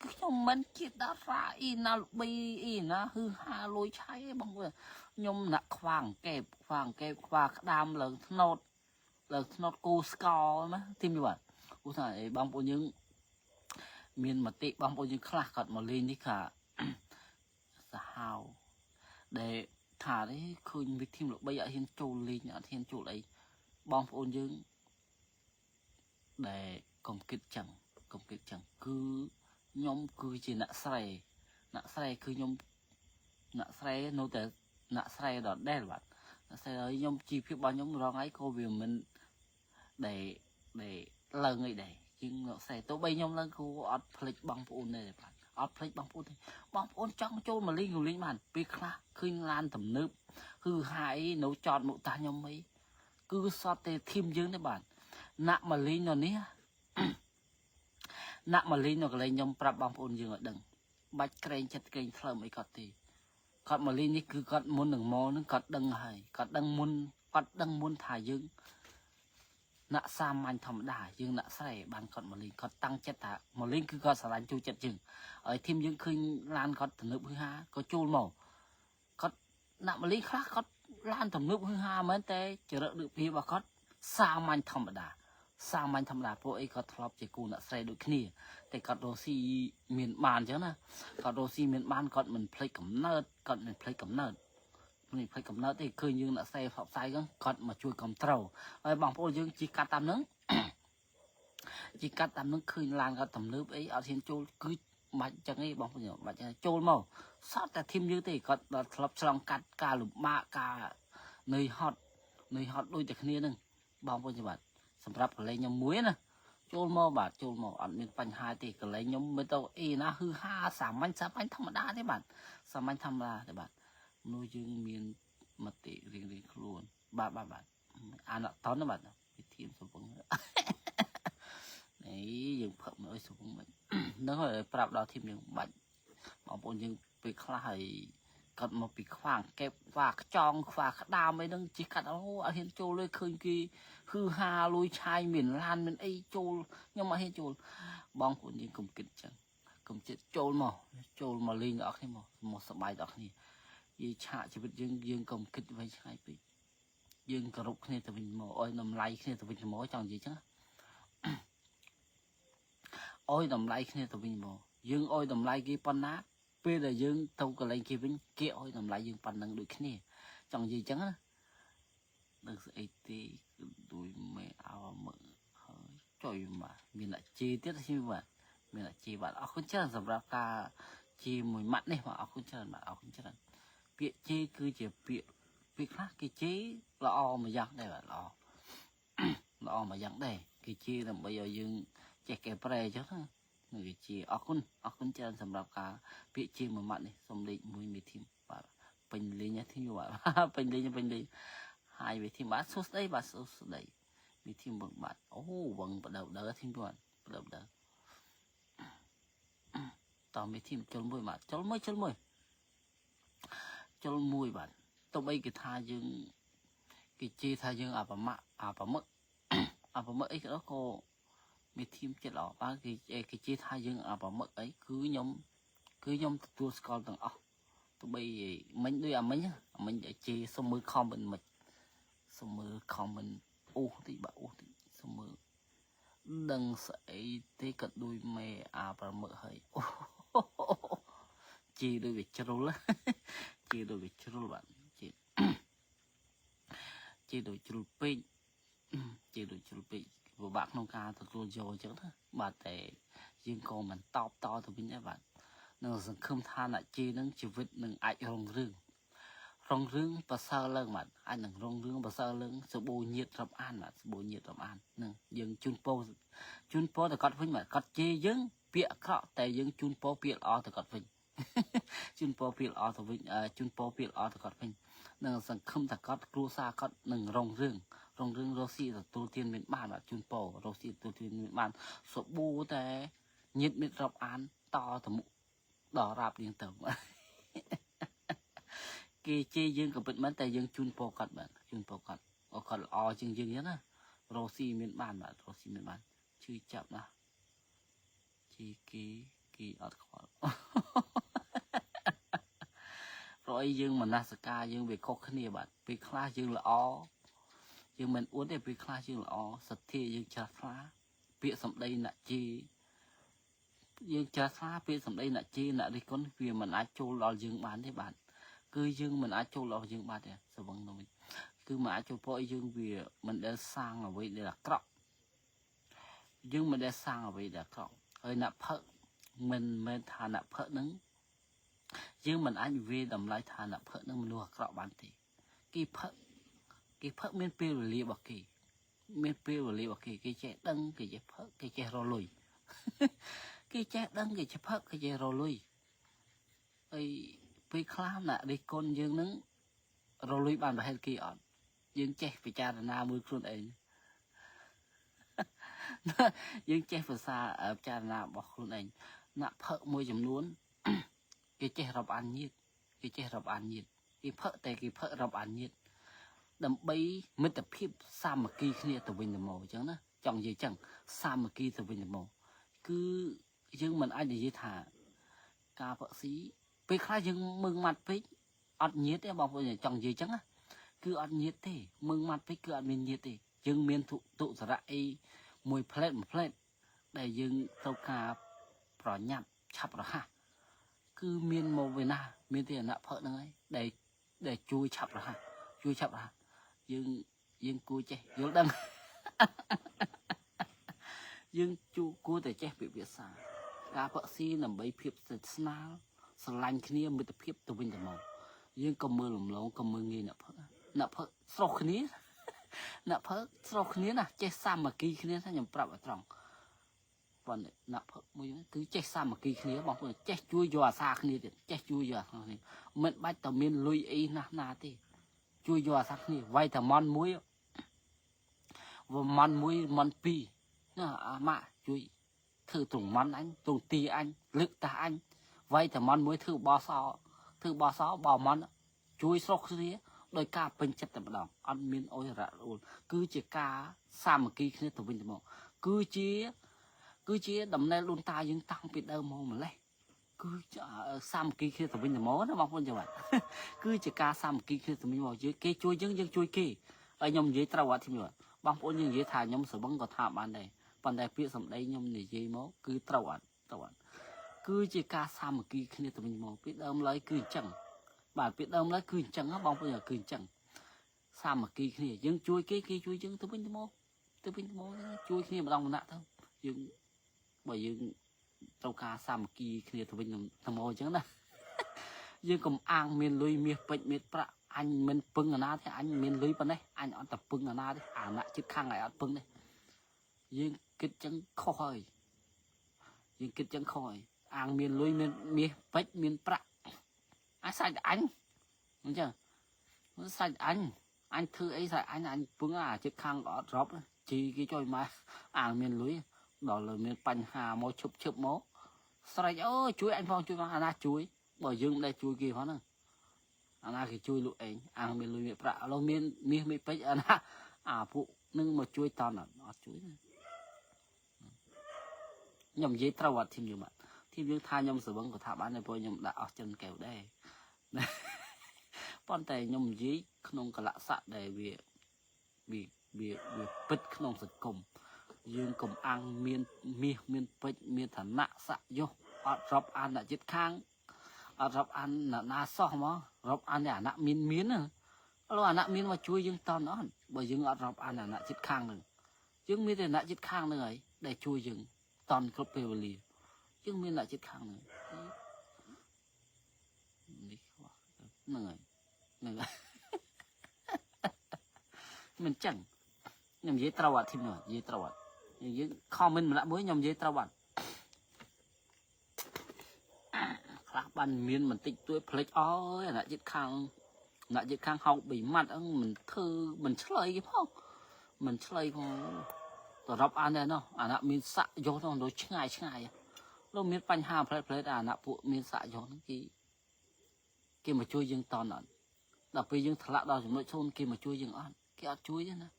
S1: គឺខ្ញុំមិនជាតារាអីណាល្បីអីណាហឺហាលួយឆៃទេបងប្អូនខ្ញុំណាក់ខ្វាងកេបខ្វាងកេបខ្វាក្តាមឡើងថ្នោតឡើងថ្នោតគូស្កណាទីមបាទឧស្សាហ៍អីបងប្អូនយើងមានមតិបងប្អូនយើងខ្លះគាត់មកលេងនេះថាសាហាវដែលថានេះឃើញវិធីល្បីអត់ហ៊ានចូលលេងអត់ហ៊ានចូលអីបងប្អូនយើងដែលកុំគិតចឹងកុំគិតចឹងគឺខ្ញុំគឺជាអ្នកស្រែអ្នកស្រែគឺខ្ញុំអ្នកស្រែនៅតែអ្នកស្រែដដែលបាទអ្នកស្រែហើយខ្ញុំជីវភាពរបស់ខ្ញុំរងថ្ងៃក៏វាមិនដែលដែលឡើងអីដែរជាងអ្នកស្រែទោះបីខ្ញុំឡើងគូអត់ភ្លេចបងប្អូនដែរបាទអត់ភ្លេចបងប្អូនទេបងប្អូនចង់ចូលមកលេងក៏លេងបានពេលខ្លះឃើញឡានទំនើបគឺហាយនៅចតមុខតាខ្ញុំអីគឺសតទេធីមយើងទេបាទណាក់មកលេងនៅនេះ ណាក់មកលេងនៅកន្លែងខ្ញុំប្រាប់បងប្អូនយើងឲ្យដឹងបាច់ក្រែងចិត្តក្រែងថ្លើមអីគាត់ទេគាត់មកលេងនេះគឺគាត់មុននឹងមកនឹងគាត់ដឹងហើយគាត់ដឹងមុនគាត់ដឹងមុនថាយើងណាក់សាមញ្ញធម្មតាយើងណាក់ស្រែបានគាត់មកលេងគាត់តាំងចិត្តថាមកលេងគឺគាត់ស្រឡាញ់ជួយចិត្តយើងហើយធីមយើងឃើញឡានគាត់ទំនើបហឺហាក៏ចូលមកគាត់ណាក់មកលេងខ្លះគាត់ឡានទំនើបហឺហាមែនតែចរិតដូចភាពរបស់គាត់សាមញ្ញធម្មតាសាមញ្ញធម្មតាពួកអីគាត់ធ្លាប់ជាគូអ្នកស្រែដូចគ្នាតែគាត់រស់ស៊ីមានបានអញ្ចឹងណាគាត់រស់ស៊ីមានបានគាត់មិនភ្លេចកំណើតគាត់មិនភ្លេចកំណើតមិនភ្លេចកំណើតទេឃើញយើងអ្នកស្រែផ្សព្វផ្សាយហ្នឹងគាត់មកជួយគ្រប់ត្រូលហើយបងប្អូនយើងជិះកាត់តាមហ្នឹង ជិះកាត់តាមហ្នឹងឃើញឡានគាត់ទំនើបអីអត់ហ៊ានចូលគឺបាច់ចឹងឯងបងប្អូនបាច់ចឹងចូលមកសតតែធីមយើងទេគាត់ដល់ធ្លាប់ឆ្លងកាត់ការលំបាកការនឿយហត់នឿយហត់ដូចតែគ្នាហ្នឹងបងប្អូនបាទសម្រាប់កន្លែងខ្ញុំមួយណាចូលមកបាទចូលមកអត់មានបញ្ហាទេកន្លែងខ្ញុំមិនទៅអីណាហឺហាសាមញ្ញសាមញ្ញធម្មតាទេបាទសាមញ្ញធម្មតាទេបាទមនុស្សយើងមានមតិរៀងៗខ្លួនបាទបាទបាទអានអត់តន់ណាបាទវិធីសពង នេះយើងផឹកមកអុយសពងមិន ហ្នឹងហើយប្រាប់ដល់ធីមយើងបាច់បងប្អូនយើងពេលខ្លះហើយគាត់មកពីខ្វាងកេបខ្វាខ្ចង់ខ្វាក្តាមអីហ្នឹងជិះកាត់អូអត់ហ៊ានចូលเลยឃើញគេហឺហាលួយឆាយមានឡានមានអីចូលខ្ញុំអត់ហ៊ានចូលបងប្អូនយើងកុំគិតចឹងកុំចិត្តចូលមកចូលមកលេងដល់គ្នាមកមកសប្បាយដល់គ្នានិយាយឆាកជីវិតយើងយើងកុំគិតវែងឆ្ងាយពេកយើងគោរពគ្នាទៅវិញមកអោយតម្លៃគ្នាទៅវិញទៅមកចង់និយាយចឹងណា អោយតម្លៃគ្នាទៅវិញមកយើងអោយតម្លៃគេប៉ុណ្ណាពេលដែលយើងទៅកន្លែងគេវិញគេអោយតម្លៃយើងប៉ុណ្ណឹងដូចគ្នា ចង់និយាយចឹងណាដឹងស្អីទេគឺដូចមេអោមើហើយចុយមកមានអ្នកជេរទៀតខ្ញុំបាទមានអ្នកជេរបាទអរគុណច្រើនសម្រាប់ការជេរមួយម៉ាត់នេះបាទអរគុណច្រើនបាទអរគុណច្រើនពាក្យជេរគឺជាពាក្យពាក្យខ្លះគេជេរល្អមួយយ៉ាងដែរបាទល្អ ល្អមួយយ៉ាងដែរគេជេរដើម្បីឲ្យយើងចេះកែប្រែអញ្ចឹងណានឹងគេជេរអរគុណអរគុណច្រើនសម្រាប់ការពាក្យជេរមួយម៉ាត់នេះសំលេខមួយមេធីមបាទពេញលេងណាធីមបាទ ពេញលេងពេញលេងហើយមេធីមបាទសួស្តីបាទសួស្តីមេធីមវឹងបាទអូវឹងបដៅដៅធីមបាទបដៅដៅតោះមេធីមជុលមួយបាទជុលមួយជុលមួយជុលមួយបាទទោះបីគេថាយើងគេជេរថាយើងអបមៈអបមឹក អបមឹកអីក៏ដោយក៏មានធីមចិត្តល្អបាទគេគេជេរថាយើងអបមឹកអីគឺខ្ញុំគឺខ្ញុំទទួលស្គាល់ទាំងអស់ទោះបីមិញដូចអាមិញអាមិញជេរសុំមើល comment មិនសុំមើល comment អូសតិចបាទអូសតិចសុំមើលដឹងស្អីទេក៏ដូចមេអាប្រមឹកហើយអូជេរដូចវាជ្រុលជេរដូចវាជ្រុលបាទជេរជេរដូចជ្រុលពេក ជាដូចជ្រុលពេកពិបាកក្នុងការទទួលយកអញ្ចឹងណាបាទតែយើងក៏មិនតបតទៅវិញដែរបាទនឹងសង្ឃឹមថាអ្នកជេរនឹងជីវិតនឹងអាចរុងរឿងរុងរឿងប្រសើរឡើងបាទអាចនឹងរុងរឿងប្រសើរឡើងសបូញាតរាប់អានបាទសបូញាតរាប់អាននឹងយើងជូនពរជូនពរទៅគាត់វិញបាទគាត់ជេរយើងពាក្យអាក្រក់តែយើងជូនពរពាក្យល្អទៅគាត់វិញ ជូនពរពាក្យល្អទៅវិញជូនពរពាក្យល្អទៅគាត់វិញនឹងសង្ឃឹមថាគាត់គ្រួសារគាត់នឹងរុងរឿងរុងរឿងរស់ស៊ីទទួលទានមានបានបាទជូនពររស់ស៊ីទទួលទានមានបានសបួតែញាតមិត្តរាប់អានតទៅមុខដល់រាបរៀងទៅ គេជេរយើងក៏ពិតមែនតែយើងជូនពរគាត់បាទជូនពរគាត់អូគាត់ល្អជាងយើងអញ្ចឹងណារស់ស៊ីមានបានបាទរស់ស៊ីមានបានឈឺចាប់ណាស់ជេរគេគេអត់ខ្វល់ ព្រោះអីយើងមនសិការយើងវាខុសគ្នាបាទពេលខ្លះយើងល្អយើងមិនអួតទេពេលខ្លះយើងល្អសទ្ធាយើងច្រាស់ថ្លាពាក្យសម្ដីអ្នកជេរយើងច្រាស់ថ្លាពាក្យសម្ដីអ្នកជេរអ្នករិះគន់វាមិនអាចចូលដល់យើងបានទេបាទគឺយើងមិនអាចចូលដល់យើងបានទេសវឹងនោះវិញគឺមិនអាចចូលព្រោះអីយើងវាមិនដែលសាងអ្វីដែលអាក្រក់យើងមិនដែលសាងអ្វីដែលអាក្រក់ហើយអ្នកផឹកមិនមែនថាអ្នកផឹកនឹង យើងមិនអាចវាតម្លៃថាអ្នកផឹកនឹងមនុស្សអាក្រក់បានទេគេផឹកគេផឹកមានពេលវេលារបស់គេមានពេលវេលារបស់គេគេចេះដឹងគេចេះផឹកគេចេះរលុយ គេចេះដឹងគេចេះផឹកគេចេះរលុយហើយពេលខ្លះអ្នករិះគន់យើងនឹងរលុយបានប្រហែលគេអត់យើងចេះពិចារណាមួយខ្លួនឯង យើងចេះភាសាពិចារណារបស់ខ្លួនឯងអ្នកផឹកមួយចំនួន គេចេះរាប់អានញាតគេចេះរាប់អានញាតគេផឹកតែគេផឹករាប់អានញាតដើម្បីមិត្តភាពសាមគ្គីគ្នាទៅវិញទៅមកអញ្ចឹងណាចង់និយាយអញ្ចឹងសាមគ្គីទៅវិញទៅមកគឺយើងមិនអាចនិយាយថាការផឹកស៊ីពេលខ្លះយើងមឹងម៉ាត់ពេកអត់ញាតទេបងប្អូនចង់និយាយអញ្ចឹងណាគឺអត់ញាតទេមឹងម៉ាត់ពេកគឺអត់មានញាតទេយើងមានទុទុសរៈអីមួយផ្លែតមួយផ្លែតដែលយើងត្រូវការប្រញាប់ឆាប់រហ័ស គឺមានមកវិញណាមានទីអណៈផឹកហ្នឹងហើយដែលដែលជួយឆាប់រហ័សជួយឆាប់រហ័សយើងយើងគួរចេះយល់ដឹង យើងជួគួរតែចេះពិភាក្សាការផឹកស៊ីដើម្បីភាពស្និទ្ធស្នាលស្រឡាញ់គ្នាមិត្តភាពទៅវិញទៅមកយើងកុំមើលលំលងកុំមើលងាយអ្នកផឹកអ្នកផឹកស្រុះគ្នា អ្នកផឹកស្រុះគ្នាណាចេះសាមគ្គីគ្នាណាខ្ញុំប្រាប់ឲ្យត្រង់ ប៉ុន្តែអ្នកផឹកមួយហ្នឹងគឺចេះសាមគ្គីគ្នាបងប្អូនចេះជួយយកអាសាគ្នាទៀតចេះជួយយកអាសាគ្នាមិនបាច់តែមានលុយអីណាស់ណាទេជួយយកអាសាគ្នាវាយតែមន់មួយវមន់មួយមន់ពីរណាអាម៉ាក់ជួយធ្វើត្រង់មន់អញត្រង់ទីអញលើកតាអញវាយតែមន់មួយធ្វើបសោធ្វើបសោបមន់ជួយស្រុកគ្នាដោយការពេញចិត្តតែម្ដងអត់មានអុយរ៉ាក់រអួលគឺជាការសាមគ្គីគ្នាទៅវិញទៅមកគឺជា គឺជាដំណែលដូនតាយើងតាំងពីដើមមកម្លេះគឺសាមគ្គីគ្នាទៅវិញទៅមកណាបងប្អូនចាំបាទ គឺជាការសាមគ្គីគ្នាទៅវិញមកយើងគេជួយយើងយើងជួយគេហើយខ្ញុំនិយាយត្រូវអត់ធីមបងប្អូនយើងនិយាយថាខ្ញុំស្រវឹងក៏ថាបានដែរប៉ុន្តែពាក្យសម្ដីខ្ញុំនិយាយមកគឺត្រូវអត់ត្រូវអត់គឺជាការសាមគ្គីគ្នាទៅវិញមកពីដើមឡើយគឺអញ្ចឹង បាទពីដើមឡើយគឺអញ្ចឹងបងប្អូនគឺអញ្ចឹងសាមគ្គីគ្នាយើងជួយគេគេជួយយើងទៅវិញទៅមកទៅវិញទៅមកជួយគ្នាម្ដងម្នាក់ទៅយើងបើយើងត្រូវការសាមគ្គីគ្នាទៅវិញទៅមកអញ្ចឹងណាយើងកុំអាងមានលុយមាសពេជ្រមានប្រាក់អញមិនពឹងអាណាទេអញមានលុយប៉ុណ្ណេះអញអត់តែពឹងអាណាទេអាណាចិត្តខាងឯងអត់ពឹងទេយើងគិតចឹងខុសហើយយើងគិតចឹងខុសហើយអាងមានលុយមានមាសពេជ្រមានប្រាក់អញសាច់អញអញ្ចឹងសាច់អញអញធ្វើអីសាច់អញអញពឹងអាចិត្តខាងអត់រាប់ជីគេចុយមកអាងមានលុយដល់លើមានបញ្ហាមកឈប់ឈប់មកស្រែកអូជួយអញផងជួយមកអាណាជួយបើយើងមិនដែលជួយគេផងហ្នឹងអាណាគេជួយលក់ឯងអាងមានលុយមានប្រាក់ឥឡូវមានមាសមានពេជ្រអាណាអាពួកនឹងមកជួយតន់អត់ជួយទេខ្ញុំនិយាយត្រូវអត់ធីមយើងបាទធីមយើងថាខ្ញុំស្វឹងក៏ថាបានដែរព្រោះខ្ញុំដាក់អស់ចិនកែវដែរប៉ុន្តែខ្ញុំនិយាយក្នុងកលៈស័កដែលវាវាវាវាពិតក្នុងសង្គមយើងកុំអាំងមានមាសមានពេជ្រមានឋានៈស័កយសអត់រាប់អានអ្នកចិត្តខាងអត់រាប់អានអ្នកណាសោះមករាប់អានតែអាណៈមានមានណាឥឡូវអាណៈមានមកជួយយើងតន់អត់បើយើងអត់រាប់អានអាណៈចិត្តខាងនឹងយើងមានតែអាណៈចិត្តខាងនឹងហើយដែលជួយយើងតន់គ្រប់ពេលវេលាយើងមានអ្នកចិត្តខាងនឹងនេះខ្វះហ្នឹងហើយហ្នឹងហើយមិនចឹងខ្ញុំនិយាយត្រូវអត់ធីមនោះនិយាយត្រូវអត់យើង comment ម្នាក់មួយខ្ញុំនិយាយត្រូវអត់ខ្លះបានមានបន្តិចតួចផ្លេចអើយអាអ្នកចិត្តខាងអ្នកចិត្តខាងហោកបីម៉ាត់ហ្នឹងមិនធ្វើមិនឆ្លើយគេផងមិនឆ្លើយផងទៅរាប់អានដែរណោះអាអ្នកមានស័កយកនោះដូចឆ្ងាយឆ្ងាយលោកមានបញ្ហាផ្លែផ្លែអាអ្នកពួកមានស័កយកហ្នឹងគេគេមកជួយយើងតន់អត់ដល់ពេលយើងធ្លាក់ដល់ចំណុចសូន្យគេមកជួយយើងអត់គេអត់ជួយទេណា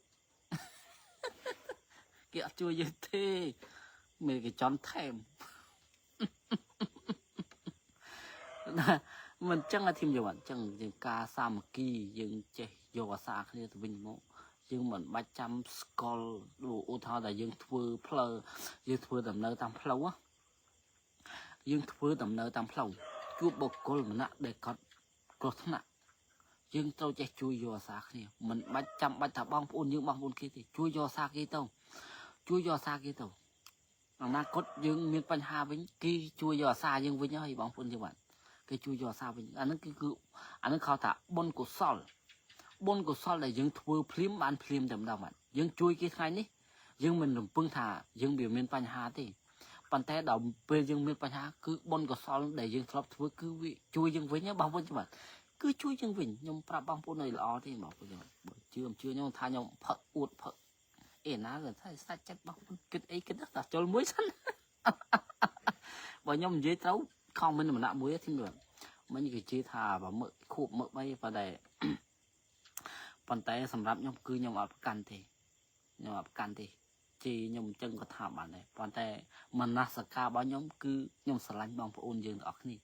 S1: គេអត់ជួយយើងទេមានគេចន់ថែមណាមិនចឹងអាធីមយកអត់ចឹងយើងការសាមគ្គីយើងចេះយកអាសាគ្នាទៅវិញមកយើងមិនបាច់ចាំស្កលដូចឧទាហរណ៍ថាយើងធ្វើផ្លូវយើងធ្វើដំណើរតាមផ្លូវយើងធ្វើដំណើរតាមផ្លូវជួបបុគ្គលម្នាក់ដែលគាត់គ្រោះថ្នាក់យើងត្រូវចេះជួយយកអាសាគ្នាមិនបាច់ចាំបាច់ថាបងប្អូនយើងបងប្អូនគេទេជួយយកអាសាគេទៅជួយយកអាសាគេទៅអនាគតយើងមានបញ្ហាវិញគេជួយយកអាសាយើងវិញហើយបងប្អូនយើងបាទគេជួយយកអាសាវិញអាហ្នឹងគឺគឺអាហ្នឹងเขาថាបុណ្យកុសលបុណ្យកុសលដែលយើងធ្វើភ្លាមបានភ្លាមតែម្ដងបាទយើងជួយគេថ្ងៃនេះយើងមិនរំពឹងថាយើងវាមានបញ្ហាទេប៉ុន្តែដល់ពេលយើងមានបញ្ហាគឺបុណ្យកុសលដែលយើងធ្លាប់ធ្វើគឺវាជួយយើងវិញបងប្អូនបាទគឺជួយយើងវិញខ្ញុំប្រាប់បងប្អូនឲ្យល្អទេបងប្អូនបើជឿមិនជឿខ្ញុំថាខ្ញុំផឹកអួតផឹកអេណាគេថាសាច់ចិត្តបងប្អូនគិតអីគិតតែចូលមួយសិនបើខ្ញុំនិយាយត្រូវខំមិនម្នាក់មួយទេមិញគេជឿថាបើមើកខួបមើកអីប៉ុន្តែប៉ុន្តែសម្រាប់ខ្ញុំគឺខ្ញុំអត់ប្រកាន់ទេខ្ញុំអត់ប្រកាន់ទេជីខ្ញុំអញ្ចឹងក៏ថាបានដែរប៉ុន្តែមនសិការរបស់ខ្ញុំគឺខ្ញុំស្រឡាញ់បងប្អូនយើងទាំងអស់គ្នា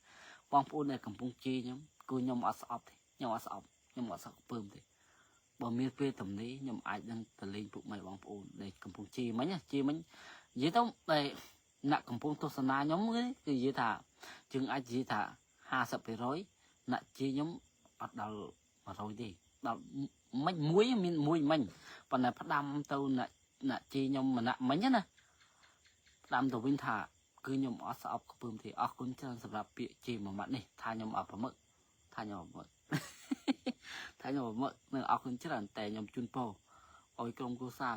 S1: បងប្អូនដែលកំពុងជីខ្ញុំគឺខ្ញុំអត់ស្អប់ទេខ្ញុំអត់ស្អប់ខ្ញុំអត់សឹកពើមទេបើមានពេលទំនេរខ្ញុំអាចនឹងទៅលេងពុកម៉ែបងប្អូនដែលកំពុងជីមិញជីមិញនិយាយទៅដែលអ្នកកំពុងទស្សនាខ្ញុំគឺនិយាយថាយើងអាចនិយាយថា50%អ្នកជីខ្ញុំអត់ដល់100ទេដល់មិនមួយមានមួយមិញប៉ុន្តែផ្ដាំទៅអ្នកអ្នកជីខ្ញុំម្នាក់មិញណាផ្ដាំទៅវិញថាគឺខ្ញុំអត់ស្អប់ខ្ពើមទេអរគុណច្រើនសម្រាប់ពាក្យជីមួយម៉ាត់នេះថាខ្ញុំអត់ប្រមឹកថាខ្ញុំអត់ប្រមឹកថាខ្ញុំប្រមឹកនឹងអរគុណច្រើនតែខ្ញុំជូនពរឲ្យក្រុមគ្រួសារ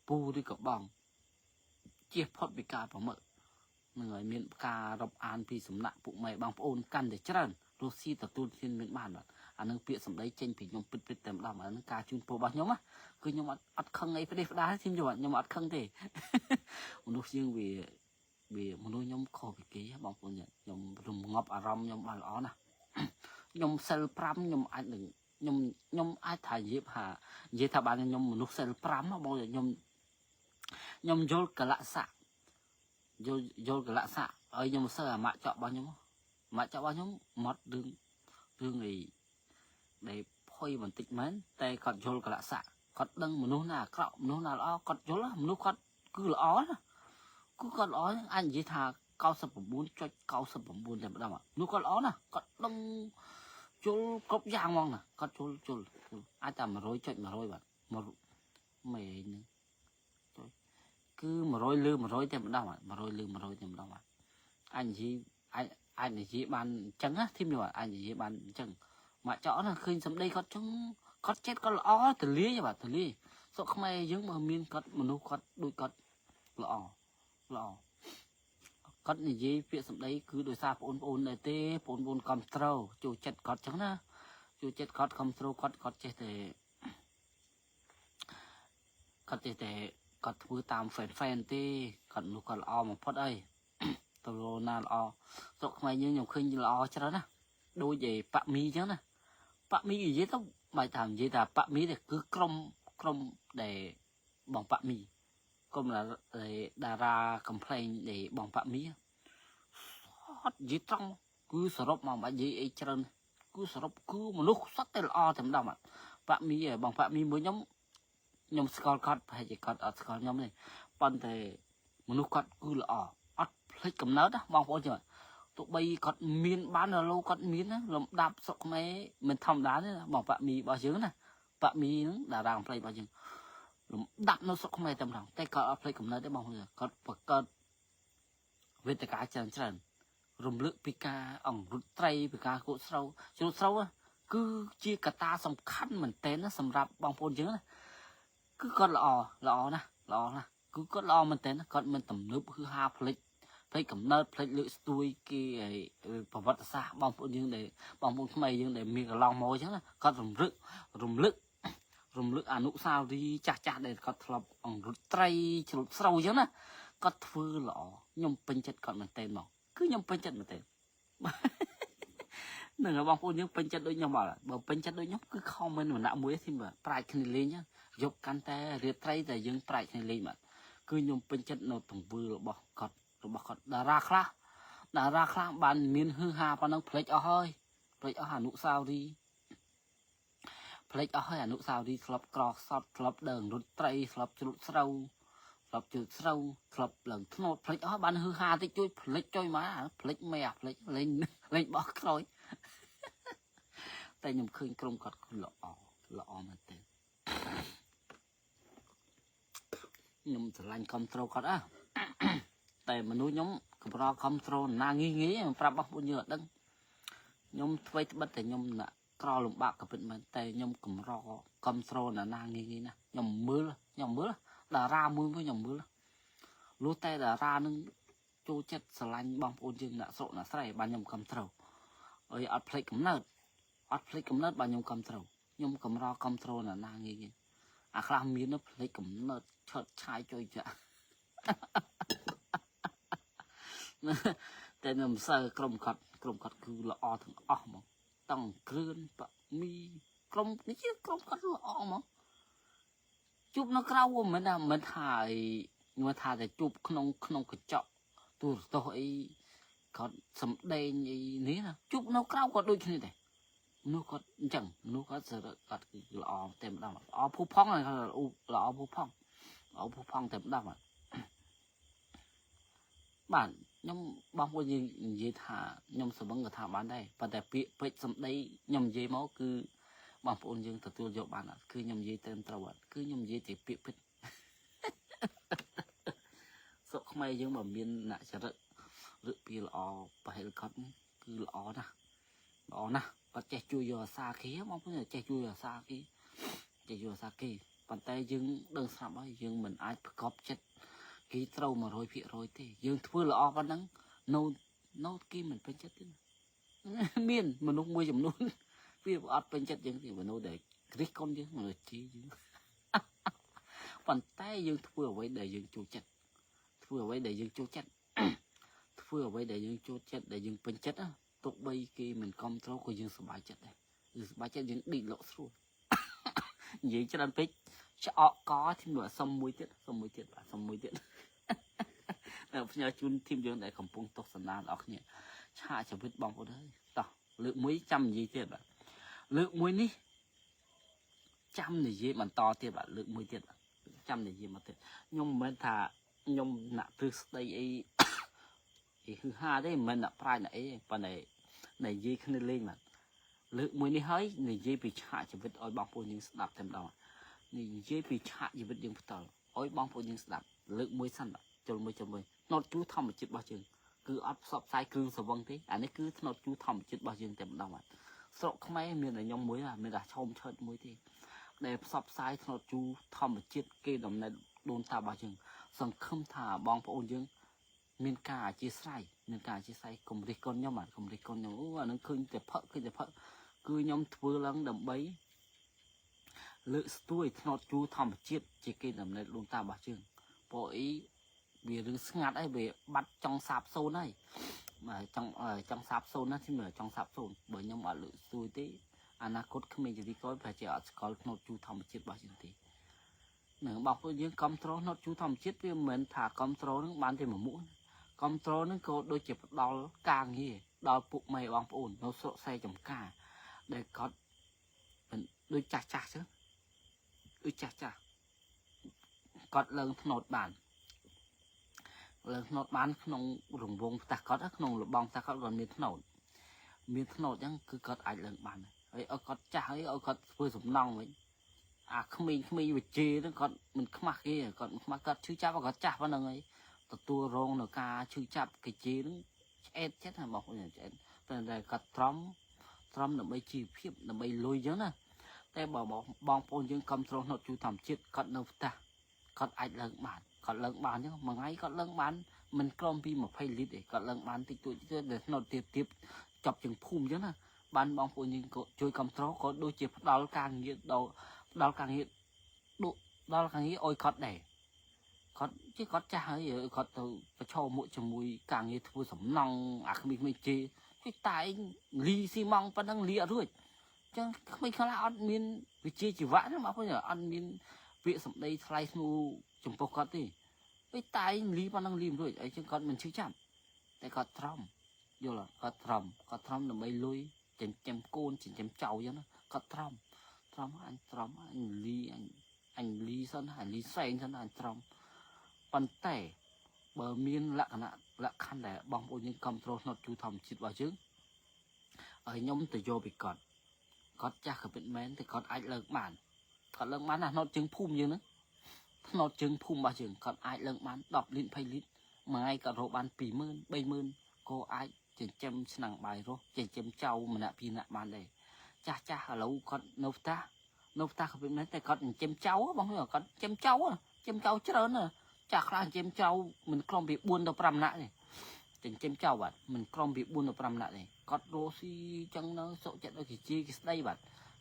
S1: ពូឬក៏បងជៀសផុតពីការប្រមឹកនឹងឲ្យមានការរាប់អានពីសំណាក់ពុកម៉ែបងប្អូនកាន់តែច្រើនរស់ស៊ីទទួលធានមានបានបាទអានឹងពាក្យសម្ដីចេញពីខ្ញុំពិតពិតតែម្ដងអានឹងការជូនពររបស់ខ្ញុំណាគឺខ្ញុំអត់អត់ខឹងអីផ្ដេសផ្ដាសខ្ញុំយល់ខ្ញុំអត់ខឹងទេមនុស្សយើងវាវាមនុស្សខ្ញុំខុសពីគេបងប្អូនខ្ញុំរំងាប់អារម្មណ៍ខ្ញុំបានល្អណាស់ខ្ញុំសិល5ខ្ញុំអាចនឹងខ្ញុំខ្ញុំអាចថានិយាយថានិយាយថាបានខ្ញុំមនុស្សសិល5បងខ្ញុំខ្ញុំយល់កលៈស័កយល់យល់កលៈស័កឲ្យខ្ញុំសើអាម៉ាក់ចក់របស់ខ្ញុំម៉ាក់ចក់របស់ខ្ញុំមករឿងរឿងអីដែលផុយបន្តិចមែនតែគាត់យល់កលៈស័កគាត់ដឹងមនុស្សណាអាក្រក់មនុស្សណាល្អគាត់យល់មនុស្សគាត់គឺល្អណាគឺគាត់ល្អអាចនិយាយថា99.99តែម្ដងមនុស្សគាត់ល្អណាស់គាត់ដឹង ជុលគ្រប់យ៉ាងហ្មងណាគាត់ជុលជុលជុលអាចតែ100.100បាទមួយមេហ្នឹងចុយគឺ100លើ100តែម្ដងបាទ100លើ100តែម្ដងបាទអាចនិយាយអាចអាចនិយាយបានអញ្ចឹងណាធីមនេះបាទអាចនិយាយបានអញ្ចឹងមកចောက်ណាឃើញសម្ដីគាត់ចឹងគាត់ចិត្តគាត់ល្អទលាយបាទទលាយស្រុកខ្មែរយើងបើមានគាត់មនុស្សគាត់ដូចគាត់ល្អល្អគាត់និយាយពាក្យសម្ដីគឺដោយសារបងប្អូនដែរទេបងប្អូនកំត្រូវចូលចិត្តគាត់ចឹងណាចូលចិត្តគាត់កំត្រូវគាត់គាត់ចេះតែគាត់ចេះតែគាត់ធ្វើតាម fan fan ទេគាត់មនុស្សគាត់ល្អបំផុតអី ទៅណាល្អស្រុកខ្មែរយើងខ្ញុំឃើញល្អច្រើនណាដូចឯប៉ាក់មីចឹងណាប៉ាក់មីនិយាយទៅបាច់ថានិយាយថាប៉ាក់មីទេគឺក្រុមក្រុមដែលបងប៉ាក់មីក្រុមដែលតារាកំ pl ែងដែលបងប៉ាក់មីអត់និយាយត្រង់គឺសរុបមកមិនបាច់និយាយអីច្រើនគឺសរុបគឺមនុស្សសុទ្ធតែល្អតែម្ដងបាទប៉ាក់មីបងប៉ាក់មីមួយខ្ញុំខ្ញុំស្គាល់គាត់ប្រហែលជាគាត់អត់ស្គាល់ខ្ញុំទេប៉ុន្តែមនុស្សគាត់គឺល្អអត់ភ្លេចកំណើតណាបងប្អូនជឿទោះបីគាត់មានបានរលោគាត់មានណាលំដាប់ស្រុកខ្មែរមិនធម្មតាទេណាបងប៉ាក់មីរបស់យើងណាប៉ាក់មីហ្នឹងតារាកំប្លែងរបស់យើងលំដាប់នៅស្រុកខ្មែរតែម្ដងតែគាត់អត់ភ្លេចកំណើតទេបងប្អូនគាត់បង្កើតវេទិកាច្រើនច្រើនរំលឹកពីការអង្រុតត្រីពីការកូតស្រូវជ្រូតស្រូវគឺជាកត្តាសំខាន់មែនទែនណាសម្រាប់បងប្អូនយើងណាគឺគាត់ល្អល្អណាស់ល្អណាស់គឺគាត់ល្អមែនទែនគាត់មិនទំនើបហឺហាភ្លេចភ្លេចកំណើតភ្លេចលើកស្ទួយគេប្រវត្តិសាស្ត្របងប្អូនយើងដែលបងប្អូនខ្មែរយើងដែលមានកន្លងមកអញ្ចឹងណាគាត់រំលឹករំលឹករំលឹកអនុស្សាវរីយ៍ចាស់ចាស់ដែលគាត់ធ្លាប់អង្រុតត្រីជ្រូតស្រូវអញ្ចឹងណាគាត់ធ្វើល្អខ្ញុំពេញចិត្តគាត់មែនទែនមកគឺខ្ញុំពេញចិត្តមែនទែន នឹងបងប្អូនយើងពេញចិត្តដូចខ្ញុំអត់បើពេញចិត្តដូចខ្ញុំគឺ comment ម្នាក់មួយទេបាទប្រាជ្ញគ្នាលេងយប់កាន់តែរាត្រីតែយើងប្រាជ្ញគ្នាលេងបាទគឺខ្ញុំពេញចិត្តនៅទង្វើរបស់គាត់របស់គាត់តារាខ្លះតារាខ្លះបានមានហឺហាប៉ុណ្ណឹងភ្លេចអស់ហើយភ្លេចអស់អនុស្សាវរីយ៍ភ្លេចអស់ហើយអនុស្សាវរីយ៍ធ្លាប់ក្រសត់ធ្លាប់ដើររុតត្រីធ្លាប់ជ្រូតស្រូវធ្លាប់ជើងស្រូវធ្លាប់ឡើងធ្នោតភ្លេចអស់បានហឺហាតិចជួយភ្លេចចុយមកភ្លេចមេអាភ្លេចលេងលេងបោះក្រោយ តែខ្ញុំឃើញក្រុមគាត់គឺល្អល្អមែនទែនខ្ញុំស្រឡាញ់គ្រប់ត្រូលគាត់អ่ะ តែមនុស្សខ្ញុំកម្រគ្រប់ត្រូលណាងាយងាយខ្ញុំប្រាប់បងប្អូនយើងអត់ដឹងខ្ញុំធ្វើត្បិតតែខ្ញុំណាក់ក្រលំបាកក៏ពិតមែនតែខ្ញុំកម្រគ្រប់ត្រូលណាណាងាយងាយណាខ្ញុំមើលខ្ញុំមើលតារាមួយមួយខ្ញុំមើលលុះតែតារានឹងចូលចិត្តស្រឡាញ់បងប្អូនយើងអ្នកស្រុកអ្នកស្រែបានខ្ញុំគ្រប់ត្រូលអើយអត់ភ្លេចកំណើត អត់ភ្លេចកំណើតបាទខ្ញុំគ្រប់ត្រូវខ្ញុំកម្រគ្រប់ត្រូលណាណាងាយងាយអាខ្លះមាននៅភ្លេចកំណើតឆើតឆាយចុយចាក់ តែខ្ញុំមិនសូវក្រុមគាត់ក្រុមគាត់គឺល្អទាំងអស់ហ្មងតង់គ្រឿនប៉មីក្រុមនេះជាក្រុមគាត់ល្អហ្មងជួបនៅក្រៅមិនមែនថាមិនថាអីខ្ញុំថាតែជួបក្នុងក្នុងកញ្ចក់ទូរទស្សន៍អីគាត់សំដែងអីនេះណាជួបនៅក្រៅគាត់ដូចគ្នាដែរ មនុស្សគាត់អញ្ចឹងមនុស្សគាត់សរគាត់គឺល្អតែម្ដងល្អភូផង់ហ្នឹងល្អភូផង់ល្អភូផង់តែម្ដងបាទបាទខ្ញុំបងប្អូនយើងនិយាយថាខ្ញុំសវឹងក៏ថាបានដែរប៉ុន្តែពាក្យពេចន៍សម្ដីខ្ញុំនិយាយមកគឺបងប្អូនយើងទទួលយកបានអត់គឺខ្ញុំនិយាយត្រឹមត្រូវអត់គឺខ្ញុំនិយាយតែពាក្យពិត ស្រុកខ្មែរយើងបើមានអ្នកចរិតឬពីល្អប្រហែលគាត់គឺល្អណាស់ល្អណាស់គាត់ចេះជួយយកអាសាគេបងប្អូនចេះជួយអាសាគេចេះយកអាសាគេប៉ុន្តែយើងដឹងស្រាប់ហើយយើងមិនអាចប្រកបចិត្តគេត្រូវ100%ទេយើងធ្វើល្អប៉ុណ្ណឹងនៅនៅគេមិនពេញចិត្តទេ មានមនុស្សមួយចំនួនវាអត់ពេញចិត្តយើងទេមនុស្សដែលគ្រិះកុនយើងមនុស្សជីយើង ប៉ុន្តែយើងធ្វើអ្វីដែលយើងចូលចិត្តធ្វើអ្វីដែលយើងចូលចិត្ត ធ្វើអ្វីដែលយើងចូលចិត្តដែលយើងពេញចិត្តណាទោះបីគេមិនគ្រប់គ្រងក៏យើងសប្បាយចិត្តដែរយើងសប្បាយចិត្តយើងដេកលក់ស្រួល និយាយច្រើនពេកឆ្អកកធីមបាទសុំមួយទៀតសុំមួយទៀតបាទសុំមួយទៀត តែផ្ញើជូនធីមយើងដែលកំពុងទស្សនាដល់គ្នាឆាកជីវិតបងប្អូនអើយតោះលើកមួយចាំនិយាយទៀតបាទលើកមួយនេះចាំនិយាយបន្តទៀតបាទលើកមួយទៀតបាទចាំនិយាយមកទៀតខ្ញុំមិនមែនថាខ្ញុំណាក់ទ្រឹស្ដីអី អីហឺហាទេមិនមែនអ្នកប្រាជ្ញអ្នកអីទេប៉ុន្តែនិយាយគ្នាលេងបាទ លើកមួយនេះហើយនិយាយពីឆាកជីវិតឲ្យបងប្អូនយើងស្ដាប់តែម្ដងនិយាយពីឆាកជីវិតយើងផ្ទាល់ឲ្យបងប្អូនយើងស្ដាប់លើកមួយសិនបាទចូលមួយចូលមួយថ្នោតជូរធម្មជាតិរបស់យើងគឺអត់ផ្សព្វផ្សាយគ្រឿងស្រវឹងទេអានេះគឺថ្នោតជូរធម្មជាតិរបស់យើងតែម្ដងបាទស្រុកខ្មែរមានតែខ្ញុំមួយបាទមានតែឆោមឆើតមួយទេដែលផ្សព្វផ្សាយថ្នោតជូរធម្មជាតិគេដំណែលដូនតារបស់យើងសង្ឃឹមថាបងប្អូនយើង មានការអធិស្ឋានមានការអធិស្ឋានកុំរិះគន់ខ្ញុំបាទកុំរិះគន់ខ្ញុំអូអានឹងឃើញតែផឹកឃើញតែផឹកគឺខ្ញុំធ្វើឡើងដើម្បីលើកស្ទួយថ្នោតជូរធម្មជាតិជាគេដំណែលដូនតារបស់យើងព្រោះអីវារឿងស្ងាត់ហើយវាបាត់ចង់សាបសូន្យហើយបាទចង់ចង់សាបសូន្យណាទីមើលចង់សាបសូន្យបើខ្ញុំអត់លើកស្ទួយទេអនាគតក្មេងជាទីក្រោយប្រហែលជាអត់ស្គាល់ថ្នោតជូរធម្មជាតិរបស់យើងទេនឹងបងប្អូនយើងគ្រប់គ្រងថ្នោតជូរធម្មជាតិវាមិនមែនថាគ្រប់គ្រងនឹងបានទេមួយមុខណា គ្រប់ត្រូលនឹងក៏ដូចជាផ្ដល់ការងារដល់ពុកម៉ែបងប្អូននៅស្រុកស្រែចំការដែលគាត់មិនដូចចាស់ចាស់ចឹងដូចចាស់ចាស់គាត់ឡើងថ្នោតបានឡើងថ្នោតបានក្នុងរង្វង់ផ្ទះគាត់ក្នុងលបងផ្ទះគាត់គាត់មានថ្នោតមានថ្នោតចឹងគឺគាត់អាចឡើងបានហើយឲ្យគាត់ចាស់ហើយឲ្យគាត់ធ្វើសំណង់វិញអាក្មេងក្មេងវិជេហ្នឹងគាត់មិនខ្មាស់គេគាត់មិនខ្មាស់គាត់ឈឺចាប់គាត់ចាស់ប៉ុណ្្នឹងហើយ ទទួលរងនៅការឈឺចាប់កាជានឹងឆ្អែតចិត្តណាបងប្អូនឆ្អែតតែតែគាត់ទ្រាំទ្រាំដើម្បីជីវភាពដើម្បីលុយចឹងណាតែបើបងប្អូនយើងគ្រប់គ្រងនៅជូរធម្មជាតិគាត់នៅផ្ទះគាត់អាចឡើងបានគាត់ឡើងបានចឹងមួយថ្ងៃគាត់ឡើងបានមិនក្រំពី20លីត្រទេគាត់ឡើងបានតិចតួចទៀតដែលនៅទៀបទៀបចប់ជាងភូមិចឹងណាបានបងប្អូនយើងក៏ជួយគ្រប់គ្រងក៏ដូចជាផ្ដល់ការងារដល់ផ្ដល់ការងារដល់ការងារឲ្យគាត់ដែរ គាត់ជាគាត់ចាស់ហើយគាត់ទៅប្រឈមមុខជាមួយការងារធ្វើសំណង់អាក្មេងៗជេគេតែឯងលីស៊ីម៉ង់ប៉ុណ្ណឹងលីអត់រួចអញ្ចឹងក្មេងខ្លះអត់មានវិជ្ជាជីវៈទេបងប្អូនអត់មានពាក្យសម្ដីថ្លៃថ្នូរចំពោះគាត់ទេពេលតែឯងលីប៉ុណ្ណឹងលីមិនរួចអីចឹងគាត់មិនឈឺចាប់តែគាត់ទ្រាំយល់គាត់ទ្រាំគាត់ទ្រាំដើម្បីលុយចិញ្ចឹមកូនចិញ្ចឹមចៅអញ្ចឹងណាគាត់ទ្រាំទ្រាំអញទ្រាំអញលីអញអញលីសិនអញលីសែងសិនអញទ្រាំ ប៉ុន្តែបើមានលក្ខណៈលក្ខខណ្ឌដែលបងប្អូនយើងគ្រប់គ្រងស្នុតជូរធម្មជាតិរបស់យើងឲ្យខ្ញុំទៅយកពីគាត់គាត់ចាស់ក៏ពិតមែនតែគាត់អាចលើកបានគាត់លើកបានណាស្នុតជើងភូមិយើងហ្នឹងស្នុតជើងភូមិរបស់យើងគាត់អាចលើកបាន10លីត្រ20លីត្រមួយថ្ងៃគាត់រកបាន20000 30000ក៏អាចចិញ្ចឹមឆ្នាំងបាយរស់ចិញ្ចឹមចៅម្នាក់ពីរនាក់បានដែរចាស់ចាស់ឥឡូវគាត់នៅផ្ទះនៅផ្ទះក៏ពិតមែនតែគាត់ចិញ្ចឹមចៅបងប្អូនគាត់ចិញ្ចឹមចៅចិញ្ចឹមចៅច្រើនណា ចាស់ខ្លះចិញ្ចឹមចៅមិនក្រំពី4ទៅ5នាក់ទេចិញ្ចឹមចៅបាទមិនក្រំពី4ទៅ5នាក់ទេគាត់រស់ស៊ីចឹងនៅសុខចិត្តដូចជាជាគេស្ដីបាទ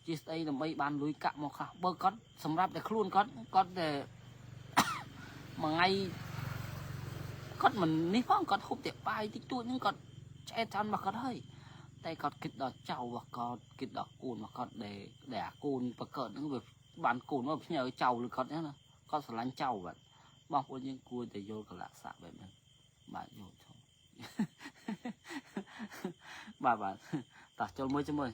S1: ជាស្ដីដើម្បីបានលុយកាក់មកខ្លះបើគាត់សម្រាប់តែខ្លួនគាត់គាត់តែ មួយថ្ងៃគាត់មិននេះផងគាត់ហូបតែបាយតិចតួចហ្នឹងគាត់ឆ្អែតច្រើនរបស់គាត់ហើយតែគាត់គិតដល់ចៅរបស់គាត់គិតដល់កូនរបស់គាត់ដែលដែលអាកូនបកើតហ្នឹងវាបានកូនមកផ្ញើចៅឬគាត់ហ្នឹងណាគាត់ស្រឡាញ់ចៅបាទ បងប្អូនយើងគួរតែយល់កលៈសៈបែបហ្នឹងបាទយល់ចូលបាទបាទតោះចូលមួយជាមួយ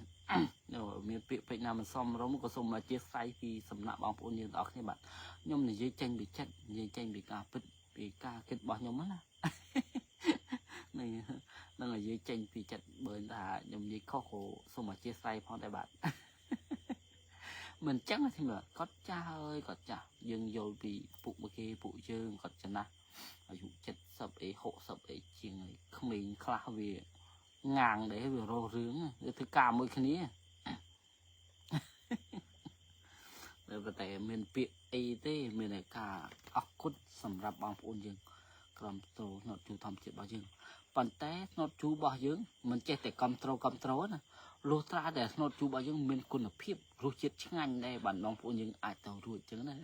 S1: មានពាក្យពេចន៍ណាមិនសមរម្យក៏សូមអធិស្ឋានពីសំណាក់បងប្អូនយើងទាំងអស់គ្នាបាទខ្ញុំនិយាយចេញពីចិត្តនិយាយចេញពីការពិតពីការគិតរបស់ខ្ញុំណានឹងនឹងនិយាយចេញពីចិត្តបើថាខ្ញុំនិយាយខុសក៏សូមអធិស្ឋានផងដែរបាទមិនចឹងទេមើលគាត់ចាស់ហើយគាត់ចាស់យើងយល់ពីពុកមកគេពុកយើងគាត់ចំណាស់អាយុ70អី60អីជាងហើយក្មេងខ្លះវាងាងដែរវារស់រឿងវាធ្វើការមួយគ្នាតែតែមានពាក្យអីទេមានតែការអរគុណសម្រាប់បងប្អូនយើងក្រុមត្រូស្នុតជូធម្មជាតិរបស់យើងប៉ុន្តែស្នុតជូរបស់យើងមិនចេះតែកំត្រូកំត្រូណាលុះត្រាតែស្នុតជូរបស់យើងមានគុណភាពរសជាតិឆ្ងាញ់ដែរបាទបងប្អូនយើងអាចទៅរួចចឹងណា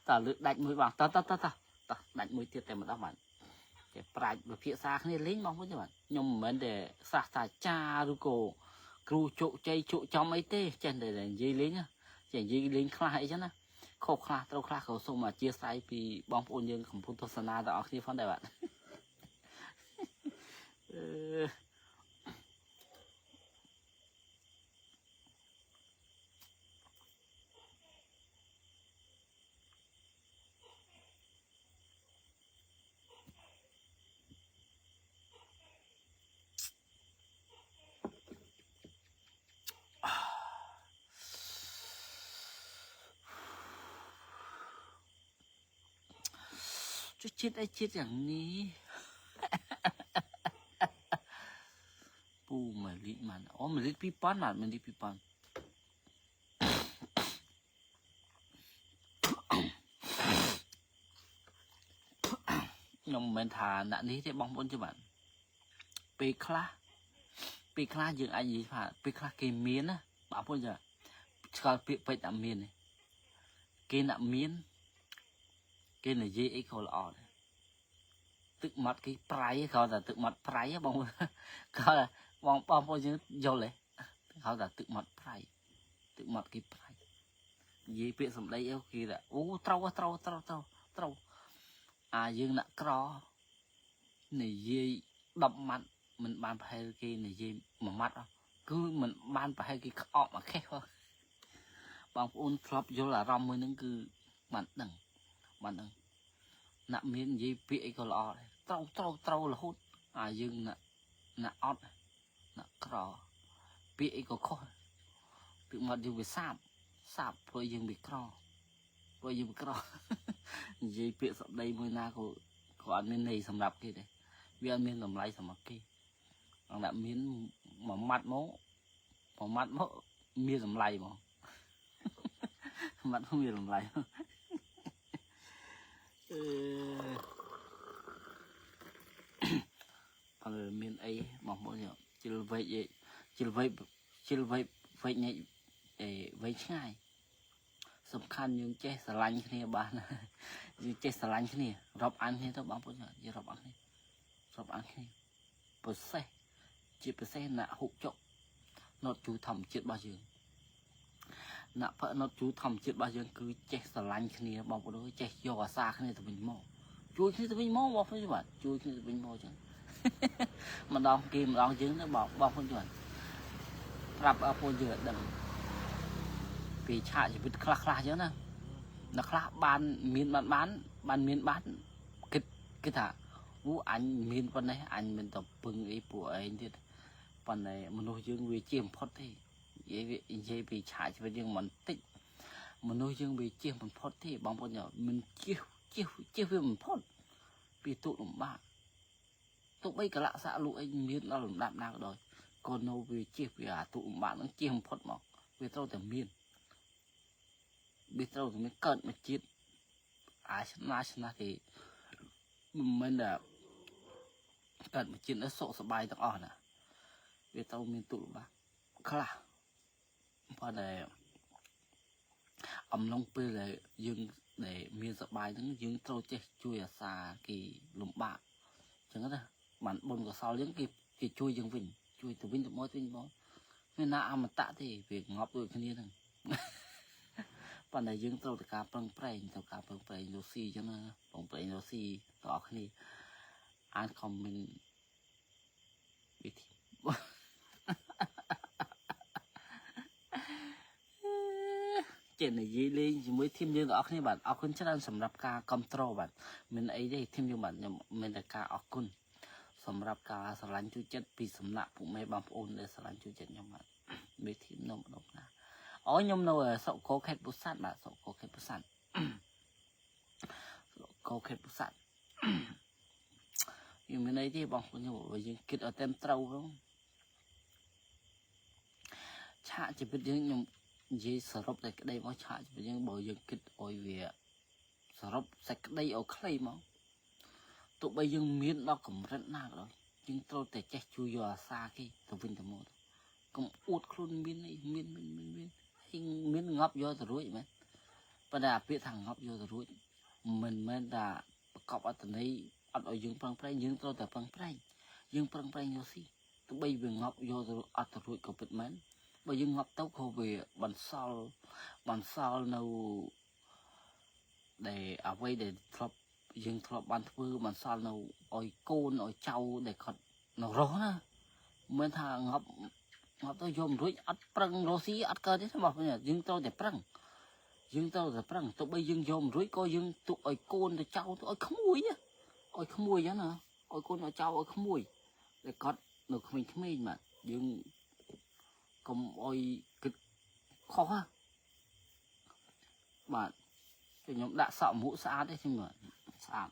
S1: តើលើកដាច់មួយបងតតតតតដាច់មួយទៀតតែម្ដងបាទចេះប្រាជ្ញវិភាសាគ្នាលេងបងប្អូនបាទខ្ញុំមិនមែនតែសាស្ត្រាចារ្យឬក៏គ្រូជោគជ័យជោគចំអីទេចេះតែនិយាយលេងចេះនិយាយលេងខ្លះអីចឹងណាខុសខ្លះត្រូវខ្លះក៏សូមអធិស្ឋានពីបងប្អូនយើងកំពុងទស្សនាទាំងអស់គ្នាផងដែរបាទអឺ ចុះជាតិអីជាតិយ៉ាងនេះពូមួយលីត្រម៉ានអូ1លីត្រ2000បាទ1លីត្រ2000ខ្ញុំមិនមែនថាអ្នកនេះទេបងប្អូនជិះបាទពេលខ្លះពេលខ្លះយើងអាចនិយាយថាពេលខ្លះគេមានណាបងប្អូនចាឆ្កល់ពាក្យពេចន៍តែមានទេគេអ្នកមានគេនិយាយអីក៏ល្អដែរទឹកមាត់គេប្រៃគាត់ថាទឹកមាត់ប្រៃហ៎បងគាត់បងបងប្អូនយើងយល់ទេគាត់ថាទឹកមាត់ប្រៃទឹកមាត់គេប្រៃនិយាយពាក្យសម្ដីអីគេថាអូត្រូវត្រូវត្រូវត្រូវត្រូវអាយើងអ្នកក្រនិយាយ10ម៉ាត់មិនបានប្រហែលគេនិយាយមួយម៉ាត់គឺមិនបានប្រហែលគេក្អកមកខេះបងប្អូនធ្លាប់យល់អារម្មណ៍មួយហ្នឹងគឺបានដឹងបានដឹងអ្នកមាននិយាយពាក្យអីក៏ល្អដែរត្រូវត្រូវត្រូវរហូតអាយើងអ្នកអ្នកអត់អ្នកក្រពាក្យអីក៏ខុសទឹកមាត់យើងវាសាបសាបព្រោះយើងវាក្រព្រោះយើងវាក្រនិយាយពាក្យសម្ដីមួយណាក៏ក៏អត់មានន័យសម្រាប់គេដែរវាអត់មានតម្លៃសម្រាប់គេអ្នកមានមួយម៉ាត់មកមួយម៉ាត់មកមានតម្លៃមកម៉ាត់មានតម្លៃអឺអត់មានអីបងប្អូនជិលវែកជិលវែកជិលវែកវែកញែកអេវែកឆ្ងាយសំខាន់យើងចេះស្រឡាញ់គ្នាបានយើងចេះស្រឡាញ់គ្នារាប់អានគ្នាទៅបងប្អូនយើងរាប់អានគ្នារាប់អានគ្នាពិសេសជាពិសេសអ្នកហូបចុកណត់ជូរធម្មជាតិរបស់យើងអ្នកផឹកណត់ជូរធម្មជាតិរបស់យើងគឺចេះស្រឡាញ់គ្នាបងប្អូនចេះយកអាសាគ្នាទៅវិញមកជួយគ្នាទៅវិញមកបងប្អូនបាទជួយគ្នាទៅវិញមកចឹងម្ដងគេម្ដងយើងទៅបងបងប្អូនបាទប្រាប់បងប្អូនយើងឲ្យដឹងពីឆាកជីវិតខ្លះខ្លះចឹងណាអ្នកខ្លះបានមានបានបានបានមានបានគិតគិតថាអូអញមានប៉ុណ្ណេះអញមិនទៅពឹងអីពួកឯងទៀតប៉ុន្តែមនុស្សយើងវាជាបំផុតទេនិយាយនិយាយពីឆាកជីវិតយើងមិនតិចមនុស្សយើងវាជាបំផុតទេបងប្អូនមិនជៀសជៀសជៀសវាបំផុតពីទុកលំបាកទោះបីកលៈស័កលុអីមានដល់លំដាប់ណាក៏ដោយក៏នៅវាជៀសវាអាទុកលំបាកនឹងជៀសបំផុតមកវាត្រូវតែមានវាត្រូវតែមានកើតមកជាតិអាឆ្នាឆ្នះគេមិនមែនថាកើតមកជាតិនេះសុខសប្បាយទាំងអស់ណាវាត្រូវមានទុកលំបាកខ្លះប៉ុន្តែអំឡុងពេលដែលយើងដែលមានសប្បាយហ្នឹងយើងត្រូវចេះជួយអាសាគេលំបាកអញ្ចឹងណាបានបុណ្យកុសលយើងគេគេជួយយើងវិញជួយទៅវិញទៅមកវិញមកមានណាអមតៈទេវាងាប់ដូចគ្នាហ្នឹងប៉ុន្តែយើងត្រូវតែការប្រឹងប្រែងត្រូវការប្រឹងប្រែងរស់ស៊ីអញ្ចឹងណាប្រឹងប្រែងរស់ស៊ីទាំងអស់គ្នាអាន comment វិធី ចេះនិយាយលេងជាមួយ team យើងទាំងអស់គ្នាបាទអរគុណច្រើនសម្រាប់ការគ្រប់គ្រងបាទមិនអីទេ team យើងបាទខ្ញុំមានតែការអរគុណសម្រាប់ការស្រឡាញ់ជួយចិត្តពីសំណាក់ពុកម៉ែបងប្អូនដែលស្រឡាញ់ជួយចិត្តខ្ញុំបាទមេ team នៅម្ដុំណាអូខ្ញុំនៅសុកោខេត្តពុសាត់បាទសុកោខេត្តពុសាត់សុកោខេត្តពុសាត់យើងមានអីទេបងប្អូនខ្ញុំបើយើងគិតឲ្យតែត្រូវហ្នឹងឆាកជីវិតយើងខ្ញុំនិយាយសរុបតែក្តីមកឆាកជីវិតយើងបើយើងគិតឲ្យវាសរុបសេចក្តីឲ្យខ្លីមកទោះបីយើងមានដល់កម្រិតណាក៏ដោយយើងត្រូវតែចេះជួយយកអាសាគេទៅវិញទៅមកកុំអួតខ្លួនមានអីមានមានមានមានហើយមានងាប់យកទៅរួចមែនប៉ុន្តែអាពាក្យថាងាប់យកទៅរួចមិនមែនថាប្រកបអត្តន័យអត់ឲ្យយើងប្រឹងប្រែងយើងត្រូវតែប្រឹងប្រែងយើងប្រឹងប្រែងយកស៊ីទោះបីវាងាប់យកទៅអត់ទៅរួចក៏ពិតមែនបើយើងងាប់ទៅក៏វាបន្សល់បន្សល់នៅដែលអ្វីដែលធ្លាប់យើងធ្លាប់បានធ្វើបន្សល់នៅឲ្យកូនឲ្យចៅដែលគាត់នៅរស់ណាមិនថាងាប់ងាប់ទៅយកមិនរួចអត់ប្រឹងរស់ស៊ីអត់កើតទេបងប្អូនយើងត្រូវតែប្រឹងយើងត្រូវតែប្រឹងទោះបីយើងយកមិនរួចក៏យើងទុកឲ្យកូនទៅចៅទៅឲ្យក្មួយឲ្យក្មួយចឹងណាឲ្យកូនឲ្យចៅឲ្យក្មួយដែលគាត់នៅក្មេងៗបាទយើងកុំអោយគិតខុសណាបាទខ្ញុំដាក់សក់មុខស្អាតទេខ្ញុំបាទស្អាត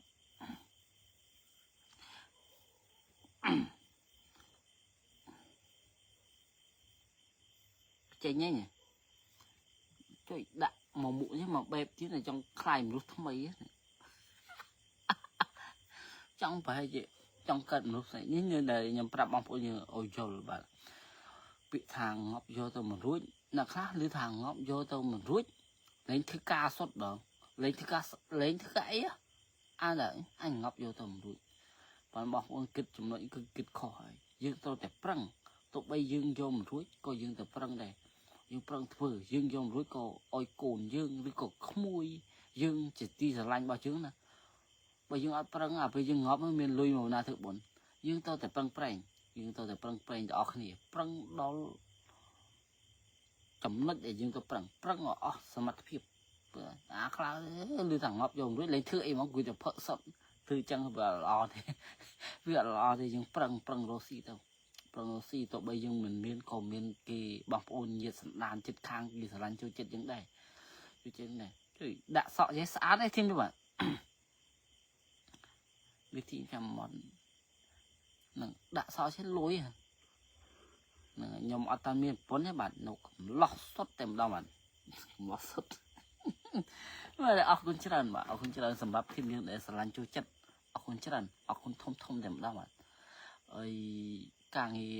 S1: ចេញហ្នឹងជួយដាក់មកមុខនេះមកបែបទៀតចង់ខ្លាយមនុស្សថ្មីចង់ប្រហែលជាចង់កើតមនុស្សស្អីនេះដែលខ្ញុំប្រាប់បងប្អូនយើងឲ្យយល់បាទពាក្យថាងាប់យកទៅមិនរួចអ្នកខ្លះឮថាងាប់យកទៅមិនរួចលែងធ្វើការសុទ្ធដល់លែងធ្វើការលែងធ្វើការអីអាអញងាប់យកទៅមិនរួចបើបងប្អូនគិតចំណុចគឺគិតខុសហើយយើងត្រូវតែប្រឹងទោះបីយើងយកមិនរួចក៏យើងទៅប្រឹងដែរយើងប្រឹងធ្វើយើងយកមិនរួចក៏ឲ្យកូនយើងឬក៏ក្មួយយើងជាទីស្រឡាញ់របស់យើងណាបើយើងអត់ប្រឹងអាពេលយើងងាប់មានលុយមកណាធ្វើបុណ្យយើងត្រូវតែប្រឹងប្រែងយើងត្រូវតែប្រឹងប្រែងទាំងអស់គ្នាប្រឹងដល់ចំណុចដែលយើងទៅប្រឹងប្រឹងឲ្យអស់សមត្ថភាពអាខ្លះឮថាងាប់យកមិនរួចលែងធ្វើអីមកគួយតែផឹកសុទ្ធធ្វើចឹងវាអត់ល្អទេវាអត់ល្អទេយើងប្រឹងប្រឹងរកស៊ីទៅប្រឹងរកស៊ីទោះបីយើងមិនមានក៏មានគេបងប្អូនញាតិសន្តានចិត្តខាងគេស្រឡាញ់ចូលចិត្តយើងដែរជួយចិត្តដែរជួយដាក់សក់ចេះស្អាតទេធីមបាទវិធីចាំមត់នឹងដាក់សក់ចេះលុយហ្នឹងខ្ញុំអត់តាមានប្រពន្ធទេបាទនៅកំឡោះសុទ្ធតែម្ដងបាទកំឡោះសុទ្ធបាទអរគុណច្រើនបាទអរគុណច្រើនសម្រាប់ធីមយើងដែលស្រឡាញ់ចូលចិត្តអរគុណច្រើនអរគុណធំធំតែម្ដងបាទអីការងារ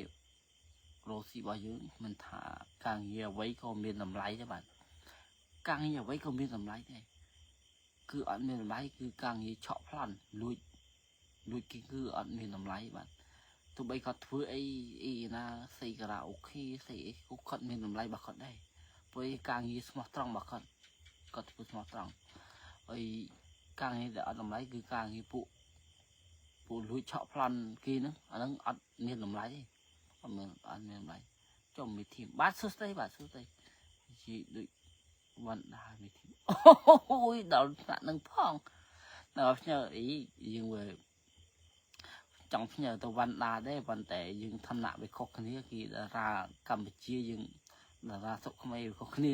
S1: រកស៊ីរបស់យើងមិនថាការងារអ្វីក៏មានតម្លៃដែរបាទការងារអ្វីក៏មានតម្លៃដែរគឺអត់មានតម្លៃគឺការងារឆក់ប្លន់លួចលួចគេគឺអត់មានតម្លៃបាទទោះបីគាត់ធ្វើអីអីណាស្អីការ៉ាអូខេស្អីអីក៏គាត់មានតម្លៃរបស់គាត់ដែរព្រោះការងារស្មោះត្រង់របស់គាត់គាត់ធ្វើស្មោះត្រង់ហើយការងារដែលអត់តម្លៃគឺការងារពួកពួកលួចឆក់ប្លន់គេហ្នឹងអាហ្នឹងអត់មានតម្លៃទេអត់មានអត់មានតម្លៃចុះមីធីមបាទសួស្តីបាទសួស្តីជាដូចវណ្ណដាមីធីមអូយដល់ថ្នាក់នឹងផងដល់ផ្ញើអីយើងវាចង់ផ្ញើទៅវណ្ណដាដែរប៉ុន្តែយើងឋានៈវាខុសគ្នាគេតារាកម្ពុជាយើងតារាស្រុកខ្មែរវាខុសគ្នា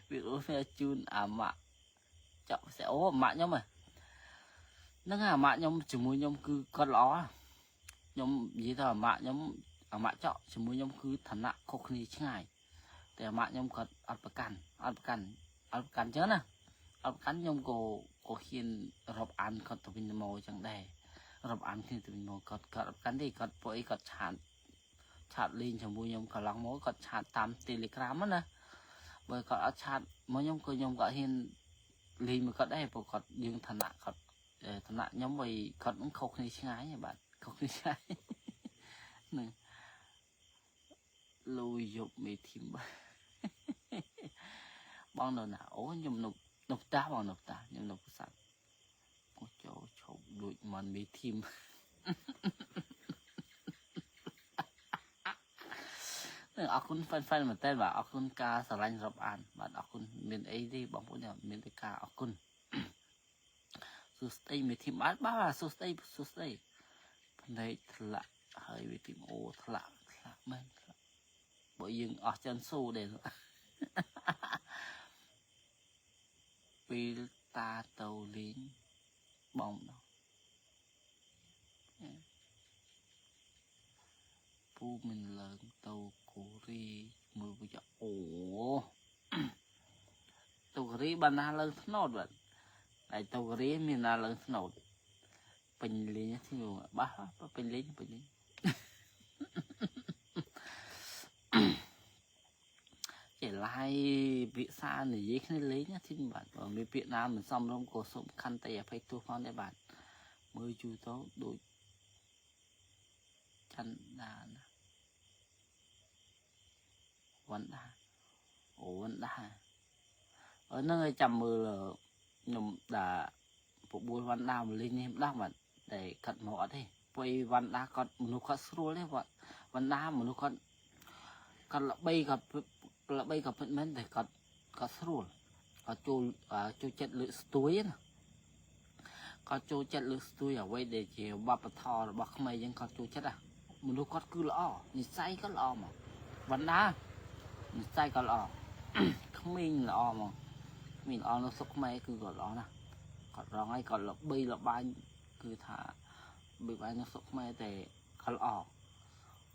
S1: វាអូផ្ញើជូនអាម៉ាក់ចក់អូអាម៉ាក់ខ្ញុំហ្នឹងអាម៉ាក់ខ្ញុំជាមួយខ្ញុំគឺគាត់ល្អខ្ញុំនិយាយថាអាម៉ាក់ខ្ញុំអាម៉ាក់ចក់ជាមួយខ្ញុំគឺឋានៈខុសគ្នាឆ្ងាយតែអាម៉ាក់ខ្ញុំគាត់អត់ប្រកាន់អត់ប្រកាន់អត់ប្រកាន់ចឹងណាអត់ប្រកាន់ខ្ញុំក៏ក៏ហ៊ានរាប់អានគាត់ទៅវិញទៅមកចឹងដែររាប់អានគ្នាទៅវិញមកគាត់គាត់អត់ប្រកាន់ទេគាត់ពួកអីគាត់ chat chat លេងជាមួយខ្ញុំកន្លងមកគាត់ chat តាម Telegram ណាបើគាត់អត់ chat មកខ្ញុំក៏ខ្ញុំក៏ហ៊ានលេងមកគាត់ដែរព្រោះគាត់យើងឋានៈគាត់ឋានៈខ្ញុំវិញគាត់នឹងខុសគ្នាឆ្ងាយបាទខុសគ្នាឆ្ងាយហ្នឹងលុយយប់មេធីមបងនៅណាអូខ្ញុំនៅនៅផ្ទះបងនៅផ្ទះខ្ញុំនៅប្រាសាទអូចូលឈប់លួចមិនមេធីមនឹងអរគុណហ្វេនហ្វេនមែនតើបាទអរគុណការស្រឡាញ់រាប់អានបាទអរគុណមានអីទេបងប្អូនមានតែការអរគុណសួស្តីមេធីមបាទបាទសួស្តីសួស្តីភ្នែកធ្លាក់ហើយមេធីមអូធ្លាក់ធ្លាក់មែនធ្លាក់បើយើងអស់ចិនស៊ូដែរពេលតាទៅលេងបងម្ដងពូមិនឡើងទៅកូរីមើលវាអូទៅកូរីបានណាឡើងស្នោតបាទតែទៅកូរីមានណាឡើងស្នោតពេញលេងទីបាសពេញលេងពេញលេងចេះឡាយវិសានិយាយគ្នាលេងណាទីបាទបើមានពាក្យណាមិនសមរម្យក៏សូមខន្តីអភ័យទោសផងដែរបាទមើលយូរទៅដូចចន្ទាណាវណ្ដាអូវណ្ដាអឺហ្នឹងឲ្យចាំមើលខ្ញុំដាក់ប្របួលវណ្ដាមកលេងនេះម្ដងបាទតែគាត់មកអត់ទេព្រោះវណ្ដាគាត់មនុស្សគាត់ស្រួលទេវណ្ដាមនុស្សគាត់គាត់ល្បីគាត់ល្បីក៏ពិតមែនតែគាត់គាត់ស្រួលគាត់ចូលចូលចិត្តលើកស្ទួយណាគាត់ចូលចិត្តលើកស្ទួយអ្វីដែលជាវប្បធម៌របស់ខ្មែរយើងគាត់ចូលចិត្តណាមនុស្សគាត់គឺល្អនិស័យគាត់ល្អមកវណ្ដានិស័យគាត់ល្អក្មេងល្អមកក្មេងល្អនៅស្រុកខ្មែរគឺគាត់ល្អណាស់គាត់រងហើយគាត់ល្បីល្បាញគឺថា របៀបបាយនៅស្រុកខ្មែរតែគាត់ល្អ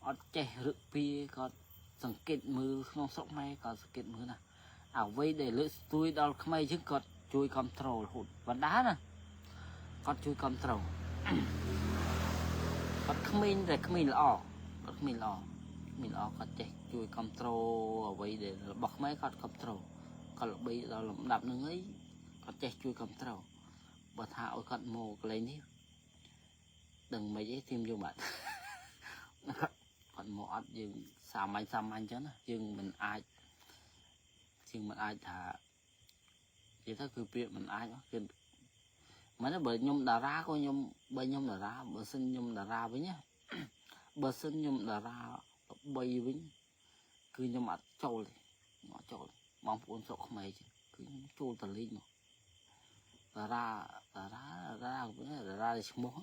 S1: អត់ចេះរឹកពីគាត់សង្កេតមើលក្នុងស្រុកខ្មែរគាត់សង្កេតមើលណាអ្វីដែលលើកស្ទួយដល់ខ្មែរយើងគាត់ជួយគ្រប់គ្រងរហូតបណ្ដាណាគាត់ជួយគ្រប់គ្រងគាត់ក្មេងតែក្មេងល្អគាត់ក្មេងល្អក្មេងល្អគាត់ចេះជួយគ្រប់គ្រងអ្វីដែលរបស់ខ្មែរគាត់គ្រប់គ្រងគាត់ល្បីដល់លំដាប់នឹងហើយគាត់ចេះជួយគ្រប់គ្រងបើថាឲ្យគាត់មកកន្លែងនេះដឹងមិនអីទីមយើងបាទគាត់មកអត់យើងសាមញ្ញសាមញ្ញចឹងណាយើងមិនអាចជាងមិនអាចថានិយាយទៅគឺពាក្យមិនអាចគឺមិនទេបើខ្ញុំតារាក៏ខ្ញុំបើខ្ញុំតារាបើសិនខ្ញុំតារាវិញណាបើសិនខ្ញុំតារាល្បីវិញគឺខ្ញុំអត់ចូលទេអត់ចូលបងប្អូនស្រុកខ្មែរចឹងគឺខ្ញុំចូលតលីងមកតារាតារាតារាតារាឈ្មោះ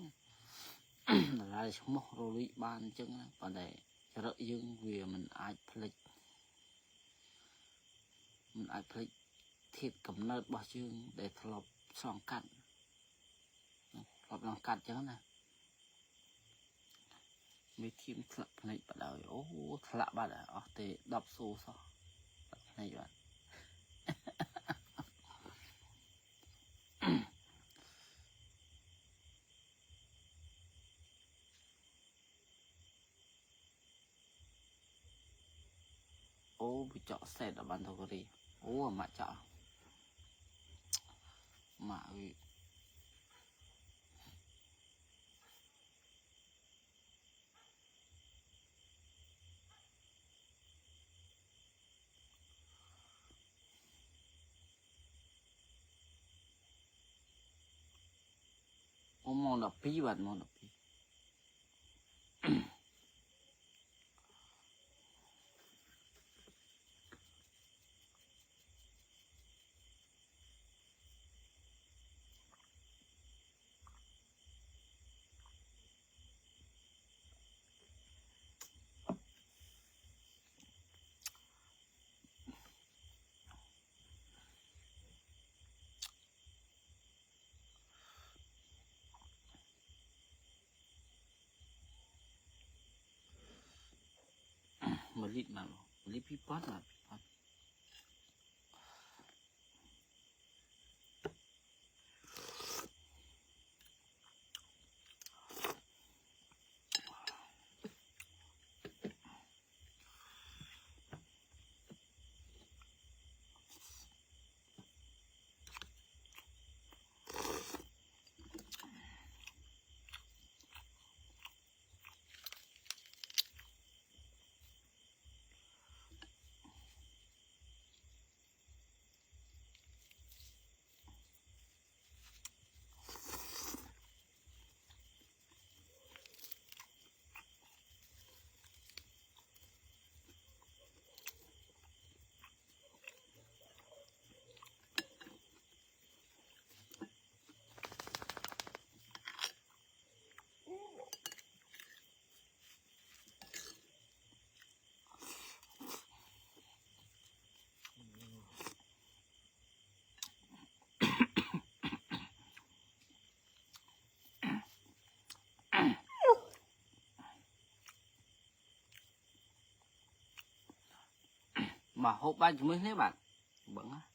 S1: តារាឈ្មោះរលីបានអញ្ចឹងណាប៉ុន្តែចរិតយើងវាមិនអាចភ្លេចមិនអាចភ្លេចធាតុកំណើតរបស់យើងដែលធ្លាប់ឆ្លងកាត់ធ្លាប់ឆ្លងកាត់អញ្ចឹងណាមេធីមធ្លាក់ភ្នែកបាត់ហើយអូធ្លាក់បាត់អស់ទេ10ស៊ូសោះធ្លាក់ភ្នែកបាត់អូវាចក់សេតដល់បានទៅកូរីអូអាម៉ាក់ចក់ម៉ាក់វាអូម៉ោង12បាទម៉ោង12 1លីត្របាទ1លីត្រ2000បាទ2000 មកហូបបាយជាមួយគ្នាបាទបឹងណា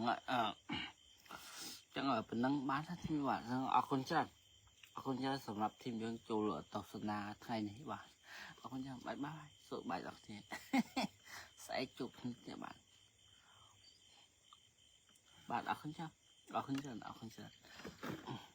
S1: ហ្នឹងអឺចឹងប៉ុណ្ណឹងបានថា team បាទអរគុណច្រើនអរគុណច្រើនសម្រាប់ team យើងចូលទស្សនាថ្ងៃនេះបាទអរគុណច្រើន bye bye សុខបាយដល់គ្នាស្អែកជួបគ្នាទៀតបាទបាទអរគុណច្រើនអរគុណច្រើនអរគុណច្រើន។